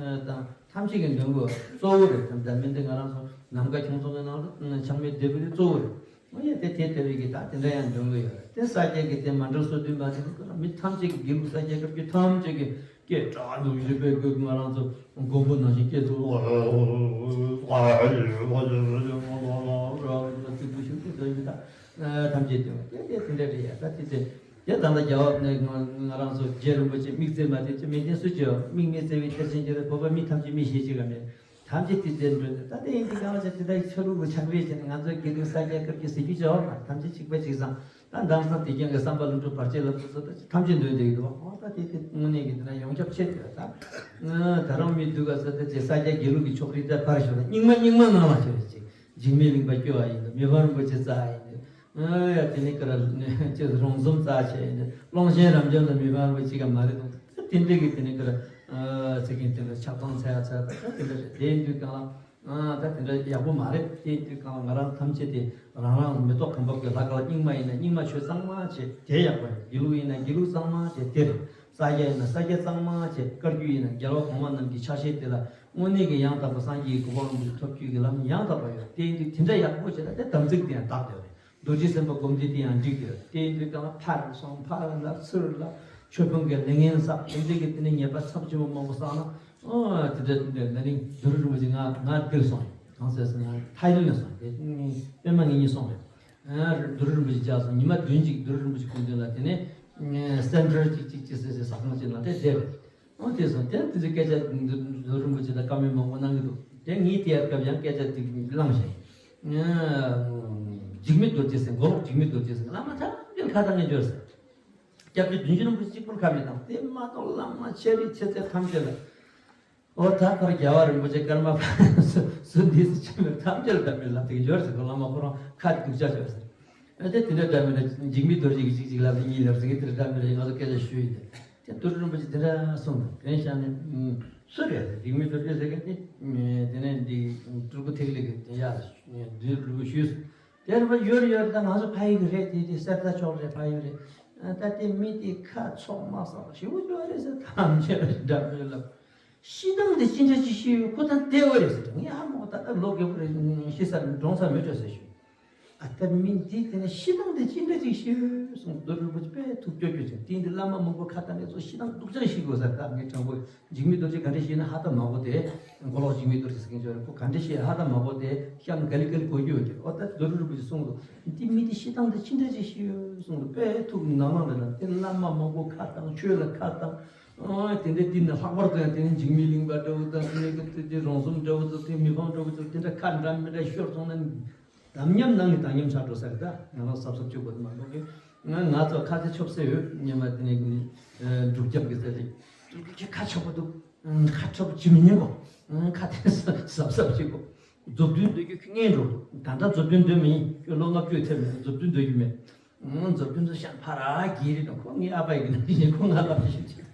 དང་ཐམས་ཅད་ཀྱི་འདོན་དགོས་གཙོ་བོ་རེད། དམ་དམ་མིན་དེ་ང་རང་ཚོ་ནམ་མཁའ་ཁྱུང་ཚོགས་ཀྱི་ནང་དུ་ཆགས་མེད་སྡེ་པའི་གཙོ་བོ་རེད། ཨོ་ཡ། དེ་དེ་ལྟ་བུའི་གི་ད་དེ་འདྲ་ཡང་འདོན་གི་ཡོད་རེད། དེ་ས་སྐྱ་གི་དེ་མ་འགྲོ་སོ་བདུན་པ་དེ་ཚོ་མི་ཐམས་ཅད་ཀྱི་དགེ་ལུགས་ས་སྐྱ་སྐབས་ཀྱི་ཐམས་ཅད་ཀྱི་སྐད་གྲགས་འདུག་བཞི་པའི་དགོས་ང་རང་ཚོ་མགོན་པོ་ནང་བཞིན་སྐད་ཚོ་ཐམས་ཅད་དེ་དེ་དེ་འདྲ་རེད་ཡ། ད་དེ་དེ་དེ་ད་ལྟ་རྒྱལ་བ་ནས་ང་རང་ཚོ་རྗེ་རིན་པོ་ཆེ་དམིགས་བརྩེ་མ་དེ་ཚོ་མེད་མཁན་སུ་ཅི་ཡོད། དམིགས་མེད་བརྩེ་བའི་གཏེར་ཆེན་གྱི་རེད། བོད་པ་མི་ཐམས་ཅད་མི་ཤེས་ཅིག་ག་མེད། ཐམས་ཅད་དེ་དེར་འགྲོ་ནས་ད་ལྟ་ཡིན་གྱི་གང་ལ་ཆ་དེ་ལྟར་ཆ་ལུགས་ལ་ཆགས་པའི་ཆེད་ནས་ང་ཚོའི་དགེ་ལུགས་ས་སྐྱ་སྐབས་ཀྱི་ཟེར་རྒྱུ་ཅི་ཡོད་མ་ཐམས་ཅད་གཅིག་པ་གཅིག་བཟང་། ད་མདང་སང་དེ་རྐྱང་གི་བསམ་པ་ལ་འགྲོ་བར་ཆད་ལ་ཕུགས་སོ་ད་ཐམས་ཅད་འདོན་བསྡད་ཀྱི་འདུག་ཨོ་ད་དེ་དེ་དངོས་གནས་ཀྱི་དེ་ན་ཡོངས་ཁྱབ་ཆེ་དེ་ད་ད་རང་མི་སྡུག་ག་ས་ད་ཅེ་ས་སྐྱ་དགེ་ལུགས་ཀྱི་ཕྱོགས་རིས་ད་ཕར་ཞོག་ད་རྙིང་མ་རྙིང་མ་ནང་ལ་ཤོར་ཅིག་འཇིགས་མེད་གླིང་པ་སྐྱོ་བ་ཡིན་འདུག་མི་ཕམ་རིན་པོ་ཆེ་རྩ་ཡིན་འདུག་ཨ་ཡ་དེ་ནི་ཀ་ར་ཅེ་རོང་ཟོམ་རྩ་ཆེ་ཡིན་འདུག་ཀློང་ཆེན་རབ་འབྱམས་དང་མི་ཕམ་རིན་པོ་ཆེ་ག་མ་རེད་འདུག་དེ་འདྲ་གི་དེ་ནི་ཀ་ར་ཚིག་གིན་དེ་འདྲ་ཆགས་སྡང་ཚ་ཡ་ཚ་ད་དེ་འདྲ་རེད། དེ་ཡིན་དུས་གང་ལ། ཨ་ད་དེ་འདྲ་ཡག་པོ་མ་རེད། དེ་དུས་གང་ང་རང་ཐམས་ཅད་དེ་རང་རང་མེ་ཏོག་གང་བབ་ཀྱི་ལྷ་ཁང་རྙིང་མ་ཡིན་ན་རྙིང་མ་ཆོས་གཙང་མ་བྱས་དེ་ཡག་པོ་རེད། དགེ་ལུགས་ཡིན་ན་དགེ་ལུགས་གཙང་མ་བྱས་དེ་རེད། ས་སྐྱ་ཡིན་ན་ས་སྐྱ་གཙང་མ་བྱས། བཀའ་བརྒྱུད་ཡིན་ན་རྒྱལ་བ་གོང་མ་རྣམས་ཀྱི་ཕྱག་བཞེས་དེ་ལ་དངོས་གནས་ཀྱི་ཡང་དག་པ་སངས་རྒྱས་ཀྱི་གོ་འཕང་རིན་པོ་ཆེ་ཐོབ་བཅུག་གི་ལམ་ཡང་དག་པ་ཡོད། དེ་ཡིན་དུས་དེ་འདྲ་ཡག་པོ་བྱས་ན་དེ་དམ་ཚིག་དེ་ཡང་དག་བསྡད་པ་རེད། རྡོ་རྗེ་སེམས་དཔའ་སྒོམ་བཟླས་དེ་ཡང་འགྲིག་ཡོད། དེ་ཡིན་དུས་གང་ལ་ཕར་སོང་ཕར་ལ་ཚུར་ལ་ཆོས་ཕུང་གི་ལས་ངན་བསགས་དེ་འདྲ་གི་དེ་ནས་ཉེས་པ་ཚབས་ཆེན་པོ་མང་པོ་བསགས་ན། ཨོ་དེ་འདྲ་དེ་འདྲ་ན་ནིང་བདུད་རྩི་རིན་པོ་ཆེ་ང་ང་འདིར་སོང་། གང་ཟེར་ཟེར་ན་ཐའི་ལེན་ལ་སོང་། དེ་པད་མ་ངེད་གཉིས་སོང་རེད། ཨ་བདུད་རྩི་རིན་པོ་ཆེ་བཅར་སོང་། ཉི་མ་བདུན་ཅིག་བདུད་རྩི་རིན་པོ་ཆེ་སྐུ་མདུན་ལ་དེ་ནས་སེན་ཊར་ཅིག་ཅིག་ཅིག་ཟེར་ཟེར་ཟ་ཁང་ཅིག་ནང་དེ་བསྡད་རེད། ཨོ་དེ་སོང་དེ་དེ་ཚོའི་སྐད་ཆ་བདུད་རྩི་རིན་པོ་ཆེ་དང་བཀའ་མོལ་མང་པོ་གནང་གི་འདུག་དེ་ངས་དེ་ཡར་སྐབས་ཡང་སྐད་ཆ་དེ་བླངས་ཤིང་། འཇིགས་མེད་རྡོ་རྗེ་སེམས། མགོ་ལོག་འཇིགས་མེད་རྡོ་རྗེ་སེམས། བླ་མ་ཐམས་ཅད་ཁ་བཏང་ངེས་འབྱོར་ཟེར། སྐྱབས་རྗེ་བདུན་ཅུ་རིན་པོ་ཆེ་གཅིག་པུར་ཁ་མི་བཏང་། དེ་མ་གཏོགས་བླ་མ་ཆེ་རིགས་ཆེ་ཚད་ཐམས་ཅད་ལ། འོ་ད་ཁོར་རྒྱལ་བ་རིན་པོ་ཆེ་ཀརྨ་པ་སུ་འདི་སུ་ཆེན་མོ་ཐམས་ཅད་ལ་འདྲ་མིན་ལབ་དེ་ཡོད་ཟེར་གོ། བླ་མ་ཁོ་རང་ཁ་སྡུག་ཅག་ཅག་ཟེར། ཨ་དེ་དེ་འདྲ་འདྲ་མིན་འདྲ་འཇིགས་མེད་རྡོ་རྗེ་གིས་གཅིག་གཅིག་ལབ་དེ་གཉིས་ལབ་ཟེར་གི་དེ་འདྲ་འདྲ་མིན་འདྲ་ང་ཚོ་སྐད་ཆ་ཞུ་ཡི་དེ། དེ་རྡོ་རྗེ་རིན་པོ་ཆེ་དེ་འདྲ་གསུངས་འདུག་དེ་བཞག་ནས་སུ་རེད་ཟེར། འཇིགས་མེད་རྡོ་རྗེ་ཟེར་གི་དེ་དེ་ནས་འདི་སྤྲུལ་སྐུ་ཐིག་ལེ་གི་དེ་ཡ་འདི་སྤྲུལ་སྐུ་ཞུས་སོང་། དེར་བ་ཡོད་ཡོད། ད་ང་ཚོ་ཕ་ཡུལ་གི་རེད། དེ་དེ་གསེར་རྟ་ཕྱོགས་རེད། ཕ་ཡུལ་རེད། ད་དེ་མི་དེ་ཁ་ཕྱོགས་མ་བསམ་པ་ཞེ་པོ་ཅིག་རེད་ཟེར། ཐམས་ཅད་ལ་འདྲ་མོ་ལབ། ཤི་སྟངས་དེ་ཅི་འདྲ་ཅིག་ཤི་ཡོད་ཁོ་ད་བལྟས་པ་རེད་ཟེར། ངས་ཧ་མ་གོ། ད་ལྟ་ལོ་རྒས་པོ་རེད། ཤི་ས་གྲོངས་ས་མེད་འགྲོ་ཟེར་ཞུ། ཨ་ད་མི་འདི་དེ་ནས་ཤི་སྟངས་དེ་ཅི་འདྲ་ཅིག་ཤི་ཡོད་གསུངས། རྡོ་རིན་པོ་ཆེ་དཔེ་ཐུགས་སྐྱོ་སྐྱོ་བྱུང་། དེ་འདི་བླ་མ་མང་པོ་ཁ་བཏང་ནས་ཚོ་ཤི་སྟངས་སྡུག་ཅག་ཤི་དགོས་ཟེར། ད་ངས་དྲང་པོ་འཇིགས་མེད་རྡོ་རྗེ་ག་འདྲ་ཤི་ན་ཧ་ད་མ་གོ་དེ། མགོ་ལོག་འཇིགས་མེད་རྡོ་རྗེ་ཟེར་མཁན་ཅིག་ཡོད་རེད། ཁོ་ག་འདྲ་ཤི་ཧ་ད་མ་གོ་དེ་གཤམ་ག་ལེ་ག་ལེ་གོ་རྒྱུ་ཡོད་ཀྱི། ཨོ་ད་རྡོ་རིན་པོ་ཆེ་གསུངས་འདུག་འདི་མི་དེ་ཤི་སྟངས་དེ་ཅི་འདྲ་ཅིག་ཤི་ཡོད་གསུངས་འདུག་དཔེ་ཐུགས་ནང་ནང་ལ་ན་དེ་བླ་མ་མང་པོ་ཁ་བཏང་། ཆོས་ལ་ཁ་བཏང་། ཨོ་དེ་འདྲ་དེ་ནས་ལྷག་པར་དུ་ཡང་དེ་ནས་འཇིགས་མེད་གླིང་པ་འདྲ་བོ་དང་། དེ་ནས་དེ་རོང་ཟོམ་འདྲ་བོ་དང་། དེ་མི་ཕམ་འདྲ་བོ་དང་། དེ་འདྲ་ཁ་འདྲ་མི་འདྲ་ཤོར་སོང་ན། དམ་ཉམས་ནང་གི་དམ་ཉམས་ཆགས་འགྲོ་ས་རེད། ད་ང་རང་གཟབ་གཟབ་བྱེད་དགོས་འདུག་མ་གཏོགས་ཀྱི། ང་ང་ཚོ་ཁ་ཚ་ཆོབ་སེ་ཡོད་སྙམ་པ། དེ་ནས་སྒྲུབ་སྐྱབས་ཀྱི་ཟེར་ཏེ། སྒྲུབ་ཀྱི་ཁྱོད་ཁ་ཆོབ་པོ་འདུག་ཁ་ཆོབ་པོ་བྱེད་མི་ཉན་གོ། ཁ་དེ་གཟབ་གཟབ་བྱེད་དགོས། མཛུབ་སྟོན་འདོད་རྒྱུ་ཁྱོད་ངན་འགྲོ་འདུག་ད་ལྟ་མཛུབ་སྟོན་འདོད་མི་ཡིན། ཁྱོད་ལོ་ལྔ་བཅུ་ཐེབས་ནས་མཛུབ་སྟོན་འདོད་རྒྱུ་མེད། མཛུབ་སྟོན་ཚོ་ཤ་ཕ་ར་གི་རེད་དང་། ཁོ་ངའི་ཨ་ཕ་ཡི་གི་ནང་བཞིན་ཁོ་ང་ལབ་ཤེས་ཀྱི།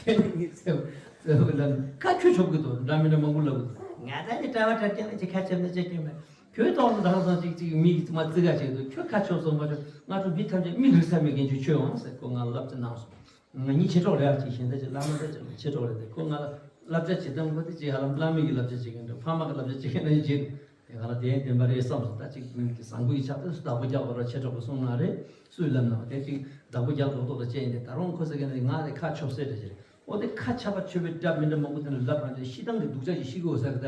དེ་ནི་ངས་ཟེར་ཟེར་བ་ལ་ཁ་ཆོ་ཆོབ་གི་འདུག་འདྲ་མི་འདྲ་མང་པོ་ལབ་གི་འདུག་ང་ད་ནི་གྲྭ་བ་གྲྭ་རྒན་ལ་ཅིག་ཁ་ཆེམས་ན་ཅིག་སྐྱོན་མེད། ཁྱོད་ཐོག་ལ་ད་སང་ཅིག་ཅིག་མི་གི་མ་བརྩི་ག་བྱེད་འདུག་ཁྱོད་ཁ་ཆོབ་སོང་མ་ཆོག་ང་ཚོ་མི་ཐམས་ཅད་མི་རིག་ས་མེད་མཁན་ཅིག་ཁྱོད་འོང་ཟེར་ཁོ་ང་ལབ་ཙེ་གནང་སོང་། ང་གཉིས་མཆེད་གྲོགས་རེད་ཨ། ཅིག་གཞན་དག་ཅིག་བླ་མ་འདྲ་ཅིག་མཆེད་གྲོགས་རེད་དེ། ཁོ་ང་ལ་བསླབ་བྱ་བྱེད་སྟངས་ཁོ་དེ་ཅིག་ཧ་ལམ་བླ་མ་གི་བསླབ་བྱ་བྱེད་མཁན་འདྲ། ཕ་མ་གི་བསླབ་བྱ་བྱེད་མཁན་འདྲ་བྱེད། དེ་ག་ལ་དེ་བདེན་པ་རེད་བསམ་སོང་། ད་ཅིག་བཟང་པོ་ཡི་ཆགས་ཏེ་བདག་པོ་རྒྱག་དགོས་ར། མཆེད་གྲོགས་པོ་གསུང་ན་རེད། སུས་ལབ་ན་དེ་ཅིག་བདག་པོ་རྒྱག་རྡོག་རྡོག་ལ་བཅད་ཡིན་ཏེ། ད་རུང་ཁོ་ཟེར་མཁན་དེ་ང་དེ་ཁ་ཆོབ་སེ་འདྲ་ཅིག་རེད། འོ་དེ་ཁ་ཆ་པ་ཆོད་པའི་སྒྲ་མི་འདྲ་མང་པོ་དེ་འདྲ་ལབ་རང་ཅིག་ཤི་སྟངས་ཀྱི་སྡུག་ཅག་ཅིག་ཤི་དགོས་ཟེར། ད་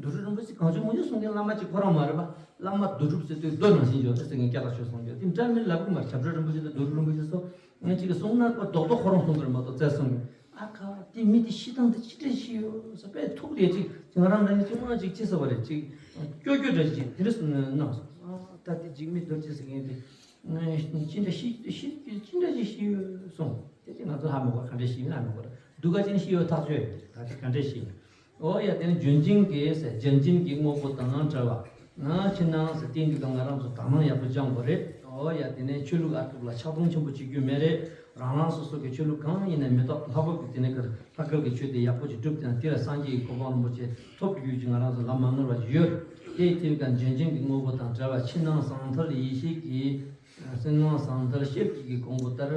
རྡོ་གྲུབ་རིན་པོ་ཆེ་གང་བྱུང་མང་བྱུང་གསུང་མཁན་བླ་མ་གཅིག་ཁོ་རང་མ་རེད་པ། བླ་མ་རྡོ་གྲུབ་ཟེར་དུས་རྡོ་ནང་བཞིན་འཇོག་ཟེར་མཁན་སྐྱ་ཀ་ཆོས་གསུང་རྒྱུ་དེ་འདྲ་མི་ལབ་གི་མ་རེད། ཞབས་དྲུང་རིན་པོ་ཆེ་དང་རྡོ་གྲུབ་རིན་པོ་ཆེ་སོགས། ང་གཅིག་གིས་གསུངས་ན་ཁོ་རྡོག་རྡོག་ཁོ་རང་གསུང་གི་རེད་མ་གཏོགས་རྩལ་གསུང་གི། ཨ་ཁ་དེ་མི་དེ་ཤི་སྟངས་དེ་ཅི་འདྲ་ཤི་ཡོད་ཟེར། དཔེ་ཐུགས་རེ་ཅིག་ང་རང་འདྲ་ནི་ཅི་མ་ཅིག་ཅི་ཟེར་བ་རེད། ཅིག་སྐྱོ་སྐྱོ་འདྲ་ཅིག་དེ་འདྲ་གནང་སོང་། ཨ་ད་དེ་འཇིགས་མེད་རྡོ་རྗེ་ཟེར་མཁན་དེ་ཅི་འདྲ་ཤི་ཤི་ཅི་འདྲ་ཅིག་ཤི་ཡོད་གསུངས། དེ་ཅིག་ང་ཚོ་ཧ་མ་གོ། ག་འདྲ་ཤི་ཡིན་ཧ་མ་གོ། སྡུག་ག་ཅིག་ཤི་ཡོད་ཐག་ཆོད་ཡོད། ད་དེ་ག་འདྲ་ཤི་ཡིན། ཨོ་ཡ་དེ་ནི་ལྗོན་ཤིང་གི་ཟེར། ལྗོན་ཤིང་གི་དངོས་པོ་དང་བྲལ་བ། ང་ཕྱི་ནང་ཟེར་སྟེང་གི་སྒང་ང་རང་ཚོ་དག་སྣང་ཡག་པོ་སྦྱང་དགོས་རེད། ཨོ་ཡ་དེ་ནས་ཆོས་ལུགས་ཨ་ཐུབ་ལ་ཆགས་སྡང་ཆེན་པོ་བྱེད་རྒྱུ་མེད་རེད། རང་རང་སོ་སོ་གི་ཆོས་ལུགས་གང་ཡིན་ན་མི་ཐོག་ལྷག་པར་དུ་དེ་ནས་ཀརྨ་ལྷ་སྐལ་གྱི་ཆོས་དེ་ཡག་པོ་ཅིག་བསྒྲུབས་ཏེ་ན་དེ་ལ་སངས་རྒྱས་ཀྱི་གོ་འཕང་རིན་པོ་ཆེ་ཐོབ་རྒྱུ་ཅིག་ང་རང་ཚོ་ལམ་མ་ནོར་བ་ཞིག་ཡོད། དེ་དེ་ག་ལྗོན་ཤིང་གི་དངོས་པོ་དང་བྲལ་བ། ཕྱི་ནང་ཟང་ཐལ་ཡེ་ཤེས་ཀྱི། ཕྱི་ནང་ཟང་ཐལ་ཤེལ་གྱི་གོང་བུ་ལྟར་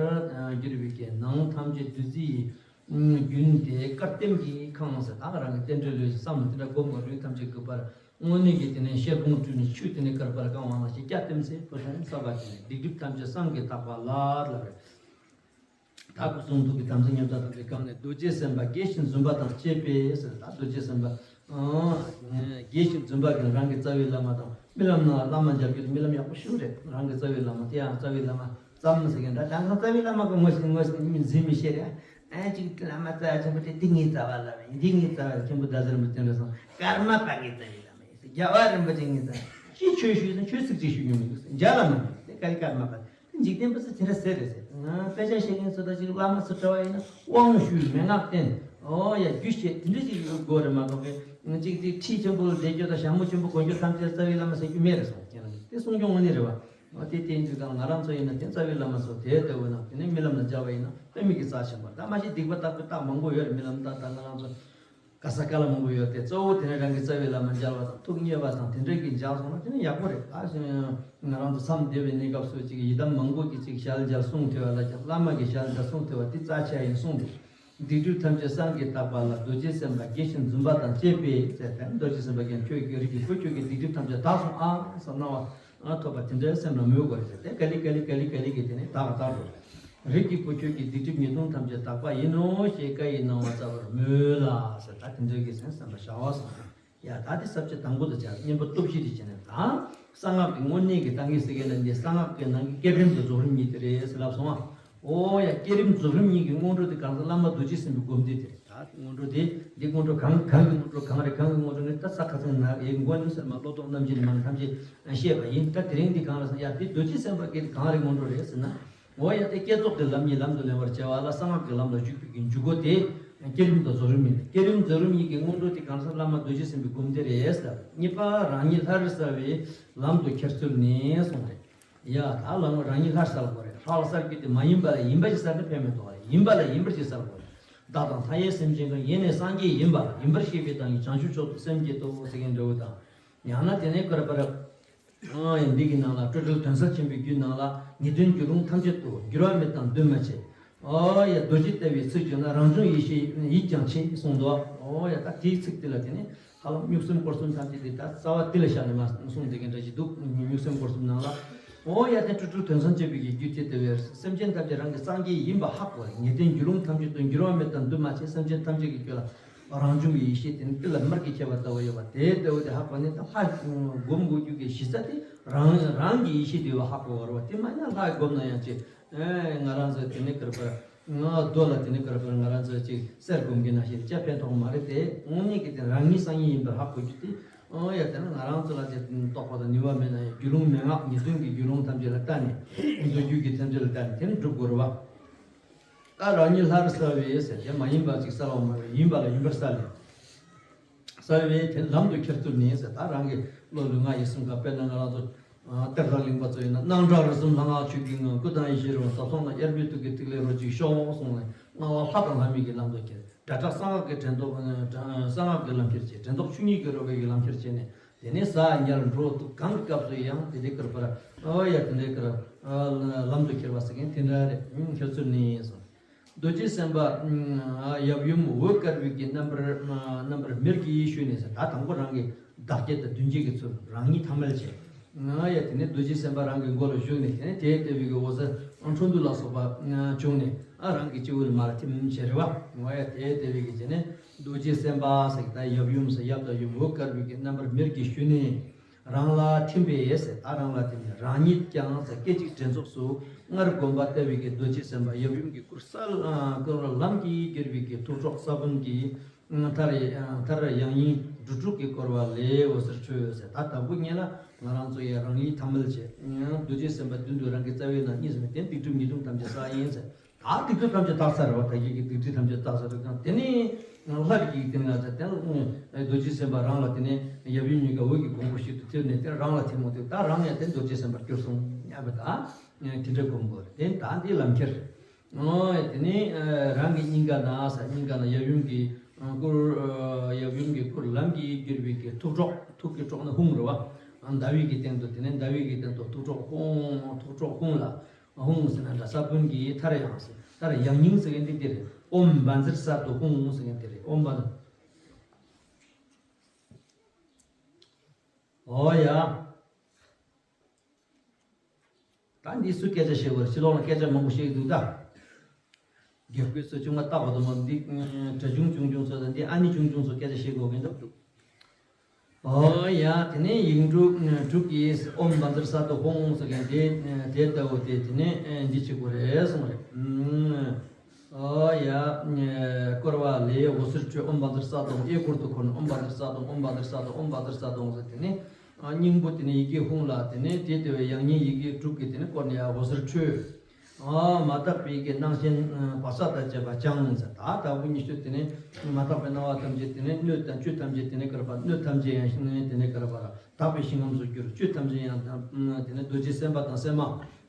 གྱུར་པའི་གི་ནང་ཐམས་ཅད་བདུད་རྩི་ཡིས། རྒྱུན་དེ་དཀར་ལྟེམ་གྱི་ཁང་ཟེར། ད་ག་རང་གི་རྟེན་འབྲེལ་ལོས་བསམ་དེ་འདྲ་སྒོམ་དགོས། ལུས་ཐམས་ཅད་གུས་པར་དངོས་གནས་ཀྱི་དེ་ནས་ཤེལ་སྒོང་བཀྲུས་ནས་ཆུ་དེ་ནས་དཀར་པར་བཀང་བ་ནང་བཞིན་སྐྱ་ལྟེམ་ཟེར་ཕུ་ཐང་ས་བ་དེ་ནས་སྡིག་སྒྲིབ་ཐམས་ཅད་བསམ་གྱིས་དག་པ་ལ་ལབ་རེད། ད་སྐུ་གསུང་ཐུགས་ཀྱི་དམ་ཚིག་ཉམས་ཆག་ཐམས་ཅད་བསྐངས་ནས་རྡོ་རྗེ་སེམས་དཔའ་དགེ་ཞིང་འཛུམ་པ་དང་བཅས་པས་ཟེར། ད་རྡོ་རྗེ་སེམས་དཔའ། ཨང་། དགེ་ཞིང་འཛུམ་པ་གིས་རང་གི་རྩ་བའི་བླ་མ་དང་། རྨི་ལམ་ན་བླ་མ་མཇལ་རྒྱུ་དེ་རྨི་ལམ་ཡག་པོ་ཞིག་རེད། རང་གི་རྩ་བའི་བླ་མ་དེ་ཡང་རྩ་བའི་བླ་མ་ཙམ་ཟེར་མཁན་འདྲ། ད་གང་རྩ་བའི་བླ་མ་གི་ངོ་ཤེས་ངོ་ཤེས་མི་འཛིན་མི་ཤེས་རེད། ཨ་ཅིག་བླ་མ་རྩ་བ་ཆེན་པོ་དེ་འདི་ངའི་རྩ་བ་བླ་མ་ཡིན། འདི་ངའི་རྩ་བ་ཆེན་པོ་ཟླ་ཟེར་མི་དེ་འདྲ་སོང་། ཀརྨ་པ་ངའི་རྩ་བའི་བླ་མ་ཡིན་ཟེར། རྒྱལ་བ་རིན་པོ་ཆེ་ངའི་རྩ་བ། ཅི་ཆོས་ཞུས་ན་ཆོས་ཚིག་གཅིག་ཞུ་མྱོང་མི་འདུག་ཟེར། མཇལ་ལ་མ་མྱོང་ཟེར། ག་རེ་ཀརྨ་པ། འཇིག་རྟེན་པ་ཚོ་དེ་འདྲ་ཟེར་རེད་ཟེར། ང་དཔེ་ཆ་བཤད་མཁན་ཚོ་དང་ཅིག་བླ་མ་ཚོ་འདྲ་བ་ཡིན་ན་དབང་ཞུས་མན་ངག་བསྟན། ཨོ་ཡ་རྒྱུ་བཤད་དེ་འདྲ་ཅིག་ཡོད་དགོས་རེད་མ་གཏོགས་ཀྱི་ཅིག་ཅིག་ཁྲི་ཆེན་པོ་ལ་བསྡད་རྒྱུ་དང་ཞྭ་མོ་ཆེན་པོ་གོན་རྒྱུ་ཐམས་ཅད་རྩ་བའི་བླ་མ་ཟེར་རྒྱུ་མེད་རེད་གསུངས། ཁྱེད་རང་དེ་གསུང་སྐྱོང་དངོས་གནས་རེད་བ། ཨོ་དེ་བསྟན་རྒྱུ་དང་ང་རང་ཚོ་ཡིན་ན་དེ་རྩ་བའི་བླ་མ་ཚོ་དེ་ལྟ་བུ་ན་དེ་ནས་རྨི་ལམ་ལ་མཇལ་བ་ཡིན་ན་དཔེ་མི་སྲིད་རྩ་ཆེན་པོ། ད་མ་གཞི་སྡིག་པ་བརྟག་པའི་རྟགས་མང་པོ་ཡོད་རེད། རྨི་ལམ་ལྟ་ད་ང་རང་ཚོ། ག་ས་ག་ལ་མང་པོ་ཡོད་དེ། གཙོ་བོ་དེ་ནས་རང་གི་རྩ་བའི་བླ་མ་མཇལ་བ་དང་ཐུགས་མཉེས་པ་དང་དེ་འདྲ་གི་མཇལ་སོང་ན་དེ་ནི་ཡག་པོ་རེད། ད་ང་རང་ཚོ་མཚམས་བསྡད་པའི་གནས་སྐབས་སུ་ཅིག་ཡི་དམ་མང་པོ་གི་ཅིག་ཞལ་མཇལ་གསུང་ཐོས་པ་ལ་ཀྱང་བླ་མ་གི་ཞལ་མཇལ་གསུང་ཐོས་པ་དེ་རྩ་ཆེ་ཡིན་གསུངས་འདུག་སྡིག་སྒྲིབ་ཐམས་ཅད་བསམ་གྱིས་དག་པ་ལ། རྡོ་རྗེ་སེམས་དཔའ་དགེ་ཞིང་འཛུམ་པ་དང་བཅས་པས་ཟེར་ཏེ། རྡོ་རྗེ་སེམས་དཔའ་རྒན་ཁྱོད་ཀྱི་རིགས་ཀྱི་བུ་ཁྱོད་ཀྱི་སྡིག་སྒྲིབ་ཐམས་ཅད་དག་སོང་ཨ་ཟེར་གནང་བ། ང་ཐོབ་པ་དེ་འདྲའི་སེམས་ལ་མོས་དགོས་རེད་ཟེར་ཏེ། ག་ལེ་ག་ལེ་ག་ལེ་ག་ལེ་གིས་དེ་ནས་དག་དག་འགྲོ། རིགས་ཀྱི་བུ་ཁྱོད་ཀྱི་སྡིག་སྒྲིབ་ཉེས་ལྟུང་ཐམས་ཅད་དག་པ་ཡིན་ནོ་ཞེས་བཀའ་ཡི་གནང་བ་སྩལ་བར་མོས་ལ་ཟེར། ད་དེ་འདྲའི་གི་སེམས་བསམ་པ་བྱ་བ་བསམ། ཡ་ད་དེ་ས་བཅད་དང་པོ་དེ་བྱས། གཉེན་པོ་སྟོབས་བཞི་དེ་བྱས་ནས་ད་གསང་སྔགས་ཀྱི་དངོས་གནས་ཀྱི་ད་ངས་ཟེར་མཁན་ལ་འདི་གསང་སྔགས་ཀྱི་ནང་གི་བསྐྱེད་རིམ་དང་རྫོགས་རིམ་གཉིས་དེ་རེད་ཟེར་ལབ་སོང་ཨ། ཨོ་ཡ་བསྐྱེད་རིམ་རྫོགས་རིམ་གཉིས་ཀྱི་སྔོན་འགྲོ་དེ་གང་ཟེར། བླ་མ་རྡོ་རྗེ་སེམས་དཔའི་སྒོམ་བཟླས་དེ་རེད། ད་སྔོན་འགྲོ་དེ་འདི་སྔོན་འགྲོ་གང་གང་གི་སྔོན་འགྲོ་གང་རེད། གང་གི་སྔོན་འགྲོ་ནི་ད་ས་ཁ་ཚང་ན་ཡི་མགོ་ནི་ཟེར་མ་བློ་ལྡོག་རྣམ་འབྱེད་མ་ཐམས་ཅད་བཤད་པ་ཡིན། ད་དེ་རིང་འདི་གང་ལ་ཟེར་ན། ཡ་འདི་རྡོ་རྗེ་སེམས་དཔའ་གི་གང་རེད་སྔོན་འགྲོ་རེད་ཟེར་ན། འོ་ཡ་དེ་བསྐྱེད་རྫོགས་ཀྱི་ལམ་གཉིས་ལམ་དུ་ལེན་པར་བྱ་བ་ལ་གསང་སྔགས་ཀྱི་ལམ་ལ་ཞུགས་པའི་གི་འཇུག་སྒོ་དེ་བསྐྱེད་རིམ་དང་རྫོགས་རིམ་ཡིན། བསྐྱེད་རིམ་རྫོགས་རིམ་གཉིས་ཀྱི་སྔོན་འགྲོ་དེ་གང་ཟག་བླ་མ་རྡོ་རྗེ་སེམས་དཔའི་སྒོམ་བཟླས་རེད་ཟེར། གཉིས་པ་རང་ཉིད་སླར་གསལ་བའི་ལམ་དུ་ཁྱེར་ཚུལ་ནི་གསུངས་རེད། ཡ་ད་ལམ་རང་ཉིད་སླར་གསལ་དགོས་རེད། སླར་གསལ་རྒྱུ་དེ་མ་ཡིན་པ་ལ་ཡིན་པ་ཞིག་གསལ་ན་ཕན་མི་ཐོགས་རེད། ཡིན་པ་ལ་ཡིན་པར་ཞིག་གསལ་དགོས་རེད། བདག་དང་མཐའ་ཡས་སེམས་ཅན་ཀུན་ཡེ་ནས་སངས་རྒྱས་ཡིན་པ་ཡིན་པར་ཤེས་པའི་བདག་ཉིད་བྱང་ཆུབ་མཆོག་ཏུ་སེམས་བསྐྱེད་དོ་ཟེར་མཁན་འདྲ་བོ་དང་། ཡང་ན་དེ་ནས་ཀར་པར། འདི་གི་ནང་ལ་སྤྲོས་བྲལ་དོན་གསལ་ཆེན་པོའི་རྒྱུད་ནང་ལ་ངེས་དོན་རྒྱུད་ལུང་ཐམས་ཅད་དུ། འགྱུར་བ་མེད་དང་འདུས་མ་བྱས། ཨོ་ཡ་རྡོ་རྗེ་ལྟ་བུའི་ཚིག་བརྗོད་ན་རང་བྱུང་ཡེ་ཤེས་ཡིད་ཀྱང་ཆེས་གསུངས་འདུག་ཨོ་ཡ་ད་དེའི་ཚིག་དེ་ལ་དེ་ནི་ཧ་ལམ་གཉུག་སེམས་སྐོར་གསུམ་ཐམས་ཅད་དེ་ད་རྩ་བ་དེ་ལ་བཞག་ནས་མ་གསུངས་བསྡད་མཁན་འདྲ་ཞིག་འདུག་གཉུག་སེམས་སྐོར་གསུམ་ནང་ལ། ཨོ་ཡ་དེ་སྤྲོས་བྲལ་དོན་གསལ་ཆེན་པོའི་རྒྱུད་དེ་ལྟ་བུའི་སེམས་ཅན་ཐམས་ཅད་རང་གི་སངས་རྒྱས་ཡིན་པ་ཧ་གོ་བ་ངེས་དོན་རྒྱུད་ལུང་ཐམས་ཅད་དུ། འགྱུར་བ་མེད་དང་འདུས་མ་བྱས། སེམས་ཅན་ཐམས་ཅད་ཀྱི་རྒྱུད་ལ། རང་བྱུང་གི་ཡེ་ཤེས་དེ་ནི་ཏི་ལ་མར་གྱི་ཁྱད་པར་ལྟ་བུ་ཡོད་པ་དེ་ལྟ་བུ་དེ་ཧ་གོ་ནས་ད་ལྷ་སྒོམ་དགོས་རྒྱུ་གི་གཞི་རྩ་དེ་རང་རང་གི་ཡེ་ཤེས་དེ་བ་ཧ་གོ་བར་བ་དེ་མ་ཡིན་ན་ལྷ་སྒོམ་ན་ཡང་ཅི་ང་རང་ཚོ་དེ་ནི་ཀར་པར་ང་རྡོ་ལ་དེ་ནི་ཀར་པར་ང་རང་ཚོ་ཅིག་གསེར་སྒོམ་གྱི་ན་ཞིག་ཅ་ཕན་ཐོགས་མ་རེད་དེ། དངོས་གནས་ཀྱི་དེ་རང་ཉིད་སངས་རྒྱས་ཡིན་པར་ཧ་གོ་རྒྱུ་དེ་ཨོ་ཡ་དེ་ནི་ང་རང་ཚོ་ལ་དེ་རྟོགས་པ་དང་ནུས་པ་མེད་ན་ཡང་རྒྱུད་ལུང་མན་ངག་ངེས་དོན་གྱི་རྒྱུད་ལུང་ཐམས་ཅད་ལ་བལྟས་ནས་མདོ་རྒྱུད་ཀྱི་ཐམས་ཅད་ལ་བལྟས་ནས་དེ་ནི་སྒྲུབ་དགོས་རེད་བ། ད་རང་ཉིད་སླར་གསལ་བའི་ཟེར་དེ་མ་ཡིན་པ་ཅིག་གསལ་བ་མ་རེད། ཡིན་པ་ལ་ཡིན་པར་གསལ་ལས། གསལ་བའི་དེ་ལམ་དུ་ཁྱེར་ཚུལ་ནི་ཟེར། ད་རང་གི་བློ་ལུས་ངག་ཡིད་གསུམ་ཀ་དཔེར་ན་ང་རང་ཚོ་གཏེར་བདག་གླིང་པ་ཚོ་ཡིན་ན་སྣང་གྲགས་རིག་གསུམ་ལྷ་སྔགས་ཆོས་ཀྱི་ངང་། སྐུ་དང་ཡེ་ཤེས་རང་ཟབ་གསང་དང་། དབྱེར་མེད་ཐུགས་ཀྱི་ཐིག་ལེ་རོ་གཅིག་ཤོག་གསུངས་ནས་སྣང་བ་ལྷ་དང་ལྷ་མིན་གྱི་ལམ་དུ་ཁྱེར། སྒྲ་གྲགས་གསང་སྔགས་ཀྱི་དྲན་རྟོག་གསང་སྔགས་ཀྱི་ལམ་ཁྱེར་བྱས། དྲན་རྟོག་ཆོས་ཉིད་ཀྱི་རོལ་པའི་ལམ་ཁྱེར་བྱས་ནས། དེ་ནས་ཟ་ཉལ་འགྲོ་འདུག་གང་གི་སྐབས་སུ་ཡང་དེ་འདྲའི་ཀར་པར་ཨོ་ཡ་དེ་འདྲའི་ཀར་ལམ་དུ་ཁྱེར་བ་ཟེར་མཁན་དེ་འདྲ་རེད། ཁྱེར་ཚུལ་ནི་གསུངས། རྡོ་རྗེ་སེམས་དཔའ་ཡབ་ཡུམ་འོད་དཀར་པོའི་གི་རྣམ་པར་རྣམ་པར་མེར་གྱིས་ཞུས་ནས་ཟེར། ད་དང་པོ་རང་གི་བདག་བསྐྱེད་དང་མདུན་བསྐྱེད་ཀྱི་ཚུལ་རང་ཉིད་ཐ་མལ་བྱས། ང་ཡ་དེ་ནས་རྡོ་རྗེ་སེམས་དཔའ་རང་གི་མགོ་ལ་བཞུགས་ནས་དེ་ནས་དེའི་ལྟེ་བའི་གི་འོད་ཟེར་འཕྲོ་འདུ་ལ་སོགས་པ་བྱུང་ནས་ཨ་རང་གི་སྤྱི་བོ་ལ་མར་ཐིམ་བྱས་རེད་བ། ང་ཡ་དེའི་ལྟེ་བའི་གི་དེ་ནས་རྡོ་རྗེ་སེམས་དཔའ་ཟེར་གི་ད་ཡབ་ཡུམ་ཟེར་ཡབ་དང་ཡུམ་འོད་དཀར་པོའི་གི་རྣམ་པར་མེར་གྱིས་ཞུས་ནས། རང་ལ་ཐིམ་པས་ཟེར། ད་རང་ལ་ཐིམ་ནས་རང་ཉིད་ཀྱང་ཟེར་སྐད་ཅིག་དྲན་རྫོགས་སུ་སྔར་བསྒོམས་པ་ལྟ་བུའི་གི་རྡོ་རྗེ་སེམས་དཔའ་ཡབ་ཡུམ་གྱི་སྐུར་གསལ་ཀུན་ལ་ལམ་གྱིས་བསྒྱུར་བའི་གི་ཐུགས་སྲོག་ས་བོན་གྱི་མཐར་མཐར་ཡང་སྙིང་འབྲུ་དྲུག་གིས་བསྐོར་བ་ལས་འོད་ཟེར་འཕྲོས་ཟེར། ད་དང་པོ་ཉིད་ལ་ང་རང་ཚོ་ཡི་རང་ཉིད་ཐ་མལ་བྱས། རྡོ་རྗེ་སེམས་དཔའ་མདུན་དུ་རང་གི་རྩ་བའི་ནང་གཉིས་སུ་མེད་དེ་སྡིག་སྒྲིབ་ཉེས་ལྟུང་ཐམས་ཅད་བསགས་ཡིན་ཟེར། ད་སྡིག་སྒྲིབ་ཐམས་ཅད་དག་ཚར་བ། ད་གི་གི་སྡིག་སྒྲིབ་ཐམས་ཅད་དག་ཚར་བ་དང་། དེ་ནས་ལྷ་རིགས་ཀྱི་དེ་ནས་ང་ཚོ་དེ་རྡོ་རྗེ་སེམས་དཔའ་རང་ལ་དེ་ནས་ཡབ་ཡུམ་གཉིས་ཀ་འོད་ཀྱི་གོང་བུ་ཞིག་ཏུ་ཐིམ་ནས་དེ་རང་ལ་ཐིམ་མོ་དེ་ད་རང་ཡང་དེ་རྡོ་རྗེ་སེམས་དཔའ་གྱུར་སོང་སྙམ་པ་དང་། དེ་འདྲ་སྒོམ་དགོས་རེད། དེ་ད་འདི་ལམ་ཁྱེར་རེད། ཨོ་དེ་ནས་རང་གི་སྙིང་ག་ན་ས་སྙིང་ག་ན་ཡབ་ཡུམ་གྱི་སྐུར་ཡབ་ཡུམ་གྱི་སྐུར་ལམ་གྱིས་བསྒྱུར་བའི་གི་ཐུགས་སྲོག་ཐུགས་ཀྱི་སྲོག་ནི་ཧཱུྃ་རེད་བ། ཟླ་བའི་གི་སྟེང་དུ་དེ་ནས་ཟླ་བའི་གི་སྟེང་དུ་ཐུགས་སྲོག་ཧཱུྃ། ཐུགས་སྲོག་ཧཱུྃ་ལ། ཧཱུྃ་ཟེར་ན་འདྲ་ས་བོན་གྱི་མཐར་ཡང་ཟེར། མཐར་ཡང་སྙིང་ཟེར་མཁན་འདི་འདི་རེད། ཨོཾ་བཛྲ་ས་ཏྭ་ཧཱུྃ་ཟེར་མཁན་འདི་རེད། ཨོཾ་བཛྲ། ཨོ་ཡ། ད་འདི་སུ་སྐད་ཆ་བཤད་དགོས་རེད། ཕྱི་ལོགས་ལ་སྐད་ཆ་མང་པོ་བཤད་ཀྱི་འདུག་ད། དགེ་བསྐོས་སུ་ཆུང་བ་ལྟ་བ་དུ་མ་འདི་གྲྭ་ཆུང་ཆུང་ཆུང་ཚོ་དང་འདི་ཨ་ནེ་ཆུང་ཆུང་ཚོ་སྐད་ཆ་བཤད་དགོས་མཁན་འདུག་ཨོ་ཡ། དེ་ནས་ཡིག་འབྲུ་དྲུག་གིས་ཨོཾ་བཛྲ་ས་ཏྭ་ཧཱུྃ་ཟེར་མཁན་དེ་དེ་ལྟ་བུ་དེ་དེ་ནས་འདི་བྱེད་དགོས་རེད་གསུངས་རེད། ཨོ་ཡ། བསྐོར་བ་ལས་འོད་ཟེར་འཕྲོས། ཨོཾ་བཛྲ་ས་ཏྭ་ཧཱུྃ། གཡས་སྐོར་དུ་འཁོར་ནས་ཨོཾ་བཛྲ་ས་ཏྭ་ཧཱུྃ། ཨོཾ་བཛྲ་ས་ཏྭ་ཧཱུྃ། ཨོཾ་བཛྲ་ས་ཏྭ་ཧཱུྃ་ཟེར། དེ་ནས་སྙིང་པོ་དེ་ནས་ཡི་གེ་ཧཱུྃ་ལ་དེ་ནས་དེ་ལྟ་བུའི་ཡང་སྙིང་ཡི་གེ་དྲུག་གིས་དེ་ནས་བསྐོར་ནས་འོད་ཟེར་འཕྲོས། ཨ་མ་དག་པའི་གི་སྣང་ཞེན་བག་ཆགས་དང་བཅས་པ་སྦྱངས་ཟེར། ད་ལྟ་བུ་ཉི་ཤུ་དེ་ནས་མ་དག་པའི་སྣང་བ་ཐམས་ཅད་དེ་ནས་སྣོད་དང་བཅུད་ཐམས་ཅད་དེ་ནས་བསྐོར་བ། སྣོད་ཐམས་ཅད་ཡང་ཞིང་དེ་ནས་བསྐོར་བ་དག་པའི་ཞིང་ཁམས་སུ་གྱུར། བཅུད་ཐམས་ཅད་ཡང་དེ་ནས་རྡོ་རྗེ་སེམས་དཔའ་དང་སེམས་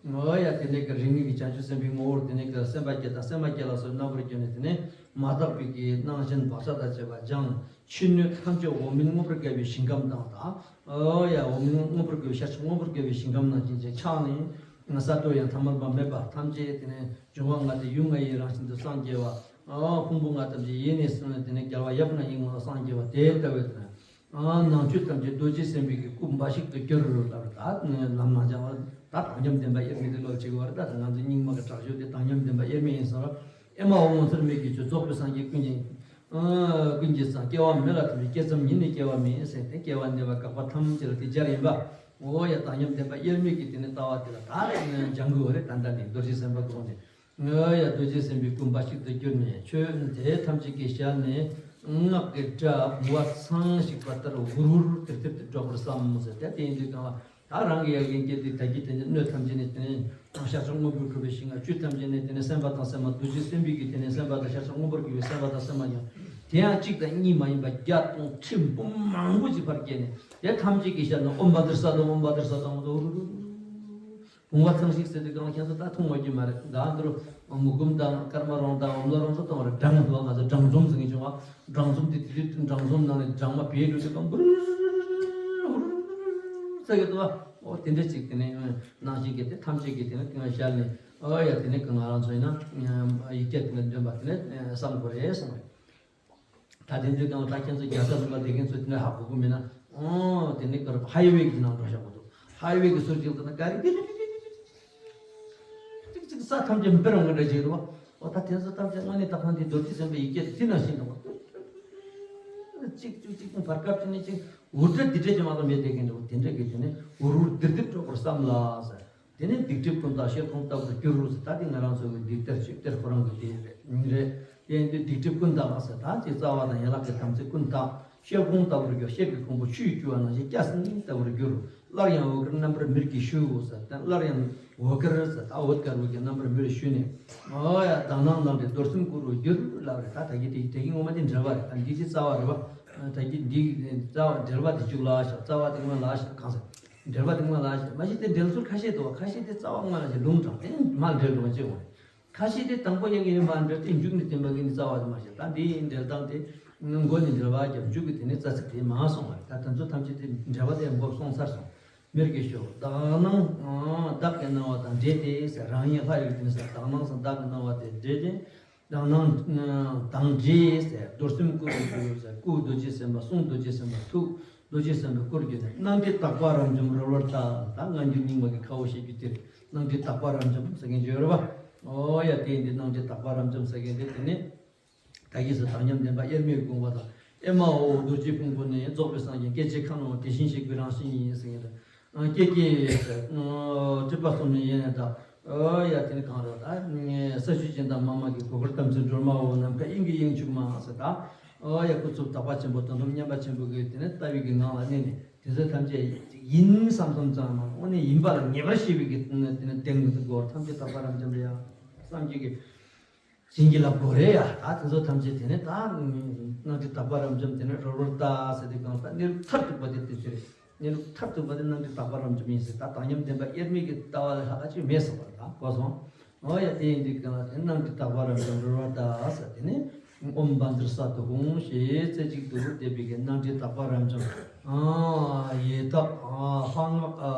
མ། ཨོ་ཡ། དེ་ནས་གི་རིགས་ལྔའི་གི་བྱང་ཆུབ་སེམས་དཔའི་ངོ་བོར་དེ་ནས་གི་སེམས་དཔའ་བརྒྱད་དང་སེམས་མ་བརྒྱད་ལ་སོགས་རྣམ་པར་གྱུར་ནས་དེ་ནས་མ་དག་པའི་གི་སྣང་ཞེན་བག་ཆགས་དང་བཅས་པ་སྦྱངས། ཕྱི་སྣོད་ཐམས་ཅད་འོག་མིན་མངོན་པར་དགའ་བའི་ཞིང་ཁམས་དང་ད། ཨོ་ཡ། འོག་མིན་མངོན་པར་དགའ་བའི་ཤར་ཕྱོགས་མངོན་པར་དགའ་བའི་ཞིང་ཁམས་ནང་བཞིན་ཅིག་ཆགས་ནས། ས་རྡོ་ཡང་ཐ་མལ་པ་མེད་པ་ཐམས་ཅད་དེ་ནས་འབྱུང་བ་ལྔ་སྟེ་ཡུལ་ལྔ་ཡི་རང་བཞིན་དུ་སངས་རྒྱས་པ། ཨོ་ཕུང་པོ་ལྔ་ཐམས་ཅད་ཡེ་ནས་སོང་ནས་དེ་ནས་རྒྱལ་བ་ཡབ་ལྔ་ཡི་ངོ་བོ་སངས་རྒྱས་པ་དེ་ལྟ་བུའི་དེ་ནས། ཨ་ནང་བཅུད་ཐམས་ཅད་རྡོ་རྗེ་སེམས་དཔའི་གི་སྐུ་འབའ་ཞིག་ཏུ་གྱུར་ལབ། ད་ལམ་ནང་སྦྱང་བ་ད་དམ་ཉམས་ལྡན་པ་དབྱེར་མེད་དེ་ལོ་བྱེད་དགོས་རེད། ད་ང་ཚོ་རྙིང་མ་གི་དྲག་ཤོས་དེ་དམ་ཉམས་ལྡན་པ་དབྱེར་མེད་ཡིན་ཟེར་བ། ཨེ་མ་འོ་ངོ་མཚར་མོད་ཀྱི་ཆོས་རྫོགས་པའི་སངས་རྒྱས་ཀུན་གྱི། ཨ་ཀུན་གྱི་སངས། སྐྱེ་བ་མེད་ལ་ཐུག་པའི་སྐྱེས་ཙམ་ཉིད་ནི་སྐྱེ་བ་མེད་ཟེར་ཏེ། སྐྱེ་བ་འདས་པ་འགག་པ་ཐམས་ཅད་ལ་དེ་སྦྱར་ཡིན་པ། འོ་ཡ། དམ་ཉམས་ལྡན་པ་དབྱེར་མེད་ཀྱི་དེ་ནི་ལྟ་བ་དེ་ལ་ད་སྦྱང་དགོས་རེད། ད་ལྟ་ནས་རྡོ་རྗེ་སེམས་དཔའ་དགོངས་ནས། འོ་ཡ། རྡོ་རྗེ་སེམས་དཔའི་སྐུ་འབའ་ཞིག་ཏུ་གྱུར་ནས་ཆོས་དེ་ཐམས་ཅད་ཀྱི་ཞལ་ནས་སྔགས་ཀྱི་སྒྲ་བུང་བ་ཚང་ཞིག་པ་ལྟར་འུར་འུར་ཏིར་ཏིར་དུ་སྒྲོག་པར་བསམ་ཟེར་ཏེ། དེ་ཡིན་དུས་གང་ལ། ད་ ད་རང་གི་ཡ་གི་སྐད་དེ་ད་གི་དེ་ནས་སྣོད་ཐམས་ཅད་ནས་དེ་ནས་ཤར་ཕྱོགས་སྔོན་པོར་གྱུར་པའི་ཞིང་ལ་བཅུད་ཐམས་ཅད་ནས་དེ་ནས་སེམས་དཔའ་དང་སེམས་མ་རྡོ་རྗེ་སེམས་དཔའི་གི་དེ་ནས་སེམས་དཔའ་དང་ཤར་ཕྱོགས་སྔོན་པོར་གྱུར་པའི་སེམས་དཔའ་དང་སེམས་མ་ཡང་དེ་ཡང་གཅིག་དང་གཉིས་མ་ཡིན་པ་བརྒྱ་སྟོང་ཁྲི་འབུམ་མང་པོ་ཅིག་ཕར་སྐྱེས་ནས་དེ་ཐམས་ཅད་ཀྱི་ཤར་ནས་ཨོཾ་བྷ་དྲ་སཏྭ་ཨོཾ་བྷ་དྲ་སཏྭ་ཨོཾ་དུ་བུང་བ་ཚང་ཞིག་ཟེར་དུས་གང་ཁྱེད་ཚོ་ད་མཐོང་བ་ཀྱི་མ་རེད། ད་འདིར་མུ་གུམ་དང་ཀརྨ་རོང་དང་ཨོཾ་ལོ་རོང་ཚོ་གཏོང་བ་རེད། སྦྲང་འདུག་ང་ཚོ་སྦྲང་འཛོམས་ཟེར་གྱི་བྱུང་བ། སྦྲང་འཛོམས་དེ་དེ་དུས་སྦྲང་འཛོམས་ནང་ནས་སྦྲང་མ་བེའུ་འགྲོ་དུས་གང་བུར་ཧུར་ཧུར་ཟེར་གྱི་འདུག་བ། ཨོ་དེ་འདྲ་ཅིག་དེ་ནས་སྣང་ཞིང་གི་དེ་ཐམས་ཅད་ཀྱི་དེ་ནས་ཤར་ནས་ཨོ་ཡ་དེ་ནས་ང་རང་ཚོ་ཡིན་ན་ཡིག་བརྒྱ་དེ་ནས་འདོན་པ་དེ་ནས་བསམ་དགོས་རེད་བསམ་རེད། ད་དེ་འདྲའི་སྒང་ལ་ད་ཁྱེད་ཚོ་རྒྱལ་ས་ལུང་པ་བསྡད་མཁན་ཚོ་དེ་འདྲ་ཧ་གོ་གི་མེད་ན། ཨོ་དེ་ནི་ཀར་ཧའི་ཝེ་གི་ནང་འགྲོ་བཞག་གོ་འདུག་ཧའི་ཝེ་གི་ཟུར་ཅིག་ཏུ་ན་ག་རེ་ཏིག་ཏིག་ཏིག་ས་ཐམས་ཅད་འབེར་འོང་གི་འདྲ་ཞིག་རེད་བ། ཨོ་ད་དེ་ཚོ་ཐམས་ཅད་དངོས་གནས་ད་གང་དེ་རྡོ་རྗེ་སེམས་དཔའི་ཡི་གེ་དེ་ནང་བཞིན་འདུག་བ། ཅིག་ཅིག་ཅིག་བར་སྐབས་དེ་ནས་ཅིག་འུར་སྒྲ་དེ་འདྲ་ཅིག་མ་གཏོགས་མེད་བསྡད་མཁན་འདུག་དེ་འདྲ་གི་དེ་ནས་འུར་འུར་དིར་དིར་སྒྲོག་པར་བསམ་ལ་ཟེར། དེ་ནས་སྡིག་སྒྲིབ་ཀུན་དག་ཤེལ་གོང་ལྟ་བུར་འགྱུར་རོ་ཟེར། ད་དེ་ང་རང་ཚོ་གི་སྡིག་གཏེར་ཆོས་གཏེར་ཁོ་རང་གི་དེ་རེད་རེད། དེ་ཡིན་དུས་སྡིག་སྒྲིབ་ཀུན་དག་ཟེར་ད་དེ་རྩ་བ་དང་ཡན་ལག་གི་དམ་ཚིག་ཀུན་དག་ཤེལ་གོང་ལྟ་བུར་འགྱུར། ཤེལ་གྱི་གོང་བུ་ཆུས་བསྐྱུར་བ་ནང་བཞིན་སྐྱ་སིན་ལྟ་བུར་འགྱུར་རོ། སླར་ཡང་འོད་དཀར་རྣམ་པར་མེར་གྱིས་ཞུ་ཟེར། ད་སླར་ཡང་འོད་དཀར་ཟེར་ད་འོད་དཀར་པོ་གི་རྣམ་པར་མེར་ཞུས་ནས། ཨོ་ཡ་དག་སྣང་ལམ་འདྲེས་རྡོར་སེམས་སྐུ་རུ་འགྱུར་ལབ་རེད། ད་ད་གི་དེ་དེ་གི་ངོ་མ་དེ་འགྲེལ་པ་རེད། ད་འདི་དེ་རྩ་བ་རེད་བ། ད་གི་འདི་རྩ་བ་འགྲེལ་པ་དེ་བཅུག་ལ་ཤག་རྩ་བ་དེ་ངོ་ལ་ཤག་གང་ཟེར། འགྲེལ་པ་དེ་སྔོན་ལ་ཞེས་མ་གཞི་དེ་འགྲེལ་ཚུལ་ཁ་ཤས་འདུག་ཁ་ཤས་དེ་རྩ་བ་སྔོན་ལ་ཞེས་ལུང་དྲངས་ཏེ་མར་འགྲེལ་འགྲོ་བ་ཅེས་འོང་། ཁ་ཤས་དེ་དང་པོ་ཡང་ཡིན་མར་འགྲེལ་ཏེ་མཇུག་ནས་བསྟན་པ་གི་ནི་རྩ་བ་དེ་མ་ཞེས་ད་འདི་ཡི་འགྲེལ་སྟངས་དེ་མགོ་ནས་འགྲེལ་པ་བརྒྱབ་མཇུག་གི་དེ་ནས་རྩ་ཚིག་དེ་མར་སོང་བ་རེད། ད་དེ་ཚོ་ཐམས་ཅད་དེ་འགྲེལ་པ་དེ་མགོ་སོང་ཚར་སོང་། མེར་གྱིས་ཞུ། དག་སྣང་བདག་གི་སྣང་བ་དང་འདྲེས་ཏེ་ཟེར། རང་ཉིད་ལྷ་ཡི་དེ་ནས་ཟེར་དག་སྣང་ཟེར་བདག་གི་སྣང་བ་དེ་འདྲེས་ཏེ། དག་སྣང་དང་འདྲེས་ཟེར། རྡོར་སེམས་སྐུ་རུ་གྱུར་ཟེར། སྐུ་རྡོ་རྗེ་སེམས་དཔའ་གསུང་རྡོ་རྗེ་སེམས་དཔའ་ཐུགས་རྡོ་རྗེ་སེམས་དཔའི་སྐུར་གྱུར་ནས་སྣང་མཐའི་དག་པ་རབ་འབྱམས་རོལ་པར་ལྟ། ད་སྔ་འགྱུར་རྙིང་མ་གི་ཁ་བོ་བཤད་རྒྱུ་དེ་རེད། སྣང་མཐའི་དག་པ་རབ་འབྱམས་ཟེར་མཁན་ཅིག་ཡོད་རེད་བ། ཨོ་ཡ་དེ་འདི་སྣང་མཐའི་དག་པ་རབ་འབྱམས་ཟེར་མཁན་དེ་དེ་ནི་ད་གིན་ཟེར་དག་མཉམ་ལྡན་པ་དབྱེར་མེད་དགོངས་པ་དང་། ཨེ་མའོ་རྡོ་རྗེ་ཕུང་པོ་ནི་རྫོགས་པའི་སངས་རྒྱས་སྐད་ཅིག་ཁ་ནོ་དེ་བཞིན་གཤེགས་པའི་རང་བཞིན་ཡིན་ཟེར་མཁན་དང་། ཀྱེ་ཀྱེ་ཟེར། སྲིད་པ་གསུམ་ནི་ཡེ་ནས་དག་ཨོ་ཡ་དེ་ནི་གང་རེད་ད། ས་བཅུ་རྒྱན་དང་མ་མ་གི་གོ་དཀར་དམ་ཚིག་སྒྲོལ་མའོ་ནམ་མཁའ་དབྱིངས་ཀྱི་དབྱིངས་ཕྱུག་མ་ཟེར་ད། ཨོ་ཡ་སྐུ་གསུང་ཐུགས་དག་པ་ཆེན་པོ་དོན་དམ་མཉམ་པ་ཆེན་པོ་གི་དེ་ནི་ལྟ་བའི་གི་ངང་ལ་གནས་ནས་དེ་ཚོ་ཐམས་ཅད་ཡིན་བསམ་བསམ་ཙམ་མ་དངོས་གནས་ཡིན་པ་ལ་ངེས་པར་ཤེས་པའི་གི་དེ་ནི་དེ་ནི་དེང་གི་སྒོར་ཐམས་ཅད་དག་པ་རབ་འབྱམས་རེད་ཡ། བསམ་གྱི་གི་བྱིན་གྱིས་བརླབ་དགོས་རེད་ཡ། ད་དེ་ཚོ་ཐམས་ཅད་དེ་ནི་ད་སྣང་མཐའི་དག་པ་རབ་འབྱམས་དེ་ནི་རོལ་པར་ལྟ་ཟེར་དུས་གང་ལྟར་གནས་ལུགས་མཐར་ཐུག་པ་དེ་དེ་ཚོ་རེད། གནས་ལུགས་མཐར་ཐུག་པ་དེ་སྣང་མཐའི་དག་པ་རབ་འབྱམས་ཡིན་ཟེར། ད་དག་མཉམ་ལྡན་པ་དབྱེར་མེད་ཀྱི་ལྟ་བ་ལ་ལྷག་ག་ཅིག་མེད་ཟེར་བ་ད་གོ་སོང་། འོ་ཡ་དེ་ཡིན་དུས་གང་ལ་དེ་སྣང་མཐའི་དག་པ་རབ་འབྱམས་རོལ་པར་ལྟ་ཟེར་དེ་ནི་ཨོཾ་བཛྲ་སཏྭ་ཧཱུྃ་ཞེས་རྩེ་གཅིག་ཏུ་བཟླས་པའི་གི་སྣང་མཐའི་དག་པ་རབ་འབྱམས། ཨ་ཡི་དྭགས་ཨ་ལྷ་སྔགས་ཨ་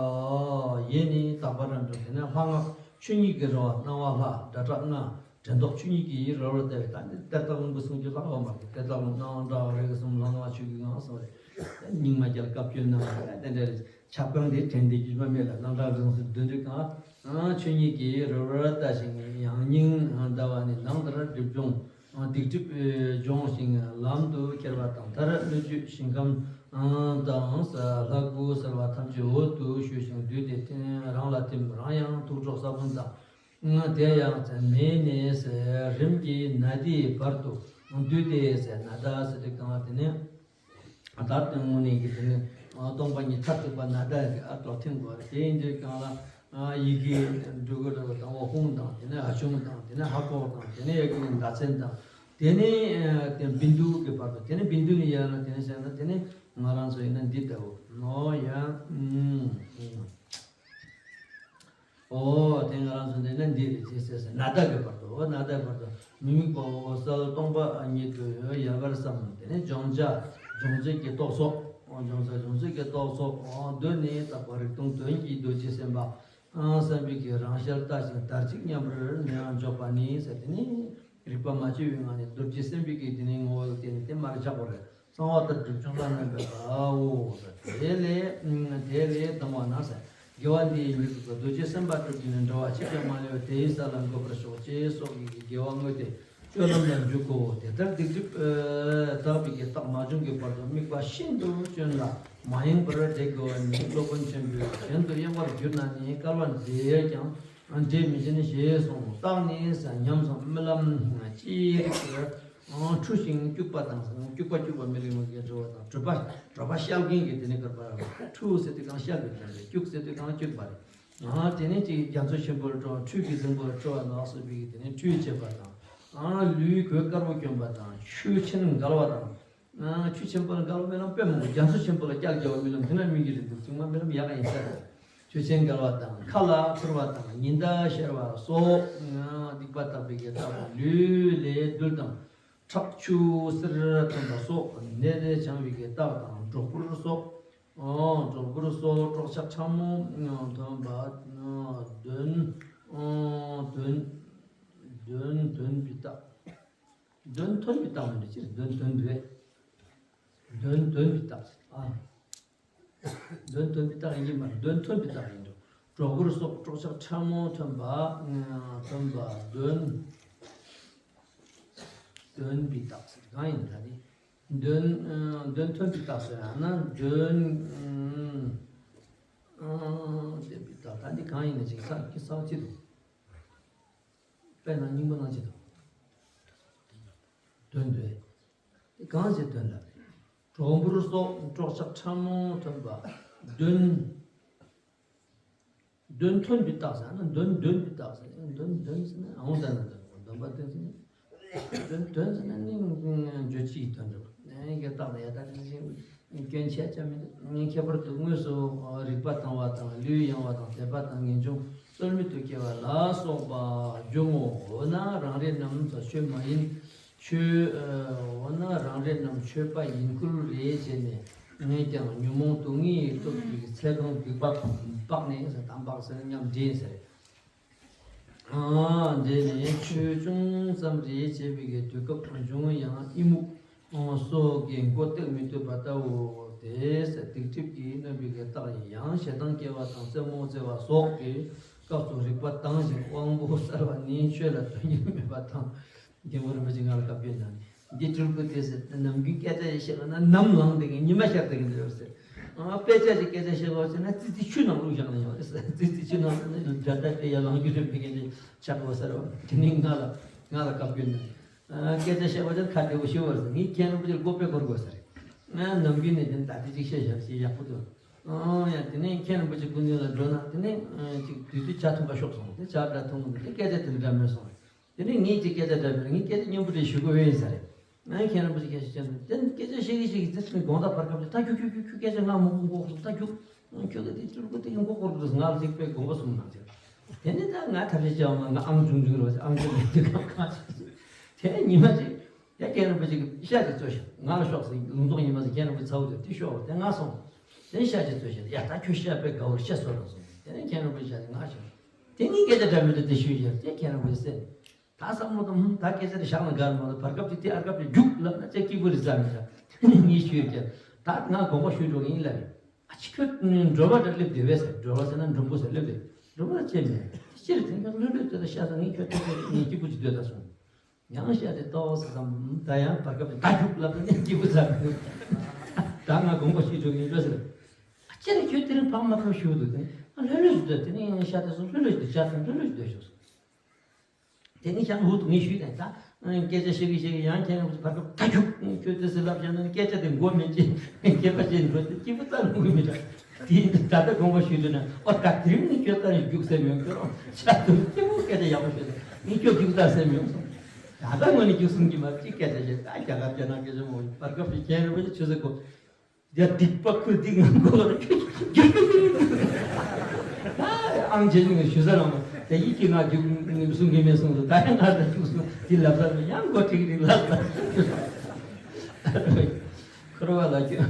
ཡི་ནི་དག་པ་རབ་འབྱམས་དེ་ནི་ལྷ་སྔགས་ཆོས་ཉིད་ཀྱི་རོལ་པ་སྣང་བ་ལྷ་སྒྲ་གྲགས་ལྔ། དྲན་རྟོག་ཆོས་ཉིད་ཀྱི་ཡིད་རོལ་པར་ལྟ་བའི་ད་འདི་གཏེར་བདག་ལུང་པའི་གསུང་རྒྱུན་ལ་འོ་མ་གི་གཏེར་བདག་ལུང་སྣང་གྲགས་རིག་གསུམ་ལྷ་སྔགས་ཆོས་ཀྱི་ངང་གསུང་རེད། རྙིང་མ་རྒྱལ་བཀའ་བཀྱོན་གནང་བ་དེ་འདྲ་རེད། ཆབ་གང་དེ་དྲན་དེ་རྒྱུད་པ་མེད་ལ་སྣང་གྲགས་རིག་གསུམ་འདོན་དུས་གང་། ཆོས་ཉིད་ཀྱི་ཡིད་རོལ་པར་ལྟ་ཞིང་ཡང་སྙིང་འདར་བ་ནི་ནང་ལྟར་སྒྲིབ་སྦྱོང་སྡིག་སྒྲིབ་སྦྱོང་ཞིང་ལམ་དུ་ཁྱེར་བ་དང་མཐར་སྣོད་བཅུད་ཞིང་ཁམས་དང་ལྷ་སྐུ་གསལ་བ་ཐམས་ཅད་འོད་དུ་ཞུ་ཞིང་བསྡུས་ཏེ་རང་ལ་ཐིམ། རང་ཡང་ཐུགས་སྒྲོགས་ས་བོན་དང་། དེ་ཡང་མེ་ནས་རིམ་གྱིས་ནཱ་དའི་བར་དུ་བསྡུས་ཏེ་ནཱ་ད་ཟེར་ཏེ་གང་བ་དེ་ནས་ད་ལྟ་དངོས་གནས་ཀྱི་དེ་ནས་སྟོང་པ་ཉིད་མཐར་ཐུག་པ་ནཱ་ད་ཀྱི་ཨ་ཏོ་ཐིམ་དགོས་རེད། དེ་ཡིན་དུས་གང་ལ་ཡི་གེ་འབྲུ་གུ་རུ་དང་འོ་ཧཱུྃ་དང་དེ་ནས་ཨ་ཆུང་དང་དེ་ནས་ཧ་གོ་དང་དེ་ནས་ཡ་གི་ནི་ཟླ་མཚན་དང་དེ་ནས་དེ་བི་འདུ་གི་བར་དུ་དེ་ནས་བི་འདུ་ནས་ཡར་ན་དེ་ནས་བཤད་ན་དེ་ནས་ང་རང་ཚོ་ཡིན་ན་འདི་ལྟ་བུ་ནོ་ཡ། ཨོ་དེ་ང་རང་ཚོ་འདི་ནི་འདི་རེད་ཅེས་ཟེར་ཟེར་ནཱ་ད་གི་བར་དུ། ཨོ་ནཱ་ད་བར་དུ་མི་དམིགས་པ་འོད་གསལ་སྟོང་པ་ཉིད་དུ་ཡལ་བར་བསམ། དེ་ནས་སྦྱོང་བྱ་སྦྱོང་བྱེད་ཀྱི་རྟོག་ཚོགས། ཨོ་སྦྱོང་བྱ་སྦྱོང་བྱེད་ཀྱི་རྟོག་ཚོགས། ཨོ་གདོད་ནས་དག་པ་རིག་སྟོང་དོན་གྱི་རྡོ་རྗེ་སེམས་དཔའ་བསམ་པའི་གི་རང་ཞལ་ལྟ་ཞིང་དར་ཅིག་མཉམ་པར་མི་ཡང་འཇོག་པ་ནི་ཟེར། དེ་ནི་རིག་པ་མ་བཅོས་པའི་ངང་ནས་རྡོ་རྗེ་སེམས་དཔའི་གི་དེ་ནས་ངོ་བོ་དེ་ནི་དེ་མར་བཞག་པ་རེད། གསང་བ་ལྟར་སྒྲིབ་སྦྱོང་བླ་ན་མེད་པའོ། དེ་ལས་དེ་ལས་ལྡང་བ་ན་ཟེར། དགེ་བ་འདི་ཡིས་མི་ལྡོག་པའི་རྡོ་རྗེ་སེམས་དཔའ་སྒྲུབ་ཀྱི་ནི་འགྲོ་བ་གཅིག་ཀྱང་མ་ལུས་པ་དེ་ཡི་ས་ལ་འགོད་པར་ཤོག་ཅེས་སོགས་ཀྱི་དགེ་བ་བསྔོས་ཏེ་སྤྱོད་ལམ་ལ་འཇུག་གོ། དེ་ལྟར་སྡིག་སྒྲིབ་དག་པའི་གི་རྟགས་མ་བྱུང་གི་བར་དུ་དམིགས་པ་ཤིན་ཏུ་བཅོལ་ལ་མ་ཡེངས་པར་བསྡད་དགོས་པ་ནི་སློབ་དཔོན་ཆེན་པོས་གཞན་དུ་གཡེང་བར་གྱུར་ན་ནི་སྐལ་བ་འདི་ཡས་ཀྱང་འབྲས་མི་འབྱིན་ཞེས་གསུངས། རྟགས་ནི་ཉམས་སུ་རྨི་ལམ་ཅི་རིགས་པར། འཁྲུ་ཞིང་སྐྱུག་པ་དང་། སྐྱུག་པ་སྐྱུག་པ་མི་རིགས་མི་གི་འགྲོ་བ་དང་། གྲོད་པ་གྲོད་པ་བཤལ་མཁན་གྱི་དེ་ནི་དཀར་པ་ར། འཁྲུ་ཟེར་དུས་གང་བཤལ་བའི་དོན་རེད། སྐྱུག་ཟེར་དུས་གང་སྐྱུག་པ་རེད། དེ་ནས་ཅིག་རྒྱ་མཚོ་ཆེན་པོར་འགྲོ། འཁྲུལ་གྱི་རྫིང་བུར་འགྲོ་བ་ནགས་སུ་བི་གི་དེ་ནས་འཁྲུལ་བྱེད་པ་དང་། ལུས་གོས་དཀར་པོ་གྱོན་པ་དང་། ཆུ་ཆེན་འགལ་བ་དང་། ཆུ་ཆེན་པོ་ལ་འགལ་བ་མེད་ལམ་དཔེ་མང་པོ། རྒྱ་མཚོ་ཆེན་པོ་ལ་སྐྱལ་རྒྱ་བ་མེད་ལམ་དེ་ན་མི་གི་རིན་པོ་ཚིག་མ་མེད་ལམ་ཡག་ཡིན་ས་རེད། ཆུ་ཆེན་འགལ་བ་དང་། ཁ་ལ་ཚུར་བ་དང་། ཉི་ཟླ་ཤར་བ་སོགས་སྡིག་པ་དག་པའི་གི་རྟགས་དང་། ལུས་ལས་རྡུལ་དང་། ཁྲག་ཆུ་སེར་ཐོན་པ་སོགས་ནད་བྱང་བའི་གི་རྟགས་དང་། གྲོག་པུར་སོགས། གྲོག་པུར་སོགས་སྲོག་ཆགས་ཕྲ་མོ་ཐོན་པ། གདོན། གདོན། གདོན་ཐོན་པའི་རྟགས། གདོན་ཐོན་པའི་རྟགས་མིན་འགྲོ། ཅི་རེད། གདོན་ཐོན་པའི། གདོན་ཐོན་པའི་རྟགས། ཨ། གདོན་ཐོན་པའི་རྟགས་ཡིན་གྱི་མ་རེད། གདོན་ཐོན་པའི་རྟགས་ཡིན་འགྲོ། གྲོག་པུར་སོགས་སྲོག་ཆགས་ཕྲ་མོ་ཐོན་པ། ཐོན་པ། གདོན། གདོན་པའི་རྟགས་ཟེར་གང་ཡིན་ད་ནི། གདོན། གདོན་ཐོན་པའི་རྟགས་ཟེར་ཡང་ན་གདོན། ཐོན་པའི་རྟགས་ད་འདི་གང་ཡིན་ན་ཅིག་ས་ཀི་ས་ཅི་རེད། དཔེར་ན་སྙིང་པོ་ནང་ཅི་དང་། དོན་དེ། དེ་གང་ཞིག་དོན་དང་། གྲོག་པུར་སོགས་སྲོག་ཆགས་ཕྲ་མོ་ཐོན་པ། གདོན། གདོན་ཐོན་པའི་རྟགས་ཟེར་ན་གདོན་གདོན་པའི་རྟགས་ཟེར་ན། གདོན་གདོན་ཟེར་ན་ཨང་ད་ན་གདོན་གདོན་པ་གདོན་ཟེར་ན། གདོན་གདོན་ཟེར་ན་ནི་བརྗོད་བྱའི་དོན་འགྲོ། ཨེ་གི་རྟགས་ལ་ཡ་ད་དེ་བཞིན། སྐྱོན་ཆ་ཆ་མེད། ཁྱད་པར་དུ་དངོས་སུ་རིག་པ་དྭངས་པ་དང་། ལུས་ཡང་བ་དང་། དད་པ་དང་ངེས་འབྱུང་རྩོལ་མེད་དུ་སྐྱེ་བ་ལ་སོགས་པ་འབྱུང་ངོ་། འོ་ན་རང་རེ་རྣམས་ཆོས་མ་ཡིན་ཆོས། འོ་ན་རང་རེ་རྣམས་ཆོས་པ་ཡིན་ཁུལ་རེ་བྱས་ནས་ངས་ཀྱང་ཉོན་མོངས་སྡུག་བསྔལ་གྱི་སྟོབས་ཀྱིས་ཚེ་གང་སྡིག་པ་འབག་ནས་ཟེར། དམ་བག་ཟེར་ན་མཉམ་འདྲེས་ཟེར། འདི་ནི་ཆོས་ཅུང་ཙམ་རེ་བྱས་པའི་གི་དུས་སྐབས་འབྱུང་ཡང་ཨི་མུག་སོགས་ཀྱི་མགོ་བཏེག་མི་ཐུབ་པ་ལྟ་བུ་སྟེ། སྡིག་སྒྲིབ་ཀྱིས་གནོན་པའི་གི་རྟགས་ཡིན་ཡང་། ཞེ་སྡང་སྐྱེ་བ་དང་རྩེད་མོ་རྩེ་བ་སོགས་ཀྱི་སྐབས་སུ་རིག་པ་དྭངས་ཤིང་དབང་པོ་གསལ་བ་ནི་ཆོས་ལ་དོན་སྙིང་མེད་པ་དང་། རྒན་པོ་རིན་པོ་ཆེ་ང་ལ་བཀའ་བཀྱོན་གནང་། འདི་སྤྲུལ་སྐུ་དེ་ཟེར་ནམ་རྒྱུན་སྐད་ཆ་ཡི་བཤད་པ་ན་ནམ་ལངས་དེ་གི་ཉི་མ་ཤར་དེ་གི་འདྲ་ཟེར། ཨ་དཔེ་ཆ་ཞིག་སྐད་ཆ་བཤད་པ་ཟེར་ན་ཙི་ཙི་ཆུ་ནང་བླུགས་བཞག་ན་ཡོང་རེད་ཟེར། ཙི་ཙི་ཆུ་ནང་ཟེར་ན་འཇར་ད་དེ་ཡ་ལང་རྒྱུ་རེད་མི་གི་འདི་ཆགས་པ་ཟེར་བ། དེ་ནི་ང་ལ་ང་ལ་བཀའ་བཀྱོན་ནས། ཨ་སྐད་ཆ་བཤད་པ་ཟེར་ཁ་བདེ་བོ་ཞུ་བར་ཟེར། ངས་མཁན་རིན་པོ་ཆེར་མགོ་དཔེ་འཁོར་དགོས་ཟེར། ང་ནམ་རྒྱུན་ནས་དེ་ད་དེ་ཅིག་བཤད་བཞག་ཞེས་ཡག་པོ་འདུག་ཨ་ཡ་དེ་ནས་མཁན་རིན་པོ་ཆེ་སྐུ་མདུན་ལ་འགྲོ་ན་དེ་ནས་ཅིག་དུས་ཚོད་ཇ་འཐུང་ག་ཤོག་སོང་། དེ་ཇ་འདྲ་འཐུང་གི་འདུག་དེ་སྐད་ཆ་དེ་འདྲ་མེད་སོང་། དེ་ནས་ངས་ཅིག་སྐད་ཆ་འདྲ་མེད། ངས་སྐད་ཆ་སྙན་པོ་རེ་ཞུ་དགོས་ཡིན་ས་རེད། ང་མཁན་རིན་པོ་ཆེ་སྐད་ཆ་བཤད་འདུག་དེ་སྐད་ཆ་བཤད་གི་བཤད་གི་དེ་ཚོ་དགོང་དག་བར་སྐབས་ལ་ད་ཁྱོད་ཁྱོད་ཁྱོད་ཁྱོད་སྐད་ཆ་ང་མང་པོ་མགོ་འཁོར་སོང་། ད་ཁྱོད་ཁྱོད་ཀྱི་དེ་སྤྲུལ་སྐུ་དེ་གི་མགོ་འཁོར་གི་འདུག་ང་ལ་ཅིག་དཔེ་དགོངས་པ་གསུངས་གནང་ཟེར། དེ་ནས་ད་ང་ཐབས་ཤེས་བྱས་འོང་། ང་ཨང་ཆུང་ཆུང་རེད་པ། ཨང་ཆུང་ཆུང་དེ་གང་གང་ཞིག་དེ་ནས་ཉི་མ་ཅིག་ཡ་མཁན་རིན་པོ་ཆེ་གི་ཤ་ཅིག་བཙོས་ཤག་ང་ལ་ཤོག་ཟེར། ལུང་རྟོགས་ཉི་མ་ཟེར། མཁན་རིན་པོ་ཆེ་ཚ་བོ་དེ་དེ་ཤོག་དེ་ང་སོང་། དེ་ནས་ཤ་ཅིག་བཙོས་ཤག་ཡ་ད་ཁྱོད་ཤ་དཔེ་དགའ་བོ་རེད། ཤ་བཟོ་རོགས་སོང་། དེ་ནས་མཁན་རིན་པོ་ཆེ་ང་ཤོག་དེ་ནས་སྐད་ཆ་འདྲ་མི་འདྲ་དེ་ཞུས་ཤག་དེ་མཁན་རིན་པོ་ཆེ་སེམས། ད་བསམ་བློ་དང་། ཧུམ། ད་སྐད་ཆ་དེ་བཞག་ན་དགའ་མ་རེད། བར་སྐབས་ཀྱི་དེ་བར་སྐབས་ཀྱི་རྒྱུགས་ལབ་ན་ཅིག་སྐྱིད་པོ་རེད་བསམ་ཡོད་ཤག་དེ་ནས་ངས་ཞུས་ཀྱང་ད་ང་དགོངས་པ་ཞུ་འགྲོ་གི་ཡིན་ལབ་ཡིན། ཨ་ཅི་ཁྱོད་མགྲོན་པོ་འདྲ་སླེབས་བསྡད་པས་ཟེར། མགྲོན་པོ་ཟེར་ན་མགྲོན་པོ་ཟེར་སླེབས་བསྡད། མགྲོན་པོ་ལ་ཅི་མེད། སྤྱིར་དེ་ཁྱོད་ལྷོད་ལྷོད་བསྡད་ད། ཤ་ཟ་ངས་ཁྱོད་ཐུག་ཁྱོད་ངས་སྐྱིད་པོ་ཅིག་སྡོད་ད་སོང་། ཡང་ཤ་དེ་ཏོག་ཙམ་ཟམ། ད་ཡང་བར་སྐབས་ཀྱི་ད་རྒྱུགས་ལབ་ན་ངས་སྐྱིད་པོ་ཟ་མི་འདུག་ད་ང་དགོངས་པ་ཞུ་འགྲོ་གི་ཡིན་འགྲོ་ཟེར། ཨ་ཅི་རེད། ཁྱོད་དེ་རིང་ཕག་མ་ཕག་ཞུ་འདུག་དེ། ཨ་ལྷོད་ལྷོད་ཅིག་སྡོད། དེ་ནས་ཤ་དེ་ཚོ་ལྷོད་ལྷོད་ཅིག་སྡོད། ཇ་ཐུང་ལྷོད་ལྷོད་ཅིག་སྡོད་ཤོག་སོང་། དེ་ནས་ཤ་ཧུ་ཐུག་ངས་ཞུས་ཏེ་ད་སྐད་ཆ་བཤད་གི་བཤད་གི་ཡང་མཁན་རིན་པོ་ཆེ་བར་སྐབས་ད་རྒྱུགས། ཁྱོད་དེ་ཟེར་ལབ་བཞག་ན་སྐད་ཆ་དེ་མགོ་མེད་ཅིག་སྐྱེས་པ་ཅིག་འགྲོ་དེ་སྐྱིད་པོ་རྩ་ལོང་གི་མི་འདྲ། དེ་ད་ལྟ་དགོངས་པ་ཞུས་དུས་ན། ཨོ་ད་དེ་རིང་ནི་ཁྱོད་ལྟར་རྒྱུགས་སེམས་ཡོང་། ཁྱོད་རང་ཆ་དུ་སྐྱིད་པོ་སྐད་ཆ་ཡག་པོ་ཞུས་ཏེ་ངས་ཁྱོད་རྒྱུགས་ད་སེམས་ཡོང་སོང་། ད་ལྟ་ངོས་ནས་རྒྱུགས་སེམས་ཀྱི་མ་ཅིག་སྐད་ཆ་བཤད། ད་རྒྱ་གར་རྒྱ་ནག་སྐད་ཆ་མ་བར་སྐབས་ཀྱི་མཁན་རིན་པོ་ཆེ་ཆུ་ཚོད་གོ་ཡ་སྡིག་པ་ཁུར་སྡིག་ངང་གོ་ར་ཁྱོད་ཁྱོད་ཁྱོད་ཁྱོད་ཨང་རྗེས་ཉུང་ཞུ་ས་རང་མ་དེ་ཡིད་ཀྱི་ང་རྒྱུགས་གསུང་གི་མེད་གསུངས་སོང་། ད་ཡང་ང་ད་རྒྱུགས་སོང་དེ་ལབ་ས་མེད། ཡང་མགོ་ཁྲིག་ཁྲིག་ལབ་ས། འཁོར་བ་ལ་སྐྱོ་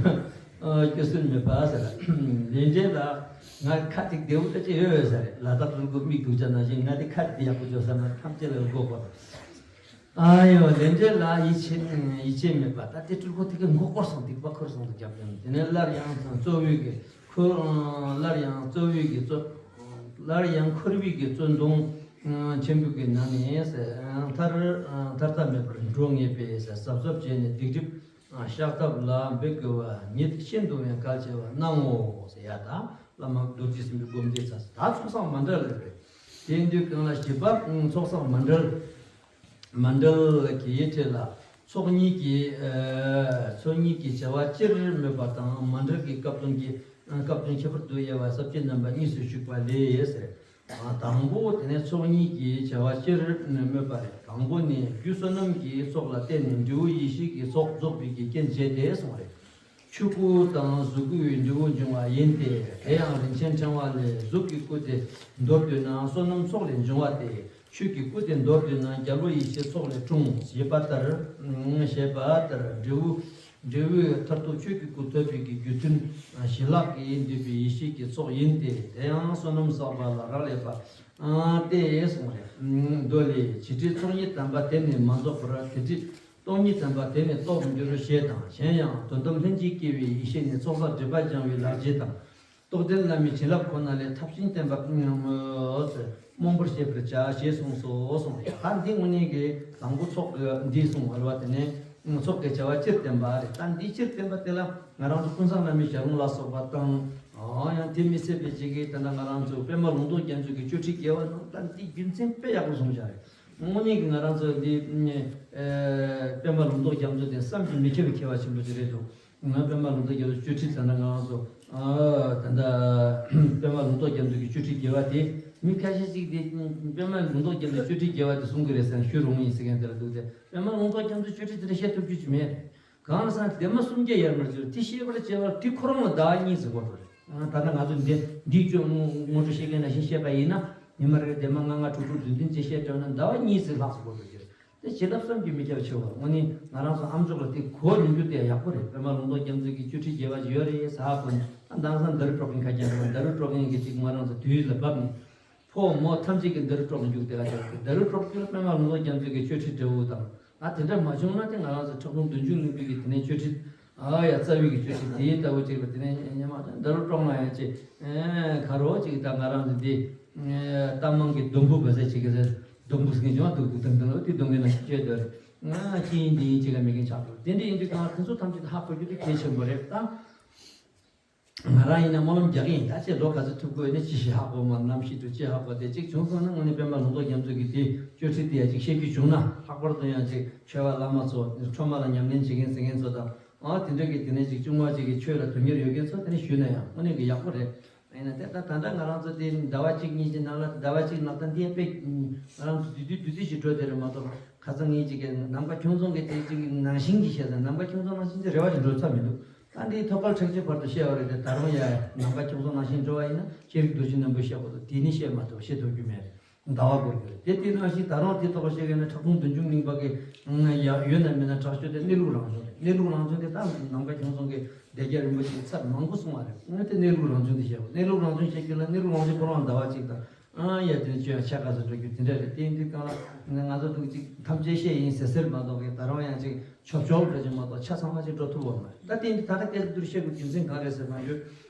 སྐྱོ་སུན་མེད་པ་ཟེར། ལས་འབྲས་ལ་ང་ཁ་ཅིག་བདེ་བོ་ད་ཅིག་ཡོད་ཡོད་ས་རེད། ལ་དྭགས་སྤྲུལ་སྐུ་མིག་སྡུག་ཅག་ནང་བཞིན་ང་དེ་ཁ་ཅིག་ཡག་པོ་འཇོག་ས་མ་ཐམས་ཅད་ལ་མགོ་སྐོར། ཨ་ཡོ། ལས་འབྲས་ལ་ཡིད་ཆེས་ཡིད་ཆེས་མེད་པ། ད་དེ་སྤྲུལ་སྐུ་དེ་གི་མགོ་སྐོར་སོང་། སྡིག་པ་ཁུར་སོང་དུ་རྒྱབ་ཡོང་། དེ་ནས་སླར་ཡང་གཙོ་བོའི་གི་ཁུར་སླར་ཡང་གཙོ་བོའི་གི་གཙོ་སླར་ཡང་ཁུར་བའི་གི་གཙོ་མདུང་ཆེན་པོའི་གི་ནང་ནས་མཐར་མཐར་ཐབས་མེད་པར་འགྲོ་ངེས་པས་གཟབ་གཟབ་བྱས་ནས་སྡིག་སྒྲིབ་བཤགས་ཐབས་ལ་འབད་དགོས་པ་ཉིད་ཤིན་ཏུ་ཡང་གལ་ཆེ་བར་སྣང་ངོ་ཟེར་ཡ། ད་བླ་མ་རྡོ་རྗེ་སེམས་དཔའི་སྒོམ་བཟླས་ཚར། ད་ཚོགས་བསགས་མཎྜལ་རེད། དེ་དུས་གང་ལ་བཞི་པ་ཚོགས་བསགས་མཎྜལ། མཎྜལ་གྱི་ཡིད་ཁྲེལ་ལ། ཚོགས་གཉིས་ཀྱི་ཚོགས་གཉིས་ཀྱི་བྱ་བ་སྤྱིར་སྨོས་པ་དང་མཎྜལ་གྱི་སྐབས་དོན་གྱི་སྐབས་དོན་ཁྱད་པར་དུ་དབྱེ་བ་ས་བཅད་རྣམ་པ་གཉིས་སུ་ཞུགས་པ་ལས་ཟེར། དང་པོ་དེ་ནས་ཚོགས་གཉིས་ཀྱི་བྱ་བ་སྤྱིར་སྨོས་པ་རེད། དང་པོ་ནི་རྒྱུ་བསོད་ནམས་ཀྱི་ཚོགས་ལ་བརྟེན་ནས་འབྲས་བུ་ཡེ་ཤེས་ཀྱི་ཚོགས་རྫོགས་པའི་གི་རྐྱེན་བྱས་ཏེ་གསུངས་རེད། ཆོས་སྐུ་དང་གཟུགས་སྐུའི་འབྲས་བུ་འབྱུང་བ་ཡིན་ཏེ། དེ་ཡང་རིན་ཆེན་ཕྲེང་བ་ལས། གཟུགས་ཀྱི་སྐུ་དེ་མདོར་བསྡུས་ན་བསོད་ནམས་ཚོགས་ལས་འབྱུང་བ་སྟེ། ཆོས་ཀྱི་སྐུ་དེ་མདོར་བསྡུས་ན་རྒྱལ་པོ་ཡེ་ཤེས་ཚོགས་ལས་འཁྲུངས་ཞེས་པ་ལྟར། ཞེས་པ་ལྟར་འབྲས་བུ་འབྲས་བུའི་མཐར་ཐུག་ཆོས་ཀྱི་སྐུ་ཐོབ་པའི་གི་རྒྱུ་མཐུན་ཞི་ལྷག་གིས་འདུས་པའི་ཡེ་ཤེས་ཀྱི་ཚོགས་ཡིན་ཏེ། དེ་ཡང་བསོད་ནམས་བསགས་པ་ལ་རག་ལས་པ་སྟེ་གསུངས་རེད། མདོ་ལས། བྱེད་འབྲེལ་ཚོགས་གཉིས་དམ་པ་དེ་ནི་མ་རྫོགས་པར། དེ་འབྲེལ་སྟོང་ཉིད་དམ་པ་དེ་ནི་རྟོགས་འགྱུར་ཞེས་དང་། གཞན་ཡང་དོན་དམ་ལྷན་ཅིག་སྐྱེས་པའི་ཡེ་ཤེས་ནི་ཚོགས་བསགས་སྒྲིབ་པ་སྦྱང་བའི་ལག་རྗེས་དང་། རྟོགས་ལྡན་བླ་མའི་བྱིན་རླབས་ཁོ་ན་ལས་ཐབས་ཤེས་བསྟན་པ་རྨོངས་པར་བྱེད་པར་བྱ་ཞེས་གསུངས་སོ་གསུངས། ད་འདི་དངོས་གནས་ཀྱི་དང་པོ་ཚོགས་འདི་གསུངས་པ་རེད་བ། དེ་ནས་ཚོགས་ཀྱི་བྱ་བ་སྤྱིར་བསྟན་པ་རེད། ད་འདི་སྤྱིར་བསྟན་པ་དེ་ལ་ང་རང་ཚོ་ཀུན་བཟང་བླ་མའི་ཞལ་ལུང་ལ་སོགས་པ་དང་། ཡང་དེ་མི་ཚད་པའི་ཅིག་གིས་ད་ལྟ་ང་རང་ཚོ་པདྨ་ལུང་རྟོགས་རྒྱ་མཚོ་གི་སྤྱོད་ཁྲིད་རྒྱས་པ་ནང་ད་འདི་རྒྱུ་མཚན་དཔེ་ཡག་པོ་གསུངས་བཞག་རེད། དངོས་གནས་ཀྱི་ང་རང་ཚོ་འདི་ཨེ་པདྨ་ལུང་རྟོགས་རྒྱ་མཚོ་དེ་བསམ་གྱིས་མི་ཁྱབ་པའི་མཁས་པ་ཆེན་པོ་ཅིག་རེད་འདུག་ང་པདྨ་ལུང་རྟོགས་རྒྱ་མཚོ་སྤྱོད་ཁྲིད་ཟེར་ན་ང་རང་ཚོ་ཨ་ད་ལྟ་པདྨ་ལུང་རྟོགས་རྒྱ་མཚོ་གི་སྤྱོད་ཁྲིད་རྒྱས་པ་དེ་མི་ཁ་ཤས་ཤིག་དེ་པདྨ་ལུང་རྟོགས་རྒྱ་མཚོའི་སྤྱོད་ཁྲིད་རྒྱས་པ་དེ་གསུང་གི་རེད་ཟེར་ན་ཞུ་རུང་ཡིན་ཟེར་མཁན་དེ་ལ་འདུག་སྟེ། པདྨ་ལུང་རྟོགས་རྒྱ་མཚོའི་སྤྱོད་ཁྲིད་དེ་འདྲ་བཤད་ཐུབ་རྒྱུ་ཅིག་མེད། གང་ཟག་སྡེ་མ་སུམ་བརྒྱ་ཡར་མར་གྱུར་དེ་ཤེས་པར་བྱ་བར་དེ་ཁོ་རང་ལ་ཟླ་བ་གཉིས་ཟེར་གོ་འགྲོ་རེད། ད་ལྟ་ང་ཚོ་འདི་འདིའི་སྤྱོད་ངོ་སྤྲོད་བཤད་མཁན་ནང་བཞིན་བཤད་པ་ཡིན་ན། ཉི་མ་རེར་ལྡེབ་མ་ལྔ་ལྔ་དྲུག་དྲུག་བདུན་བདུན་བཅས་བཤད་འགྲོ་ན་ཟླ་བ་གཉིས་ཙམ་ལྷག་ཙམ་འགོར་འགྲོ་རྒྱུ་རེད། དེ་བྱིན་རླབས་བསམ་གྱིས་མི་ཁྱབ་ཆེ་བ། དངོས་གནས་ང་རང་ཚོ་ཨ་མཆོག་ལ་དེ་གོ་ཡོང་རྒྱུ་དེ་ཡག་པོ་རེད། པདྨ་ལུང་རྟོགས་རྒྱ་མཚོ་གི་སྤྱོད་ཁྲིད་རྒྱས་པ་ཅིག་ཡོད་རེད་ཟེར་ཧ་གོ་ནས། ཨ་དེང་སང་ཌཱ་རུ་དཀྲོག་མཁན་ཁ་རྒྱ་འདུག་ཌཱ་རུ་དཀྲོག་མཁན་གྱི་ཅིག་ང་རང་ཚོ་དུས་ལ་བབས་ནས། ཕོ་མོ་ཐམས་ཅད་ཀྱིས་ཌཱ་རུ་དཀྲོག་ནས་རྒྱུགས་དེ་ག་ཅིག་ཌཱ་རུ་དཀྲོག་རྒྱུ་ལ་པདྨ་ལུང་རྟོགས་རྒྱ་མཚོ་གི་སྤྱོད་ཁྲིད་འདྲ་བོ་དང་། ཨ་དེ་འདྲ་མ་བྱུང་ན་དེ་ང་རང་ཚོ་ཁྲག་འཐུང་བདུད་འཇོམས་གླིང་པའི་གི་དེ་ནས་སྤྱོད་ཁྲིད། ཨ་ཡ་རྩ་བའི་གི་སྤྱོད་ཁྲིད་དེའི་ལྟ་བུ་ཅིག་ལ་དེ་ནས་ཉི་མ་ཌཱ་རུ་དཀྲོག་ན་ཡང་ཅིག་ཨེ་ག་རོ་ཅིག་ད་ང་རང་ཚོ་འདི་ཨེ་རྟ་མང་གི་སྡོང་བུ་བ་ཟེར་ཅིག་གི་ཟེར། སྡོང་བུ་ཟེར་མཁན་བྱུང་བ་འདུག་འདུག་དང་དང་དེ་སྡོང་གི་ནང་བཞིན་བྱས་འདུག་རེད། ང་ཅི་ཡིན་འདི་ཡིན་ཅིག་ལ་མི་རྒན་ཆགས་འདུག་དེ་འདྲ་ཡིན་དུས་གང་དེ་ཚོ་ཐམས་ཅད་ཧ་གོ་རྒྱུ་དེ་གལ་ཆེན་པོ་རེད་ད། ང་རང་ཡིན་ན་སྨོན་ལམ་རྒྱག་གི་ཡིན། ད་ཅི་ལོ་ག་ཚོད་ཐུབ་དགོས་ནས་ཅི་ཞིག་ཧ་གོ་མ་ནམ་ཞིག་ཏུ་ཅི་ཧ་གོ་དེ་ཅིག་བྱུང་སོང་ན་དངོས་གནས་པདྨ་ལུང་རྟོགས་རྒྱ་མཚོ་གི་དེ་སྤྱོད་ཁྲིད་དེ་ཡ་ཅིག་བཤད་རྒྱུ་བྱུང་ན་ལྷག་པར་དུ་ཡང་ཅིག་ཆོས་པ་བླ་མ་ཚོ་ཁྲོམ་པ་ལ་ཉམས་ལེན་བྱེད་མཁན་ཟེར་མཁན་ཚོ་དང་། ཨ་དེ་འདྲ་གི་དེ་ནས་ཅིག་ཅུང་མ་ཅིག་གི་ཆོས་ལ་དོན་གཉེར་ཡོད་མཁན་ཚོ་དེ་ནས་ཞུས་ན་ཡང་དངོས་གནས་ཀྱི་ཡག་པོ་རེད། ཡིན་ན་དེ་ལྟ་ད་ལྟ་ང་རང་ཚོ་དེ་ཟླ་བ་གཅིག་གཉིས་ཀྱི་ནང་ལ་ཟླ་བ་གཅིག་ནང་ལ་ད་འདི་དཔེ་ང་རང་ཚོ་དུས་དུས་དུས་དུས་ཅིག་འགྲོ་དེ་རེད་མ་གཏོགས་ཁ་སང་ངས་ཅིག་གི་ནམ་མཁའ་ཁྱུང་རྫོང་གི་དེ་ཅིག་ནང་བཞིན་གྱི་བཤད་ན་ནམ་མཁའ་ཁྱུང་རྫོང་ནང་བཞིན་གྱི་རེ་བ་ཅིག་འགྲོ་ཐབས་མི་འདུག་ད་འདི་ཐོད་རྒལ་ཁྲེགས་ཆོད་བར་དུ་བཤད་པ་རེད་དེ། ད་རུང་ཡ་ནམ་མཁའ་ཁྱུང་རྫོང་ནང་བཞིན་འགྲོ་བ་ཡིན་ན་ཤེས་རིག་རྡོ་རྗེ་རྣོན་པོས་བཤད་དགོས་འདུག་དེ་ནི་བཤད་མ་ཐུབ་བཤད་ཐུབ་རྒྱུ་མེད་རེད། ཟླ་བ་འགོར་རྒྱུ་རེད་དེ། དེ་ནང་བཞིན་ད་རུང་དེ་ཐོག་བཤད་མཁན་ནི་ཁྲག་འཐུང་བདུད་འཇོམས་གླིང་པ་གི་ཡ་ཡོད་ན་མེད་ན་དྲག་ཤོས་དེ་གནས་ལུགས་རང་བྱུང་རེད། གནས་ལུགས་རང་བྱུང་དེ་ད་ནམ་མཁའ་ཁྱུང་རྫོང་གི་སྡེ་རྒྱ་རིན་པོ་ཆེ་གི་ཚབ་མང་པོ་གསུངས་པ་རེད། དངོས་དེ་གནས་ལུགས་རང་བྱུང་དེ་བཤད་དགོས། གནས་ལུགས་རང་བྱུང་བཤད་རྒྱུ་ལ་གནས་ལུགས་རང་བྱུང་ཁོ་རང་ཟླ་བ་གཅིག་དང་། ཨ་ཡ་དེ་ནས་ཁྱོད་ཡང་ཆ་ག་ཚོད་འགྲོ་རྒྱུ་དེ་འདྲ་རེད། དེ་ཡིན་དུས་གང་ལ་ང་ཚོ་འདུག་ཅིག་ཐམས་ཅད་བཤད་ཡིན་ཟེར་ཟེར་མ་གཏོགས་གི་ད་རུང་ཡང་ཅིག་ཆོབ་ཆོབ་འདྲ་ཅིག་མ་གཏོགས་ཆ་ཚང་མ་ཅིག་འགྲོ་ཐུབ་པ་མ་རེད། ད་དེ་ཡིན་དུས་ད་ལྟ་སྐད་ཆ་འདིར་བཤད་དགོས་རྒྱུ་མཚན་གང་རེད་ཟེར་ན་ཡོད།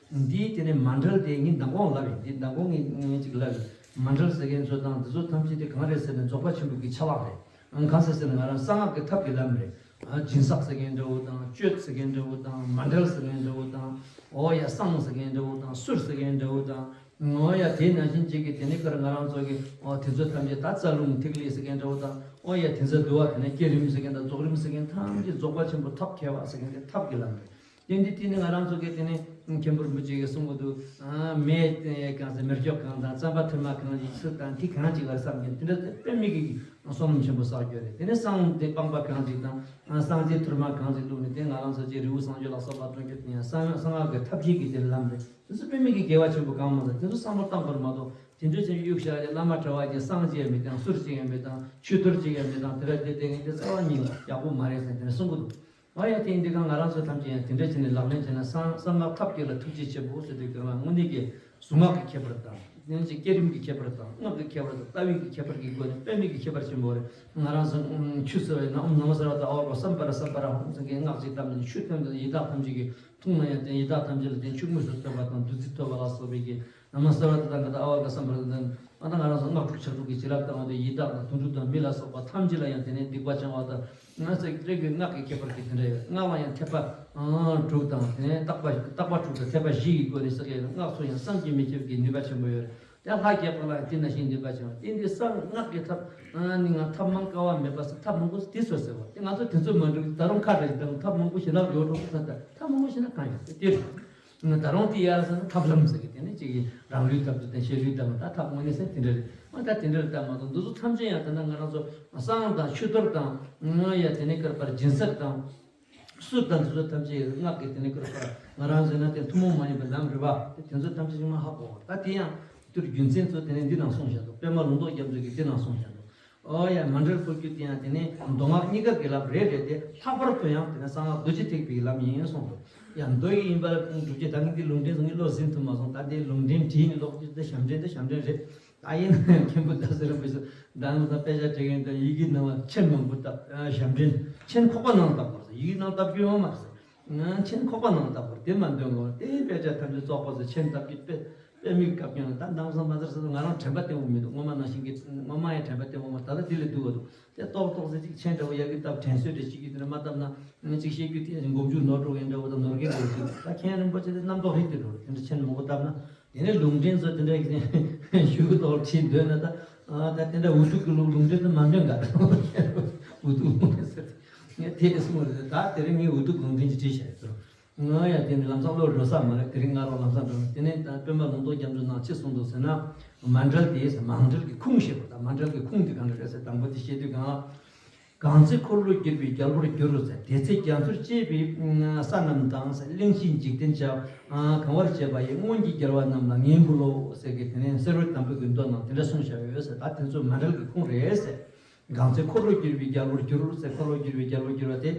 འདིའི་དེ་ནས་མཎྜལ་དེ་ངས་མདང་དགོང་ལབ་ཡིན། འདི་མདང་དགོང་ངས་ངས་ཅིག་ལབ་ཡིན། མཎྜལ་ཟེར་མཁན་ཚོ་དང་འདི་ཚོ་ཐམས་ཅད་དེ་གང་རེད་ཟེར་ན་རྫོགས་པ་ཆེན་པོ་གི་ཆ་ལག་རེད། གང་ཟེར་ཟེར་ན་ང་རང་གསང་སྔགས་ཀྱི་ཐབས་ཀྱི་ལམ་རེད། སྦྱིན་སྲེག་ཟེར་མཁན་འདྲ་བོ་དང་། གཅོད་ཟེར་མཁན་འདྲ་བོ་དང་། མཎྜལ་ཟེར་མཁན་འདྲ་བོ་དང་། འོ་ཡ་བསང་ཟེར་མཁན་འདྲ་བོ་དང་། གསུར་ཟེར་མཁན་འདྲ་བོ་དང་། འོ་ཡ་དེ་ནང་བཞིན་ཅིག་གི་དེ་ནི་ཀར་ང་རང་ཚོ་གི་འོ་དེ་ཚོ་ཐམས་ཅད་ད་རྩ་རླུང་ཐིག་ལེ་ཟེར་མཁན་འདྲ་བོ་དང་། འོ་ཡ་དེ་ཚོ་འདུལ་བ་དེ་ནི་བསྐྱེད་རིམ་ཟེར་མཁན་དང་རྫོགས་རིམ་ཟེར་མཁན་ཐམས་ཅད་རྫོགས་པ་ཆེན་པོ་ཐབས་མཁས་པ་ཟེར་མཁན་དེ་ཐབས་ཀྱི་ལམ་རེད། དེ་འདི་དེ་ནི་ང་རང་ཚོ་གི་དེ་ནི་མཁན་པོ་རིན་པོ་ཆེ་གིས་གསུང་གི་འདུག་མེ་གང་ཟེར་མེ་སྒྱོགས་གང་དང་རྩམ་པ་ཐུར་མ་གང་ཞིག་ཚུར་དང་དེ་གང་ཅིག་ལ་བསམ་མཁན་དེ་འདྲ་དཔེ་མི་སྲིད་ཀྱི་བསོད་ནམས་ཆེན་པོ་བསགས་རྒྱུ་རེད། དེ་ནས་བསང་དེ་སྤངས་པ་གང་ཅིག་དང་། བསང་རྫས་ཐུར་མ་གང་ཅིག་བླུགས་ནས་དེ་ང་རང་ཚོ་ཅིག་རི་བོ་བསང་མཆོད་ལ་སོགས་པ་སྤྲོ་རྒྱུ་དེ་ཡང་གསང་གསང་སྔགས་ཀྱི་ཐབས་ཤེས་ཀྱི་དེ་ལམ་རེད། དེ་ཚོ་དཔེ་མི་སྲིད་ཀྱི་དགེ་བ་ཆེན་པོ་གང་མང་ཟེར་དེ་ཚོ་བསམ་བློ་བཏང་དགོས་རེད་མ་གཏོགས་དེ་འདྲ་ཅིག་གཡུག་བཞག་རེད། བླ་མ་གྲྭ་བ་ཅིག་བསང་ཅིག་ཡང་མི་བཏང་། གསུར་ཅིག་ཡང་མི་བཏང་། ཆོས་གཏོར་ཅིག་ཡང་མི་བཏང་། དེ་འདྲ་དེ་དེ་ངས་དེ་རྩ་བ་ཉིད་ནས་ཡག་པོ་མ་རེད་ཟེར་དེ་འདྲ་གསུང་གི་འདུག་ང་ཡང་དེ་འདི་ག་ང་རང་ཚོ་ཐམས་ཅད་ཡང་དེ་འདྲ་བྱས་ནས་ལག་ལེན་བྱས་ན་གསང་གསང་སྔགས་ཐབས་མཁས་ལ་ཐུགས་རྗེ་ཆེ་པོ་ཟེར་དུས་ག་ང་དངོས་གནས་ཀྱི་གཟུངས་སྔགས་ཀྱི་ཁྱད་པར་དང་། དེ་ནས་ཅིག་བསྐྱེད་རིམ་གྱི་ཁྱད་པར་དང་། སྔགས་ཀྱི་ཁྱད་པར་དང་། ལྟ་བའི་གི་ཁྱད་པར་གྱི་སྒོ་ནས་དཔེ་མི་སྲིད་ཀྱི་ཁྱད་པར་ཆེན་པོ་རེད། ང་རང་ཚོ་ཆུ་ཟེར་བ་ཡིན་ན་ཨོཾ་ནམོ་སརྦ་བཏ་ཨ་ཝ་ཀ་སཾ་པ་ར་སཾ་པ་ར་ཧཱུྃ་ཟེར་མཁན་སྔགས་ཅིག་བཏབ་ནས་ཆུ་ཐོན་ཏེ་ཡི་དྭགས་ཐམས་ཅད་ཀྱི་འཐུང་ན་ཡང་དེ་ཡི་དྭགས་ཐམས་ཅད་ལ་དེ་ཆུ་དངོས་སུ་ཐོབ་པ་དང་བདུད་རྩི་ཐོབ་པ་ལ་སོགས་པའི་གི་ནམ་མཁའ་གསལ་བ་དང་ད་ཨ་ཝ་ཀ་སཾ་པ་ར་དང་ཨ་ད་ང་རང་ཚོ་སྔགས་དྲུག་ཕྱག་དྲུག་གི་བྱིན་རླབས་བཏང་བ་དེ་ཡི་དྭགས་དང་དུད་འགྲོ་དང་མི་ལ་སོགས་པ་ཐམས་ཅད་ལ་ཡང་དེ་ནས་སྡིག་པ་སྦྱང་བ་དང་ང་ཚོ་སྤྲེལ་གྱི་སྔགས་ཀྱི་ཁྱད་པར་གྱི་དེ་འདྲ་ཡོད། སྔགས་ལ་ཡང་ཐེག་པ་དྲུག་དང་དེ་ནས་བརྟག་པ་བརྟག་པ་དྲུག་དང་ཐེག་པ་བཞི་ཡི་སྒོ་ནས་བསགས་ཡོད། སྔགས་ཚོ་ཡང་བསམ་གྱིས་མི་ཁྱབ་ཀྱི་ནུས་པ་ཆེན་པོ་ཡོད་རེད། ཡང་ལྷ་བརྒྱ་པ་ལ་དེ་ནང་བཞིན་འདུན་པ་བྱུང་བ་དེ་འདི་གསང་སྔགས་ཀྱི་ཐབས་ནི་ང་ཐབས་མང་དཀའ་བ་མེད་པ་ཟེར་ཐབས་མང་པོ་དེ་ཚོ་ཟེར་བ་དེ་ང་ཚོ་དེ་ཚོ་མ་འགྲིག་ད་རུང་ཁ་བྲལ་དང་ཐབས་མང་པོ་ཞེ་དྲག་ཡོད་འགྲོ་ས་དང་ཐབས་མང་པོ་ཞེ་དྲག་གང་ཡོད་དེ་རེད། ད་རུང་དེ་ཡར་ཟེར་ན་ཐབས་ལམ་ཟེར་གི་དེ་ནི་གཅིག་གིས་རང་ལུས་ཐབས་དང་ཤེས་ལུས་ཐབས་ད་ཐབས་དངོས་གནས་ཟེར་དེ་འདྲ་རེད། ཨ་ད་དེ་འདྲ་རེད་ད་མ་གཏོགས་འདི་ཚོ་ཐམས་ཅད་ཡང་ད་ལྟ་ང་རང་ཚོ་བསང་དང་མཆོད་གཏོར་དང་ཡ་དེ་ནི་བསྐལ་པར་སྦྱིན་སྲེག་དང་། གསུར་དང་དེ་ཚོ་ཐམས་ཅད་སྔགས་ཀྱི་དེ་ནི་བསྐུལ་བ་ང་རང་ཟེར་ན་དེ་ཐུན་མོང་མ་ཡིན་པའི་ལམ་རེད་བ། དེ་དེ་ཚོ་ཐམས་ཅད་ཅིག་མ་ཧ་གོ་བ་ད་དེ་ཡང་དུ་རྒྱུ་མཚན་ཚོ་དེ་ནི་འདི་ནང་གསུངས་བཞག་འདུག་པད་མ་ལུང་རྟོགས་རྒྱ་མཚོས་ཀྱི་འདི་ནང་གསུངས་བཞག་འདུག་ཨོ་ཡ་མཎྜལ་ཕུལ་རྒྱུ་དེ་ཡང་དེ་ནི་མདོ་སྔགས་གཉིས་ཀ་གི་ལམ་རེད་རེད་དེ་ལྷག་པར་དུ་ཡང་དེ་ནི་གསང་སྔགས་རྡོ་རྗེ་ཐེག་པའི་ལམ་ཡིན་གསུངས་འདུག་ཡང་མདོ་ཡི་ཡིན་པར་སྒྲུབ་བྱེད་ད་ནི་འདི་ལུང་འདྲེན་ཟེར་ནི་བློ་ཟིན་ཐུབ་མ་སོང་ད་དེ་ལུང་འདྲེན་བྲིས་ནི་ཀློག་རྒྱུ་དེ་ཞབས་འདྲེན་དེ་ཞབས་འདྲེན་རེད། ད་ཡིན་ན་ཡང་མཁན་པོ་ཟླ་ཟེར་རིན་པོ་ཆེ་ཟླ་ངོ་ཟླ་དཔེ་ཆ་བྲིས་མཁན་དང་ཡི་གེ་ནང་ལ་མཆན་མང་པོ་བཏབ་ཞབས་འདྲེན་མཆན་ཁོག་པ་ནང་བཏབ་པར་ཡི་གེ་ནང་བཏབ་རྒྱུ་ཡོད་མ་རེད། མཆན་ཁོག་པ་ནང་བཏབ་པར་དེ་མ་འདོན་དགོས་དེ་དཔེ་ཆ་ཐམས་ཅད་བཙོག་པ་ཟེར་མཆན་བཏབ་ཀྱི་དཔེ་དཔེ་མིག་བཀབ་ཀྱང་ད་ནང་བཟང་མ་ཟེར་ཟེར་ང་རང་དྲན་པ་བརྟན་པོ་མི་འདུག་སྔོན་མ་ནང་བཞིན་གྱི་སྔོན་མ་ཡང་དྲན་པ་བརྟན་པོ་མ་ད་ལྟ་དེ་ལས་སྡུག་པ་འདུག་དེ་ཏོག་ཏོག་ཟེར་ཅིག་མཆན་འདྲ་བོ་ཡ་གི་བཏབ་དྲན་གསོས་དེ་ཅིག་གི་དེ་ནས་མ་བཏབ་ན་ཅིག་བཤད་རྒྱུ་དེ་མགོ་མཇུག་ནོར་འགྲོ་ཡིན་འདྲ་བོ་དང་ནོར་གྱི་འགྲོ་ཅིག་ད་མཁན་རིན་པོ་ཆེ་དེ་རྣམ་རྟོག་རིག་དེ་འགྲོ་དེ་འདྲ་མཆན་མང་པོ་བཏབ་ན། དེ་ནས་ལུང་འདྲེན་ཚོ་དེ་འདྲ་ཞུ་གི་ཐོག་ཁྲིད་འདོད་ན་ད་ད་དེ་འདྲ་འུ་ཐུག་གི་ལུང་ལུང་འདྲེན་དུ་མ་འདོན་ག་འུ་ཐུག་ལུང་འདྲེན་ཟེར་ངས་དེ་གསུངས་རེད། ད་དེ་རིང་ངས་འུ་ཐུག་ལུང་འདྲེན་གྱི་བྲིས་བཞག་ཡོད་ཚོ་ང་ཡང་དེ་ནས་ལམ་སང་བློ་འགྲོ་ས་མ་རེད། དེ་རིང་ང་རང་ལམ་སང་འགྲོ་དེ་ནས་ད་པད་མ་ལུང་རྟོགས་རྒྱ་མཚོ་ནང་ཅི་གསུངས་འདུག་ཟེར་ན་མཎྜལ་དེ་མཎྜལ་གྱི་ཁུངས་བཤད་པ་ད་མཎྜལ་གྱི་ཁུངས་དེ་གང་འདྲ་རེད་ཟེར་དང་པོ་དེ་བཤད་དུས་གང་། གང་ཚེ་འཁོར་ལོས་སྒྱུར་བའི་རྒྱལ་པོར་གྱུར་ཟེར། དེ་ཚེ་རྒྱ་མཚོར་བཅས་པའི་ས་རྣམས་དང་ཟེར། གླིང་བཞི་འཇིག་རྟེན་བྱ་གང་བར་བྱེད་པ་ཡི། སྔོན་གྱི་རྒྱལ་བ་རྣམས་ལ་ངས་འབུལ་ལོ་ཟེར་གི་དེ་ནས་གསེར་འོད་དམ་པའི་མདོ་ནང་དེ་འདྲ་གསུངས་བཞག་ཡོད་ཟེར། ད་དེ་ཚོ་མཎྜལ་གྱི་ཁུངས་རེད་ཟེར། གང་ཚེ་འཁོར་ལོས་སྒྱུར་བའི་རྒྱལ་པོར་གྱུར་ཟེར། འཁོར་ལོས་སྒྱུར་བའི་རྒྱལ་པོར་གྱུར་བ་དེ།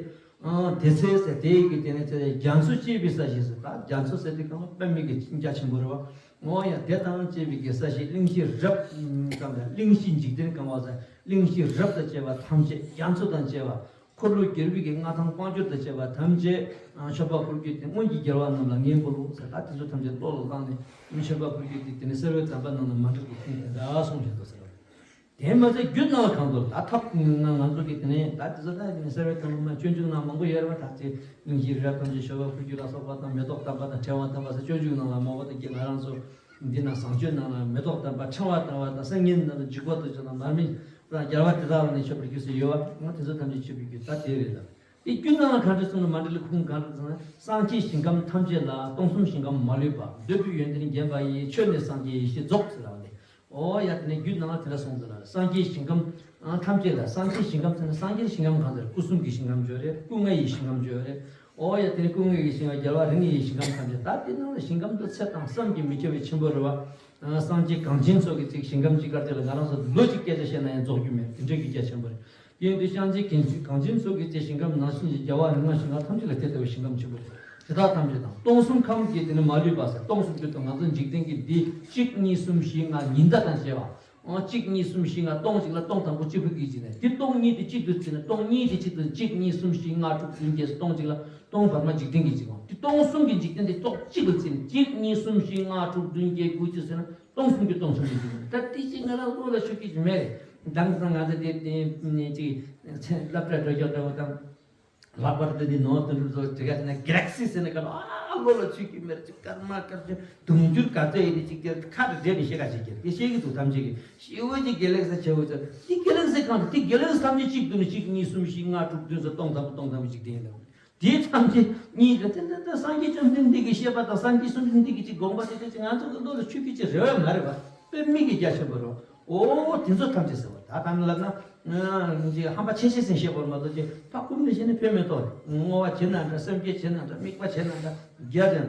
དེ་ཚེ་ཟེར་དེ་ཡི་གི་དེ་ནས་ཚེ་རྒྱ་མཚོ་བཅས་པའི་ས་གཞི་ཟེར། ད་རྒྱ་མཚོ་ཟེར་དེ་གང་ལ་པད་མ་གི་རྒྱ་ཆེན་པོ་རེད་བ། འོ་ཡ་དེ་དང་བཅས་པའི་གི་ས་གཞི་གླིང་བཞི་རབ་ཙམ་ལ་གླིང་བཞི་འཇིག་རྟེན་གང་བ་ཟེར། གླིང་བཞི་རབ་དང་བཅས་པ་ཐམས་ཅད་རྒྱ་མཚོ་དང་བཅས་པ། འཁོར་ལོས་སྒྱུར་བའི་གི་མངའ་ཐང་དཔལ་འབྱོར་དང་བཅས་པ་ཐམས་ཅད་མཆོད་པ་ཕུལ་རྒྱུ་དེ་སྔོན་གྱི་རྒྱལ་བ་རྣམས་ལ་ངས་འབུལ་ལོ་ཟེར། ད་དེ་ཚོ་ཐམས་ཅད་བློ་ལ་བླངས་ནས་མཆོད་པ་ཕུལ་རྒྱུ་དེ་དེ་ནི་གསེར་འོད་དམ་པ་རྣམས་ལ་མཎྜལ་གྱི་ཁུངས་དེ་འདྲ་གསུངས་བཞག་འདུག་ཟེར་བ། དེ་མ་ཚད་རྒྱུད་ནང་ལ་གང་འདུལ་ད་ཐབས་ང་ང་ཚོ་གི་དེ་ནས་ད་དེ་ཚོ་ད་དེ་ནས་གསེར་འོད་དམ་པ་མ་སྤྱོད་འཇུག་ནང་མང་པོ་ཡོད་རེད་བ། ད་ཅིག་གླིང་བཞི་རབ་ཐམས་ཅད་མཆོད་པ་ཕུལ་རྒྱུ་ལ་སོགས་པ་དང་མེ་ཏོག་དམ་པ་དང་ཕྲེང་བ་དམ་པ་ཟེར་སྤྱོད་འཇུག་ནང་ལ་མང་པོ་དང་ང་རང་ཚོ་འདི་ན་བཟང་སྤྱོད་ནང་ལ་མེ་ཏོག་དམ་པ་ཕྲེང་བ་དམ་པ་དང་སེང་གེ་དམ་པ་འཇིགས་པ་དང་བཅས་ན་མར་མེ་དང་རྒྱལ་བ་དེ་དག་ལ་ནི་མཆོད་པར་གྱུར་ཟེར་ཡོད་བ། ང་དེ་ཚོ་ཐམས་ཅད་མཆོད་པའི་རྒྱུ་ད་དེ་རེད་ལ། དེ་རྒྱུད་ནང་ལ་གང་འདྲ་གསུངས་ན་མཎྜལ་ཁུངས་གང་འདྲ་གསུངས་ན་སངས་རྒྱས་ཞིང་ཁམས་ཐམས་ཅད་ལ་སྟོང་གསུམ་ཞིང་ཁམས་མ་ལུས་པ་འདོད་པའི་ཡོན་ཏན་བརྒྱན་པ་ཡི། མཆོད་ནས་སངས་རྒྱས་ཡེ་ཤེས་རྫོགས་ཟེར་ལ་འདི། ཨོ་ཡ་དེ་ནས་རྒྱུད་ནང་ལ་དེ་འདྲ་གསུངས་འདུག་ལ། སངས་རྒྱས་ཞིང་ཁམས་ཨ་ཐམས་ཅད་ལ། སངས་རྒྱས་ཞིང་ཁམས་ཟེར་ན་སངས་རྒྱས་ཞིང་ཁམས་གང་ཟེར། སྐུ་གསུམ་གྱི་ཞིང་ཁམས་བརྗོད་རེད། སྐུ་ལྔ་ཡི་ཞིང་ཁམས་བརྗོད་རེད། ཨོ་ཡ་དེ་ནས་སྐུ་ལྔ་ཡི་ཞིང་ཁམས་རྒྱལ་བ་རིགས་ལྔ་ཡི་ཞིང་ཁམས་ཐམས་ཅད་ད་དེ་ནང་ལ་ཞིང་ཁམས་དུ་ཚད་དང་བསམ་གྱིས་མི་ཁྱབ་པའི་ཆེན་པོ་རེད་བ། སངས་རྒྱས་གངས་ཅན་མཚོ་གི་ཚིག་ཞིང་ཁམས་ཅིག་དཀར་དེ་ལ་ང་རང་ཚོ་ལོ་གཅིག་སྐད་ཆ་བཤད་ན་ཡང་རྫོགས་རྒྱུ་མེད་དེ་འདྲའི་གི་རྒྱ་ཆེན་པོ་རེད། དེ་ཡིན་དུས་སངས་རྒྱས་གངས་ཅན་མཚོ་གི་ཚིག་ཞིང་ཁམས་ནང་བཞིན་གྱི་རྒྱལ་བ་རིགས་ལྔ་ཞིང་ཁམས་ཐམས་ཅད་ལ་དེ་ལྟ་བུའི་ཞིང་ཁམས་ཆེན་པོ་རེད། དེ་དག་ཐམས་ཅད་དང་སྟོང་གསུམ་ཁམས་ཀྱི་དེ་ནི་མ་ལུས་པ་ཟེར་སྟོང་གསུམ་གྱི་དང་ང་ཚོ་འཇིག་རྟེན་གྱི་འདི་གཅིག་གཉིས་གསུམ་བཞི་ལྔ་ཉི་ཟླ་དང་བཅས་པ། ཨང་གཅིག་གཉིས་གསུམ་བཞི་ལྔ་སྟོང་གཅིག་ལ་སྟོང་དང་པོ་གཅིག་པུ་གི་གཅིག་ནས་དེ་སྟོང་གཉིས་དེ་གཅིག་ཏུ་བརྩིས་ནས་སྟོང་གཉིས་དེ་གཅིག་ཏུ་གཅིག་གཉིས་གསུམ་བཞི་ལྔ་དྲུག་བདུན་བརྒྱད་སྟོང་གཅིག་ལ་སྟོང་བར་མ་འཇིག་རྟེན་གྱི་གཅིག་འོང་། དེ་སྟོང་གསུམ་གྱི་འཇིག་རྟེན་དེ་ཏོག་གཅིག་ལ་བརྩིས་ནས་གཅིག་གཉིས་གསུམ་བཞི་ལྔ་དྲུག་བདུན་བརྒྱད་དགུ་བཅུ་ཟེར་ན་སྟོང་གསུམ་གྱི་སྟོང་གསུམ་གྱི་འཇིག་རྟེན་ད་དེ་གཅིག་ང་རང་བློ་ལ་ཆུད་ཀྱི་མེད་རེད། མདང་དང་ང་ཚོ་དེ་དེ་གཅིག་སློབ་གྲྭ་འགྲོ་རྒྱུ་འདྲ་བོ་དང་། ལྷག་པར་དུ་འདི་ནོར་དུ་འགྲུབ་ཚོ་དྲི་ག་ཟེར་ན་གེ་ལེག་སི་ཟེར་ན་ག་ལ་ཨ་བློ་ལ་ཚུད་ཀྱི་མེར་ཅིག་སྐར་མ་སྐར་ཆུ་དུང་ཕྱུར་ག་ཚོད་ཡིན་ཅིག་ཀྱེ་ཁ་དུ་བསྡད་ནས་ཤེས་ག་ཞིག་ཀྱེ་དེ་ཤེས་ཀྱི་འདུག་ཐམས་ཅད་ཀྱི་ཤི་བོ་ཅིག་གེ་ལེག་སི་ཆེ་བོ་ཚོ་དེ་གེ་ལེག་སི་གང་དེ་གེ་ལེག་སི་ཐམས་ཅད་གཅིག་བསྡུ་ནས་གཅིག་གཉིས་གསུམ་བཞི་ལྔ་དྲུག་བདུན་ཚོ་སྟོང་ཐམ་པོ་སྟོང་ཐམ་པོ་ཅིག་དེ་ཡིན་ལ་དེ་ཐམས་ཅད་གཉིས་ཀྱི་དེ་འདི་འདི་སངས་རྒྱས་བཅོམ་ལྡན་འདས་ཀྱི་བཤད་པ་དང་སངས་རྒྱས་བཅོམ་ལྡན་འདས་ཀྱི་ཅིག་དགོངས་པ་དེ་དེ་ཅིག་ང་ཚོ་གི་བློ་ལ་ཆུད་ཀྱི་ཅིག་རེ་བ་མ་རེད་བ་དཔེ་མིག་གི་རྒྱ་ཆེན་པོ་རེད། ཨོ་དེ་ཚོ་ཐམས་ཅད་ཟེར་བ་ད་ལྟ་ལབ་ན། ཅིག་ཧམ་པ་ཆེ་ཆེ་ཟིན་བཤད་པར་མ་གཏོགས་ཅིག་ཕ་ཀུན་ནས་བཤད་ན་ཕན་མེད་དོ། བསྔོ་བ་བྱེད་ན་འདྲ་སེམས་བསྐྱེད་བྱེད་ན་འདྲ་དམིགས་པ་བྱེད་ན་འདྲ་རྒྱ་དང་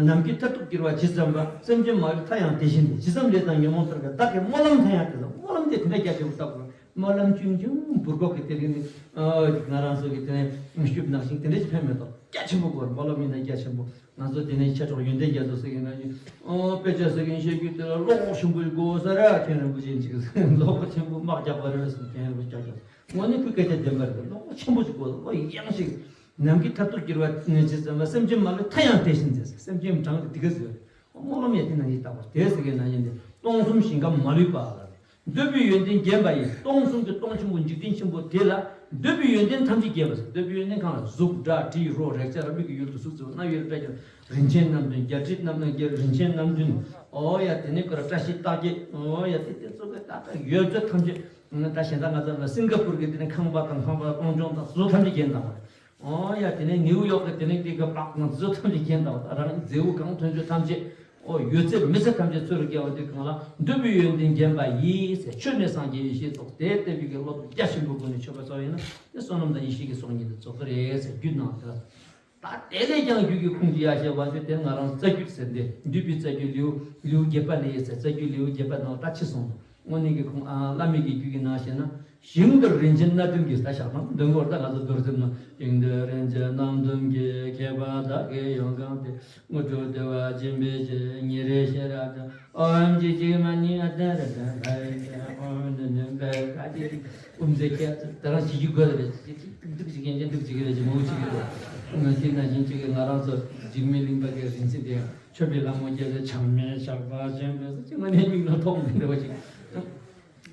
ནམ་མཁའི་མཐར་ཐུག་གྱུར་པ་ཇི་ཙམ་པ་སེམས་ཅན་མ་ལུས་མཐའ་ཡང་དེ་བཞིན་ཏེ་ཇི་ཙམ་ལས་དང་ཉོན་མོངས་མཐར་ཐུག་བདག་གི་སྨོན་ལམ་མཐའ་ཡང་དེ་ཙམ་སྨོན་ལམ་དེ་དེ་འདྲ་རྒྱ་ཆེན་པོ་བཏབ་དགོས། སྨོན་ལམ་ཆུང་ཆུང་འབུར་གོག་གི་དེ་རིང་ནི་ང་རང་ཚོ་གི་དེ་ནས་ཤུབ་ནང་བཞིན་དེ་འདྲ་ཞིག་ཕན་མེད་དོ། རྒྱ་ཆེན་པོ་དགོས་སྨོན་ལམ་ཡིན་ན་རྒྱ་ཆེན་པོ། ང་ཚོ་དེ་ནས་མཆེད་གྲོགས་ཡོན་ཏན་རྒྱ་མཚོ་ཟེར་མཁན་ན་ཨོ་དཔེ་ཆ་ཟེར་མཁན་བཤད་རྒྱུ་དེ་ལ་བློ་ཁོག་ཆེན་པོ་དགོས་ས་ར་མཁན་རིན་པོ་ཆེ་ཅིག་བློ་ཁོག་ཆེན་པོ་དམག་རྒྱག་པ་རེད་ཟེར་མཁན་རིན་པོ་ཆེ་རྒྱག་དངོས་གནས་ཁོའི་སྐད་ཆ་བདེན་པ་རེད། བློ་ཁོག་ཆེན་པོ་ཅིག་དགོས་བློ་ཡངས་ཤིག་ནམ་མཁའི་མཐར་ཐུག་གྱུར་པ་ཇི་ཙམ་པ་སེམས་ཅན་མ་ལུས་མཐའ་ཡང་དེ་བཞིན་མཛད་ཟེར་སེམས་ཅན་གྲངས་ཀྱི་དེ་ག་ཟེར་སྨོན་ལམ་ཡང་དེ་ན་ཡིན་བཏགས་པ་དེ་ཟེར་མཁན་ན་ཡིན་ཏེ་སྟོང་གསུམ་ཞིང་ཁམས་མ་ལུས་པ་ལ། འདོད་པའི་ཡོན་ཏན་བརྒྱན་པ་ཡི། སྟོང་གསུམ་གྱི་སྟོང་ཆེན་པོ་འཇིག་རྟེན་ཆེན་པོ་དེ་ལ་ འདོད་པའི་ཡོན་ཏན་ཐམས་ཅད་རྒྱས་པ་ཟེར། འདོད་པའི་ཡོན་ཏན་གང་ལ། གཟུགས་སྒྲ་དྲི་རོ་རེག་བྱ་རྣམས་མིག་གི་ཡུལ་དུ་གཟུགས་གཟུགས་རྣམ་ཡུལ་སྒྲ་རྒྱ། རིན་ཆེན་རྣམ་བདུན་རྒྱལ་སྲིད་རྣམ་བདུན། རིན་ཆེན་རྣམ་བདུན། ཨོ་ཡ་དེ་ནས་ཀར་བཀྲ་ཤིས་རྟགས་བརྒྱད། ཨོ་ཡ་དེ་དེ་ཚོ་གི་ད་ལྟ་ཡོད་ཚད་ཐམས་ཅད། ད་གཞན་དག་ང་ཚོ་ལ་སིང་ག་པུར་གི་དེ་ནས་ཁང་པ་དང་ཁང་པ་སྟོང་ལྗོངས་དང་བཟོ་ཐམས་ཅད་རྒྱན་དང་། ཨོ་ཡ་དེ་ནས་ནིའུ་ཡོག་གི་དེ་ནས་དེ་གི་པག་དང་བཟོ་ཐམས་ཅད་རྒྱན་དང་། རང་མཛེས་བོ་གང་ཐོན་ཆོས་ཐམས་ཅད། ཨོ་ཡོད་ཚད་མེད་ཚད་ཐམས་ཅད་ཚུར་རྒྱལ་བ་དེ་གང་ལ། འདོད་པའི་ཡོན་ཏན་བརྒྱན་པ་ཡིས་ཟེར། ཆོས་ནི་སངས་རྒྱས་ཡེ་ཤེས་རྫོགས། དེ་ལྟ་བུའི་གི་བློ་སྟོབས་རྒྱ་ཆེན་པོ་སྒོ་ནས་མཆོད་པ་ཚོགས་ཡིན་ན་དེ་བསོད་ནམས་དང་ཡེ་ཤེས་ཀྱི་ཚོགས་གཉིས་དེ་རྫོགས་ཀྱི་རེད་ཟེར། རྒྱུད་ནང་དེ་ལ། ད་དེ་ལས་ཀྱང་རྒྱུད་ཀྱི་ཁུངས་ཀྱི་ཡ་ཞེས་པ་ཚོས་དེ་ང་རང་རྩ་རྒྱུད་ཟེར་ཏེ། འདུས་པའི་རྩ་རྒྱུད་ལེའུ་ལེའུ་བརྒྱད་པ་ལས་ཟེར། རྩ་རྒྱུད་ལེའུ་བརྒྱད་པ་ནང་ད་ཅི་གསུངས་འདུག། དངོས་གནས་ཀྱི་ཁུངས་ཨ་བླ་མེད་ཀྱི་རྒྱུད་ཀྱི་ནང་བཤད་ན། ཞིང་འདིར་རིན་ཆེན་སྣ་བདུན་གྱིས། ད་ཞག་དང་འདོན་སྐོར་ད་ང་ཚོ་རྡོར་སེམས་ནང་། ཞིང་འདིར་རིན་ཆེན་སྣ་བདུན་གྱིས། མཁས་པ་བདག་གི་ཡོངས་གང་སྟེ། དངོས་གྲུབ་འདོད་པ་སྦྱིན་པའི་ཕྱིར། ཉིན་རེ་ཤེས་རབ་ཀྱང་། ཨོཾ་ཅིག་ཅིག་མ་ཎི་ཨ་ཏི་ར་ཏ་ཨོཾ་ནི་ནི་བེ་ཀ་ཅིག་ཅིག་ཨོཾ་ཟེར་ཁྱེད་ད་རང་བྱེད་ཀྱི་དགོས་རེད། ཅིག་ཅིག་འདུག་ཅིག་ཡན་ཆད་འདུག་ཅིག་རེད་ཅིག་མང་ཅིག་རེད། དེ་ནང་བཞིན་ཅིག་ང་རང་ཚོ་འཇིགས་མེད་གླིང་པ་གི་རིན་ཆེན་དེ་མཆོད་པའི་ལྷ་མོ་རྒྱལ་སྲས་ཆགས་མེད་ཞགས་པ་ཅན་པས་ཅིག་ང་ནི་མིག་ནང་མཐོང་མི་འདྲ་བ་ཅིག།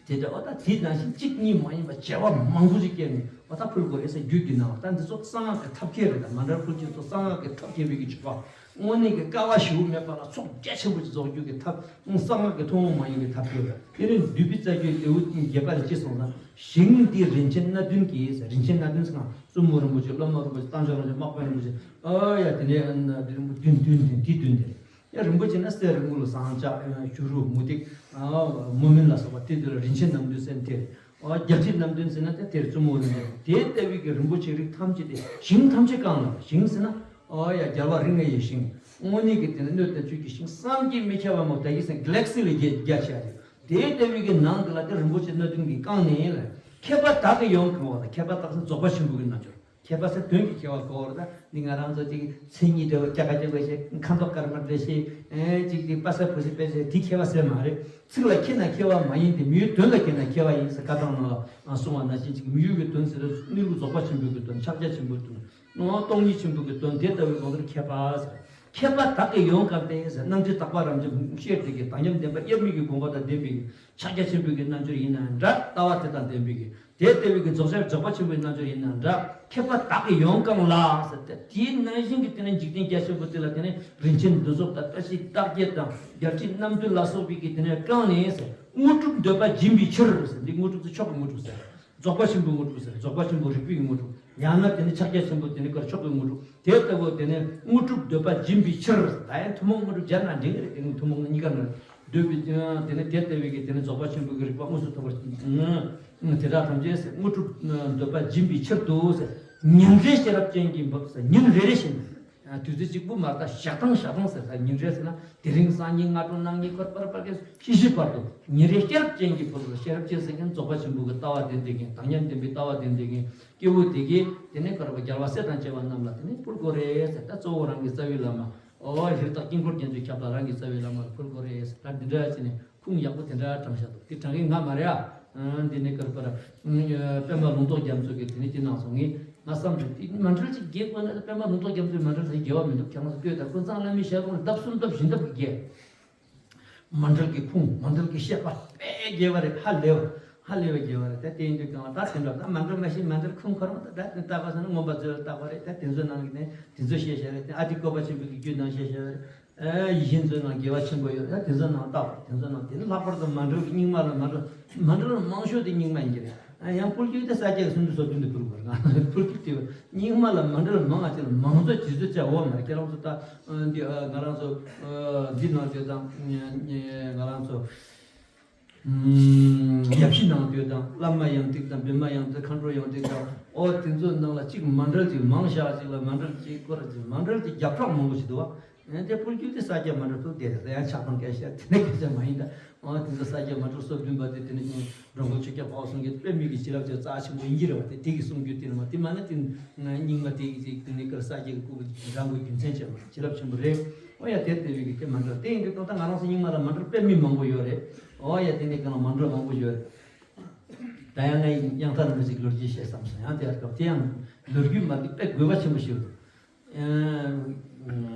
དེ་འདྲ་ཨོ་ད་དེ་ནང་བཞིན་གཅིག་གཉིས་མ་ཡིན་པ་བྱེ་བ་མང་པོ་ཞིག་བསྐྱལ་ནས་ཨོ་ད་ཕུལ་དགོས་རེད་ཟེར། རྒྱུད་ཀྱི་ནང་ད་འདི་ཚོ་གསང་སྔགས་ཀྱི་ཐབས་མཁས་རེད། ད་མཎྜལ་ཕུལ་ཕྱིན་ཚོ་གསང་སྔགས་ཀྱི་ཐབས་མཁས་པའི་གི་ཕྱུ་པ། དངོས་གནས་ཀྱི་དཀའ་བ་ཞེ་པོ་མེད་པ་ལ་ཚོགས་རྒྱ་ཆེན་པོ་ཞིག་རྫོགས་རྒྱུ་གི་ཐབས་གསང་སྔགས་ཀྱི་ཐུན་མོང་མ་ཡིན་པའི་ཐབས་མཁས་རེད། དེ་ནས་འདུས་པའི་རྩ་རྒྱུད་ལེའུ་བརྒྱད་པ་ལ་ཅི་གསུངས་ན། ཞིང་འདིར་རིན་ཆེན་སྣ་བདུན་གྱིས། རིན་ཆེན་སྣ་བདུན་ཟེར་ན་བཙུན་མོ་རིན་པོ་ཆེ། སློབ་མ་རིན་པོ་ཆེ། བསྟན་བཅོས་རིན་པོ་ཆེ། དམག་དཔོན་རིན་པོ་ཆེ། ཨོ་ཡ་དེ་ནས་བདུན་བདུན་བདུན་དེ་བདུན་དེ་རེད། ཡང་རིན་པོ་ཆེ་ན་གསེར་དངུལ་ཟངས་ལྕགས་བྱུ་རུ་མུ་ཏིག་མུ་མེན་ལ་སོགས་པ་དེ་དུས་ལ་རིན་ཆེན་སྣ་བདུན་ཟེར་ན་དེ་རེད། ཨོ་རྒྱལ་སྲིད་སྣ་བདུན་ཟེར་ན་དེ་དེར་བཙུན་མོ་རིན་པོ་ཆེ། དེ་ལྟ་བུའི་གི་རིན་པོ་ཆེ་རིགས་ཐམས་ཅད་དེ་ཞིང་ཐམས་ཅད་གང་ལ། ཞིང་ཟེར་ན་ཨོ་ཡ་རྒྱལ་བ་རིགས་ལྔ་ཡི་ཞིང་། དངོས་གནས་ཀྱི་དེ་ནི་སྣོད་དང་བཅུད་ཀྱི་ཞིང་། བསམ་གྱིས་མི་ཁྱབ་པ་མོ་ད་ཡིག་ཟེར་ག་ལེག་སི་ལས་རྒྱ་རྒྱ་ཆེ་བ་རེད། དེ་ལྟ་བུའི་གི་ནང་དུ་ལ་དེ་རིན་པོ་ཆེ་སྣ་བདུན་གྱིས་བཀང་ནས་ལ། མཁས་པ་བདག་གིས་ཡོངས་གང་བ་དང་། མཁས་པ་བདག་ཟེར་རྫོགས་པ་ཆེན་པོ་གི་རྣལ་འབྱོར། མཁས་པ་ཟེར་དོན་གྱི་མཁས་པ་གོ་བར་ད། འདི་ང་རང་ཚོ་ཅིག་མཚན་ཉིད་འདྲ་བོ་སྐྱ་ཀ་སྐྱ་ཀ་བཤད། ཁ་མདོག་དཀར་དམར་འདྲ་བཤད། ཨེ་ཅིག་ཅིག་པ་ས་བུ་སི་པེ་ཟེར་དེ་མཁས་པ་ཟེར་མ་རེད། ཚིག་ལ་མཁས་ན་མཁས་པ་མ་ཡིན་ཏེ། མི་ཡུལ་དོན་ལ་མཁས་ན་མཁས་པ་ཡིན་ཟེར། བཀའ་ཐང་ནང་ལ་གསུངས་པ་ནང་བཞིན་ཅིག་མི་ཡུལ་གྱི་དོན་ཟེར་དུས་གནས་ལུགས་རྫོགས་པ་ཆེན་པོའི་གི་དོན། ཕྱག་རྒྱ་ཆེན་པོའི་དོན། སྟོང་ཉིད་ཆེན་པོའི་གི་དོན་དེ་ལྟ་བུའི་ངོ་ཚོར་མཁས་པ་ཟེར། མཁས་པ་བདག་གིས་ཡོངས་གང་སྟེ་ཟེར། སྣང་སྲིད་དག་པ་རབ་འབྱམས་ཤེས་རིག་གི་དག་མཉམ་ལྡན་པ་དབྱེར་མེད་ཀྱི་དགོངས་པ་དང་ལྡན་པའི་ཕྱག་རྒྱ་ཆེན་པོའི་གི་རྣལ་འབྱོར་ཡིན་ན་འདྲ། ལྟ་བ་དེ་དང་ལྡན་པའི་གི། དེ་ལྟ་བུའི་གི་རྫོགས་བྱང་རྫོགས་པ་ཆེན་པོའི་རྣལ་འབྱོར་ཡིན་ན་འདྲ། མཁས་པ་བདག་གིས་ཡོངས་གང་ལ་ཟེར་ཏེ། དེའི་ནང་བཞིན་གྱི་དེ་ནས་འཇིག་རྟེན་རྒྱ་ཆེན་པོ་དེ་ལ་དེ་ནས་རིན་ཆེན་འདུ་འཛོམས་དང་བཀྲ་ཤིས་རྟགས་བརྒྱད་དང་རྒྱལ་སྲིད་རྣམ་བདུན་ལ་སོགས་པའི་གི་དེ་ནས་བཀང་ནས་ཟེར། དངོས་གྲུབ་འདོད་པ་སྦྱིན་པའི་ཕྱིར་ཟེར། འདི་དངོས་གྲུབ་ཚེ་མཆོག་གི་དངོས་གྲུབ་ཟེར། རྫོགས་པ་ཆེན་པོའི་དངོས་གྲུབ་ཟེར། རྫོགས་པ་ཆེན་པོ་རིགས་པའི་དངོས་གྲུབ། ཡང་ན་དེ་ནི་ཕྱག་རྒྱ་ཆེན་པོ་དེ་ནི་དཀར་ཕྱོགས་ཀྱི་དངོས་གྲུབ། དེ་ལྟ་བུ་དེ་ནི་དངོས་གྲུབ་འདོད་པ་སྦྱིན་པའི་ཕྱིར། ད་ཡང་ཐུན་མོང་དངོས་གྲུབ་སྦྱར་ན་འགྲིག་གི་རེད། དེ་ནི་ཐུན་མོང་གཉིས་ཀ་ནི་འདོད་པའི་དེ་ནི་དེ་ལྟ་བུའི་གི་དེ་ནི་རྫོགས་པ་ཆེན་པོའི་གི་རིགས་པ་དངོས་སུ་ཐོབ་པར། དེ་དག་ཐམས་ཅད་དངོས་གྲུབ་འདོད་པ་སྦྱིན་པའི་ཕྱིར་དུ་ཟེར། ཉིན་རེ་ཤེས་རབ་ཅན་གྱིས་འབུལ་ཟེར། ཉིན་རེ་རེ་བཞིན། དུས་ཚོད་གཅིག་པུ་མ་རེད། ད་ཞག་དང་ཞག་དང་ཟེར། ད་ཉིན་རེ་ཟེར་ན་དེ་རིང་སང་ཉིན་སྔ་དྲོ་གནངས་ཉིན་སྐོར་པར་པར་གྱི་ཤི་ཤི་བར་དུ་ཉིན་རེ་ཤེས་རབ་ཅན་གྱིས་འབུལ། ཤེས་རབ་ཅན་ཟེར་མཁན་རྫོགས་པ་ཆེན་པོ་གི་ལྟ་བ་ལྡན་བསྡད་མཁན། དག་མཉམ་ལྡན་པའི་ལྟ་བ་ལྡན་བསྡད་མཁན་སྐྱེ་བོ་དེ་གིས་དེ་ནས་སྐོར་པ་རྒྱལ་བ་སྲས་དང་བཅས་པ་རྣམས་ལ་དེ་ནས་ཕུལ་དགོས་རེད་ཟེར། ད་གཙོ་བོ་རང་གི་རྩ་བའི་བླ་མ། ཨོ་ཧྲཱིཿདཀ་དཀྱིལ་འཁོར་རྒྱན་ཚོས་ཁྱབ་བདག་རང་གི་རྩ་བའི་བླ་མ་ལ་ཕུལ་དགོས་རེད་ཟེར། ད་འདི་འདྲ་བྱས་ནས། ཁུངས་ཡག་པོ་དེ་འདྲ་དྲངས་བཞག་འདུག། དེ་དྲངས་མཁན་ང་མ་རེད་ཨ། འདི་ནས་ཀར་པར། པདྨ་ལུང་རྟོགས་རྒྱ་མཚོ་གིས་དེ་ནས་ཅི་གནང་སོང་། ངས་ང་བསམ་བྱུང་། དེ་མཎྜལ་ཅིག་རྒྱག་དགོས་ན་པདྨ་ལུང་རྟོགས་རྒྱ་མཚོའི་མཎྜལ་དེ་རྒྱག་པ་མི་འདུག། ཁྱེད་རང་ཚོ་ལྟོས་དང་། ཀུན་བཟང་བླ་མའི་ཞལ་སྒོ་ལ་ལྡབ་གསུམ་ལྡབ་བཞི་ལྡབ་ཀྱིས་རྒྱག། མཎྜལ་གྱི་ཁུངས། མཎྜལ་གྱི་བཤད་པ་དཔེ་རྒྱས་པ་རེད། ཧ་ལས་པ། ཧ་ལས་པ་རྒྱས་པ་རེད། ད་དེ་ཡིན་དུས་གང་ལ་ད་དེ་འདྲ་ད་མཎྜལ་མ་ཤེས། མཎྜལ་ཁུངས་ཁོ་རང་ད་ད་བལྟ་བ་སོང་ན་མངོན་པ་མཛོད་ལ་བལྟ་བ་རེད། ད་དེ་ཚོའི་ནང་གི་ནས་དེ་ཚོ་བཤད་བཤད་རེད། དེ་ཨ་ཏི་བཀོད་པ་ཆེན་པོའི་གི་རྒྱུད་ནང་བཤད་བཤད་རེད། ཨེ་ཡིད་བཞིན་མཛོད་ནང་དགེ་བ་ཆེན་པོ་ཡོད། ཨེ་དེ་ཚོ་ནང་བལྟ་བ། དེ་ཚོ་ནང་དེ་ནི་ལྷག་པར་དུ་མཎྜལ་གྱི་རྙིང་མ་ལ་མཎྜལ། མཎྜལ་མང་ཤོས་དེ་རྙིང་མ་ཡིན་གྱི་རེད། ཨེ་ཡང་ཕུལ་རྒྱུ་དེ་ས་སྐྱ་གི་སུམ་ཅུ་སོ་བདུན་དེ་ཕུལ་དགོས་རེད། ང་ཕུལ་རྒྱུ་དེ་རྙིང་མ་ལ་མཎྜལ་མང་ང་ཅི་ལ་མང་ཚོད་ཇི་ཚོད་བྱ་འོ་མ་རེད། ཁྱེད་རང་ཚོ་ད་འདི་ང་རང་ཚོ་འདི་ནང་དེ་དང་ང་རང་ཚོ། ཡབ་གཞིས་ནང་དུ་དང་། བླ་མ་ཡང་ཏིག་དང་། བི་མ་ཡང་ཏིག། མཁའ་འགྲོ་ཡང་ཏིག་དང་། ཨོ་དེ་ཚོའི་ནང་ལ་གཅིག་མཎྜལ་གཅིག་མང་ཤོས་གཅིག་ལ་མཎྜལ་གཅིག་སྐོར་གཅིག་མཎྜལ་གཅིག་བརྒྱ་ཕྲག་མང་པོ་ཞིག་འདུག་བ། ཨེ་དེ་ཕུལ་རྒྱུ་དེ་ས་སྐྱ་མཎྜལ་ཕུལ་དེ་རེད། ད་ཡང་ཆགས་སྡང་སྐད་ཆ་དེ་འདྲ་སྐད་ཆ་མ་ཡིན་ད། ཨོ་དེ་ཚོ་ས་སྐྱ་མཎྜལ་སོ་བདུན་པ་དེ་དེ་ནས་འགྲོ་མགོན་ཆོས་རྒྱལ་འཕགས་པ་གསུམ་གྱི་དཔེ་མི་གི་བྱིན་རླབས་ཀྱི་རྩ་ཆེན་པོ་ཡིན་གྱི་རེད་བ། དེ་དེ་གི་གསུང་རྒྱུ་དེ་རེད་མ། དེ་མ་ན་དེ་རྙིང་མ་དེ་གི་ཅིག་དེ་ནས་ཀར་ས་སྐྱ་གི་སྐུ་གི་རང་གི་རྒྱུ་མཚན་ཆེ་བ་བྱིན་རླབས་ཆེན་པོ་རེད། ཨོ་ཡ་དེ་ལྟ་བུའི་གི་དེ་མཎྜལ་དེ་ཡིན་དུས་ད་ང་རང་ཚོ་རྙིང་མ་ལ་མཎྜལ་དཔེ་མི་མང་པོ་ཡོད་རེད། ཨོ་ཡ་དེ་ནས་གང་ལ་མཎྜལ་མང་པོ་ཡོད་རེད། ད་ཡང་ངས་དབྱངས་མཐའ་རིན་པོ་ཆེའི་ལོ་རྒྱུས་བཤད་བསམ་སོང་། ཡང་དེ་ཡར་སྐབས་དེ་ཡང་ལོ་རྒྱུས་མ་འདི་དཔེ་དགོས་པ་ཆེན་པོ་ཞིག་འདུག།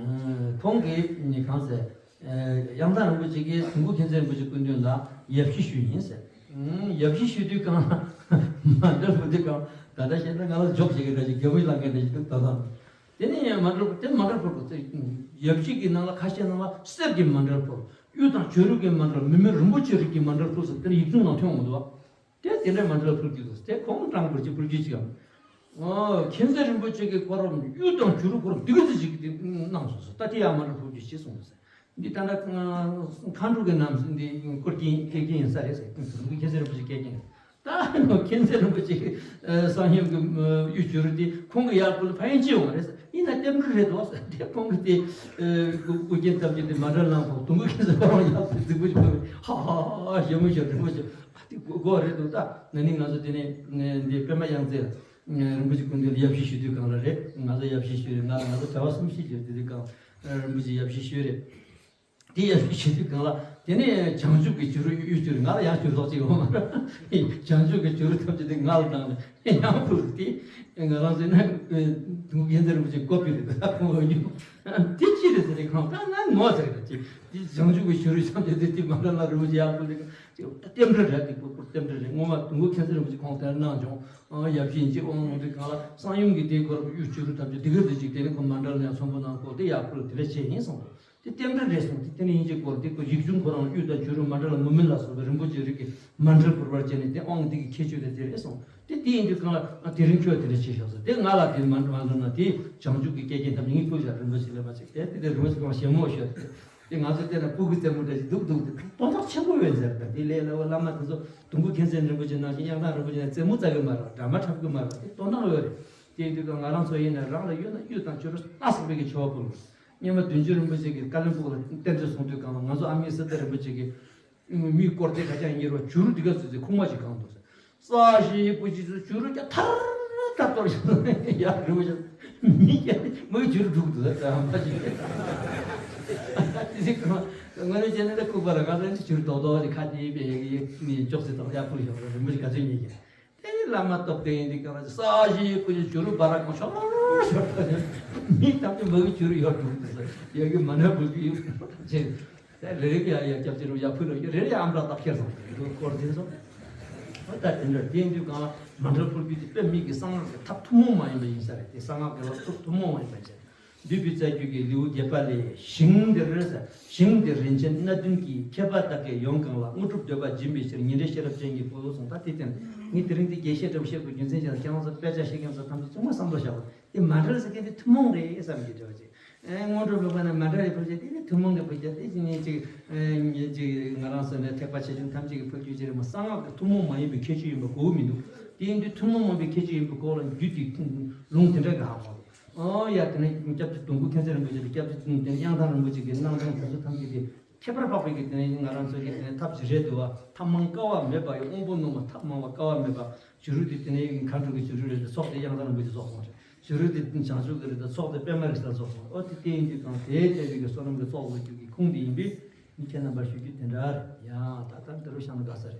ཁོང་གིས་གང་ཟེར། དབྱངས་མཐའ་རིན་པོ་ཆེ་གིས་དུས་འཁོར་མཁྱེན་བརྩེ་རིན་པོ་ཆེའི་སྐུ་མདུན་ལ་ཡབ་གཞིས་ཞུས་ཡིན་ཟེར། ཡབ་གཞིས་ཞུས་དུས་གང་ལ་མཎྜལ་ཕུལ་དུས་གང་ད་ ད་ལྟ་བཤད་ན་ང་ལ་འཇོག་བྱེད་མཁན་འདྲ་ཞིག་རྒྱལ་པོའི་ལྷ་མཁན་འདྲ་ཞིག་འདུག་ད་ལྟ། དེ་ནས་ཡང་མཎྜལ་ཕུལ། དེ་མཎྜལ་ཕུལ་དགོས་ཚེ། ཡབ་གཞིས་ཀྱི་ནང་ལ་ཁ་ཤས་ནང་ལ་གསེར་གྱི་མཎྜལ་ཕུལ། གཡུ་དང་བྱུ་རུ་གི་མཎྜལ། མི་མིན་རིན་པོ་ཆེ་རིགས་ཀྱི་མཎྜལ་ཕུལ་ཟེར་དེ་ནི་ཡིག་ཆུང་ནང་ཐོན་འོང་འདུག་བ། དེ་དེ་འདྲའི་མཎྜལ་ཕུལ་རྒྱུ་འདུག། དེ་ཁོང་ཀྲང་བུར་གྱི་ཕུལ་རྒྱུ་ཅིག་ཡང་། ཨོ། མཁྱེན་བརྩེ་རིན་པོ་ཆེ་གི་སྐོར་གཡུ་དང་བྱུ་རུ་སྐོར་འདི་ག་ཚོད་ཅིག་དེ་གནང་སོང་ཟེར། ད་དེ་ཡང་མཎྜལ་ཕུལ་རྒྱུ་ཞེས་གསུངས་ཟེར། འདི་ད་ལྟ་མཁའ་འགྲོ་གི་རྣམ་འདི་སྐོར་སྐྱེལ་སྐྱེལ་མཁན་ཡིན་ས་རེད་ཟེར། མཁྱེན་བརྩེ་རིན་པོ་ཆེ་སྐྱེལ་མཁན། ད་མཁྱེན་བརྩེ་རིན་པོ་ཆེ་གི་གསང་ཡུམ་གྱི་གཡུ་བྱུ་རུ་དེ་ཁོང་གི་ཡར་ཕུལ་ཕན་ཡོན་ཅི་ཡོང་བ་རེད་ཟེར། ཡིན་ན་རྟེན་འབྲེལ་རེད་དོ་ཟེར། དེ་ཁོང་གི་དེ་སྐུ་སྐུ་རྒྱན་ཐམས་ཅད་དེ་མཎྜལ་གནང་ཕོག། དུང་དཀར་མཁྱེན་བརྩེ་ཁོ་རང་ཡར་ཕུལ་རྫིག་པོ་ཞིག་ཕུལ། ཧ་ཧ་ཧ་ཧ། ཞེ་མོ་ཞེ་རིན་པོ་ཆེ་ཨ་དེ་དགོས་རེད་འདུག། ད་ན་ནིང་ང་ཚོ་དེ་ནས་འདི་པད་མ་གཡང་རྩེ་རིན་པོ་ཆེ་སྐུ་མདུན་ལ་ཡབ་གཞིས་ཞུ་དུས་སྒང་ལ་རེད། ང་ཚོ་ཡབ་གཞིས་ཞུས་རེད། ང་ལ་ང་ཚོ་བྱ་བ་གསུམ་བཞི་བརྗོད་དེ་དུས་སྒང་རིན་པོ་ཆེ་ཡབ་གཞིས་ཞུས་རེད། དེ་ཡང་ཞུ་དུས་སྒང་ལ། དེ་ནས་བྱང་ཆུབ་ཀྱི་བྱུ་རུ་གཡུ་བྱུ་རུ། ང་ལ་ཡང་བྱུ་རུ་ཐོག་ཅིག་ཡོང་བ་རེད། བྱང་ཆུབ་ཀྱི་བྱུ་རུ་ཐམས་ཅད་དེ་ང་ལ་གནང་ནས་ཡང་ཕུལ་དེ། ང་རང་ཚོའི་ན་དུང་དཀར་མཁྱེན་བརྩེ་རིན་པོ་ཆེ་བཀོད་པའི་རེད། ད་ཁོང་གི་ཡུམ་དེ་ཅི་རེད་ཟེར་ཏེ། ཁོང་ད་ང་ངོ་ཟེར་གི་ཅི། དེ་བྱང་ཆུབ་ཀྱི་བྱུ་རུ་ཐམས་ཅད་དེ་དེ་མ་ག་ལ་རིན་པོ་ཆེ་ཡར་ཕུལ་དེ་གང་ཅི། ད་རྟེན་འབྲེལ་རེད། དེ་བཀོད་པོ་རྟེན་འབྲེལ་རེད། སྔོན་མ་དུང་དཀར་མཁྱེན་བརྩེ་རིན་པོ་ཆེ་ཁོང་དེར་གནང་བྱུང་། ཨང་། ཡབ་གཞིས་ཅིག་དབང་ལུང་དེ་གང་ལ་གསང་ཡུམ་གྱི་དེ་སྐོར་གཡུ་བྱུ་རུ་ཐམས་ཅད་དེ་ག་དེ་ཅིག་དེ་ནས་ཁོང་མཎྜལ་ནས་ཚོམ་བུ་ནང་བཀོད་དེ་ཡར་ཕུལ་དེ་འདྲ་བྱས་ཡིན་གསུངས་འདུག། དེ་རྟེན་འབྲེལ་རེད་གསུངས། དེ་དེ་ནས་ཡིན་གཅིག་སྐོར་དེ་ཁོ་ཡིག་ཆུང་ཁོ་རང་གཡུ་དང་བྱུ་རུ་མཎྜལ་མུ་མེད་ལ་སོགས་པའི་རིན་པོ་ཆེ་རིགས་ཀྱི་མཎྜལ་ཕུལ་བར་བྱས་ནས་དེ་དབང་འདི་གི་ཁྱད་ཆོས་དེ་དེ་རེད་གསུངས། དེ་དེ་ཡིན་དུས་གང་ལ་དེ་རིང་ཁྱོད་དེ་འདྲ་བྱས་ཤག་ཟེར། དེ་ང་ལ་དེ་མ་མ་འདོན་ན་དེ་བྱང་ཆུབ་ཀྱི་སྐལ་རྐྱེན་ཐམས་ཅད་ངས་ཕུལ་བཞག། རིན་པོ་ཆེ་ལས་མ་ཆེ་དེ་དེ་དེ་རིན་པོ་ཆེ་གང་ཞེ་མོ་ཤོད་དེ། དེ་ང་ཚོ་བལྟས་ན་སྤུ་གུ་རྩེད་མོ་འདྲ་ཞིག་འདུག་འདུག། དེ་དོན་དག་ཆེན་པོ་ཡོད་ཟེར། ད་དེ་ལས་ལ་བླ་མ་དེ་ཚོ་དུང་དཀར་མཁྱེན་བརྩེ་རིན་པོ་ཆེ་ནང་བཞིན་གཡང་ཐང་རིན་པོ་ཆེ་ནང་རྩེད་མོ་རྩེ་གི་མ་རེད། ཌ་ར་མ་འཁྲབ་གི་མ་རེད། དེ་དོན་དག་ཡོད་རེད། དེ་ཡིན་དུས་ཀ་ང་རང་ཚོ་ཡིན་ན་རང་ལ་ཡོད་ན་གཡུ་དང་བྱུ་རུ་ལྟ་ཟིན་པའི་གི་ཆོ་བ་ཕུལ། སྔོན་མ་བདུན་ཅུ་རིན་པོ་ཆེ་གིས་ཀ་ལོན་སྦུག་ལ་རྟེན་འབྲེལ་གསུངས་དུས་སྒང་ལ་ང་ཚོ་ཨ་མྱེས་སི་ཏཱ་རིན་པོ་ཆེ་གིས་མི་དཀོར་དེ་ག་ཅང་གཉེར་བ་བྱུ་རུ་འདི་ག་ཚོད་ཚོད་ཁུག་མ་ཞིག་གང་འདུག་ཟེར། ས་གཞི་པོ་ཅི་ཚོད་བྱུ་རུ་རྒྱ་ཐར་ཐར་གཏོར་ཞིག་ཡར་རིན་པོ་ཆེ་མི་རྒྱ་མི་བྱུ་རུ་འདུག་འདུག་ཟེར། ཨ་མ་ཅིག་དེ་ཚེ་ཁོ་ང་ནི་བྱས་ན་ད་ཁུག་པ་ལ་ང་ཚོ་བྱུ་རུ་རྡོག་རྡོག་ཅིག་ཁ་ཅིག་པའི་ཡག་ཡག་ཅོག་ཙེ་དང་ཡར་ཕུལ་ཞོག་རིན་པོ་ཆེ་ག་ཚོད་རྙེད་ཀྱི། དེ་ནི་བླ་མ་སྟོབས་ལྡན་ཡིན་དུས་སྒང་ལ་ས་གཞི་ཀུན་གྱི་བྱུ་རུ་འབར་གང་ཤོར་ཤོར་དང་། མི་ཐམས་ཅད་མ་གི་བྱུ་རུ་ཡོད་འདུག་ཟེར། ཡ་གི་མ་ན་བུ་གི་ཡོད་ཅེས། དེ་རེ་རེ་གི་ཡ་ཡ་སྐྱབས་ཆེན་རུ་ཡ་ཕུལ་ལོ་རེ་རེ་ཨམ་ར་བཏགས་ཁྱེར་སོང་། འདུག་སྐོར་དེ་སོང་། ཨ་ད་དེ་འདྲ་དེ་ཡིན་དུས་སྒང་ལ་མཎྜལ་ཕུལ་རྒྱུ་དེ་དཔེ་མི་གི་གསང་སྔགས་ཀྱི་ཐབས་ཐུན་མོང་མ་ཡིན་པ་ཡིན་ས་རེད། དེ་གསང་སྔགས་ཀྱི་ལག་ཐབས་ཐུན་མོང་མ་ཡིན་པ་བྱས། འདུས་པའི་རྩ་རྒྱུད་ཀྱི་ལེའུ་བརྒྱད་པ་ལས། ཞིང་འདིར་ཞིང་འདིར་རིན་ཆེན་སྣ་བདུན་གྱི། ཁྱད་པར་བདག་གིས་ཡོངས་གང་ལ། དངོས་གྲུབ་འདོད་པ་སྦྱིན་པའི་ཕྱིར། ཉེ་འབྲེལ་ཤེས་རབ་ཅན་གྱི་བུ་གསུངས། ད་དེ་བསྟན་ངས་དེ་རིང་འདི་རྒྱས་བཤད་འདྲ་པོ་བཤད་དགོས་རྒྱུ་མཚན་ཅི་ལ་ཁྱེད་རང་ཚོ་དཔེ་ཆ་ཤེས་མཁན་ཚོ་ཐམས་ཅད་ཚང་མ་བསམ་བློ་བཞག་དགོས། དེ་མཎྜལ་ཟེར་མཁན་དེ་ཐུན་མོང་རེད་བསམ་གྱི་འདྲ་བ་ཅིག། ཨེ་དངོས་གྲུབ་ལོག་པ་ན་མཎྜལ་ཡི་ཕུལ་བྱས་དེ་ནི་ཐུན་མོང་གི་ཕུལ་བྱས་དེ་ཅི་ནས་ཅིག་ཨེ་ཅིག་ང་རང་ཚོ་ནས་ཐེག་པ་ཆེ་ཆུང་ཐམས་ཅད་ཀྱི་ཕུལ་རྒྱུ་ཅི་རེད་མོ། གསང་སྔགས་ཀྱི་ཐུན་མོང་མ་ཡིན་པའི་ཁྱད་ཆོས་ཡིན་པ་གོ་གི་མི་འདུག། དེ་ཡིན་དུས་ཐུན་མོང་མ་ཡིན་པའི་ཁྱད་ཆོས་ཡིན་པའི་སྐོར་ལ་རྒྱུད་དེ་ལུང་དེ་འདྲ་གི་ཧ་གོ། ཨོ་ཡ། དེ་ནས་སྐྱབས་རྗེ་དུང་དཀར་མཁྱེན་བརྩེ་རིན་པོ་ཆེ་དང་། སྐྱབས་རྗེ་དེ་ནས་གཡང་ཐང་རིན་པོ་ཆེ་གི་གནང་སྟངས་དེ་ཚོ་ཐམས་ཅད་དེ་ཁྱད་པར་འཕགས་པའི་གི་དེ་ནས་ང་རང་ཚོ་གི་དེ་ནས་ཐབས་ཇི་རེད་འདུག་བ། ཐབས་མང་དཀའ་བ་མེད་པ་ཡི། དབང་པོ་རྣོ་མ་ཐབས་མང་བ་དཀའ་བ་མེད་པ། བྱུ་རུ་དེ་དེ་ནས་མཁའ་འགྲོ་གི་བྱུ་རུ་རེད་དེ་ཚོགས་དེ་གཡང་ཐང་རིན་པོ་ཆེ་ཚོགས་སོང་རེད། བྱུ་རུ་དེ་བྱང་ཆུབ་ཀྱི་རེད་དེ་ཚོགས་དེ་པད་མ་རི་སར་ཚོགས་སོང་། ཨོ་དེ་དེ་ཡིན་དུས་གང་དེ་ལྟ་བུའི་གི་བསོད་ནམས་ཀྱི་ཚོགས་རྫོགས་རྒྱུ་གི་ཁུངས་དེ་ཡིན་པས་ནི་ཁྱེད་རྣམ་པར་ཞུ་རྒྱུ་དེ་འདྲ་རེད། ཡང་ད་ལྟ་འདི་རུ་བཞག་ན་དགའ་ས་རེད།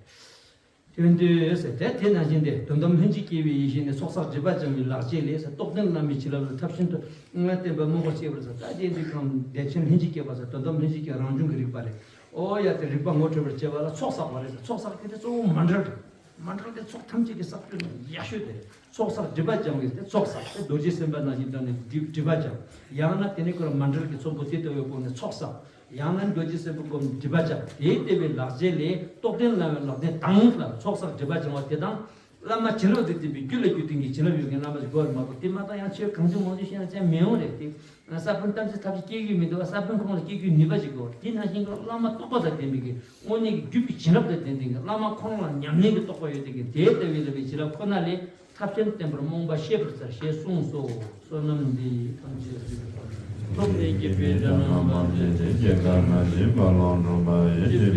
དོན་དུ་ཟེར་ཏེ། དེ་ནང་བཞིན་ཏེ། དོན་དམ་ལྷན་ཅིག་སྐྱེས་པའི་ཡེ་ཤེས་ནི། ཚོགས་བསགས་སྒྲིབ་པ་སྦྱང་བའི་ལག་རྗེས་ལས་ཟེར། རྟོགས་ལྡན་བླ་མའི་བྱིན་རླབས་ལ་ཐབས་ཤིན་ཏུ་བརྟན་པ་རྨོངས་པར་བྱེད་པར་ཟེར། ད་དེ་འདི་གང་བདེ་ཆེན་ལྷན་ཅིག་སྐྱེས་པ་ཟེར། དོན་དམ་ལྷན་ཅིག་སྐྱེས་རང་བྱུང་གི་རིག་པ་རེད། ཨོ་ཡ། དེ་རིག་པ་ངོ་འཕྲོད་པར་བྱེད་པ་ལ་ཚོགས་བསགས་པ་རེད་ཟེར། ཚོགས་བསགས་དེ་དེ་གཙོ་བོ་མཎྜལ་རེད། མཎྜལ་དེ་ཚོགས་ཐམས་ཅད་ཀྱི་བསགས་རྒྱུ་ཡག་ཤོས་དེ་རེད། ཚོགས་བསགས་སྒྲིབ་པ་སྦྱང་བའི་དེ་ཚོགས་བསགས་དེ་རྡོ་རྗེ་སེམས་དཔའ་ནང་བཞིན་དྲངས་ནས་སྒྲིབ་སྒྲིབ་པ་སྦྱང་། ཡང་ན་དེ་ནས་ཁོ་རང་མཎྜལ་གྱི་ཚོམ་བུ་དེ་ལྟ་བུའི་སྒོ་ནས་ཚོགས་བསགས། ཡང་ན་རྡོ་རྗེ་སེམས་དཔའི་སྒོ་ནས་སྒྲིབ་པ་སྦྱང་། དེའི་ལྟེ་བའི་ལག་རྗེས་ལས་རྟོགས་ལྡན་བླ་མའི་ལག་ལྡན་དང་ལ་ཚོགས་བསགས་སྒྲིབ་པ་སྦྱང་བ་དེ་དང་། བླ་མ་བྱིན་རླབས་ཀྱིས་བརྟན་པའི་རྒྱུད་ལ་རྒྱུད་ལྡན་གྱི་བྱིན་རླབས་ཡོད་མཁན་བླ་མ་ཞིག་དགོས་རེད་མ་གཏོགས། དེ་མ་གཏོགས་ཡང་ཆོས་གང་བྱུང་མང་བྱུང་བཤད་ན་ཅང་མི་ཡོང་རེད་དེ། ས་བོན་ཏམ་ཙི་ཐབས་ཀྱིས་སྐྱེ་གི་མི་འདུག། ས་བོན་ཁོང་ལ་སྐྱེ་རྒྱུའི་ནུས་པ་ཞིག་དགོས། དེ་ནང་བཞིན་གྱི་བླ་མ་རྟོགས་པ་དང་ལྡན་པའི་གི་དངོས་གནས་ཀྱི་རྒྱུད་ཀྱི་བྱིན་རླབས་དང་ལྡན་ལྡན་གྱི་བླ་མ་ཁོང་ལ་ཉམས་ལེན་གྱི་རྟོགས་པ་ཡོད་དེ་གི་དེ་ལྟ་བུའི་བླ་མའི་བྱིན་རླབས་ཁོ་ན་ལས་ཐབས་ཤེས་བརྟན་པར་རྨོངས་པ་ཤེས་པར་འཚལ་ཞེས་གསུངས་སོ། བསོད་ནམས་འདི་ཡིས་ཐམས་ཅད་གཟིགས་པ། ཐོབ་ནས་སྐྱེས་པའི་དགྲ་རྣམས་ཕམ་བྱས་ཏེ། སྐྱེ་རྒ་ན་འཆིའི་རྦ་ཀློང་འཁྲུགས་པ་ཡི།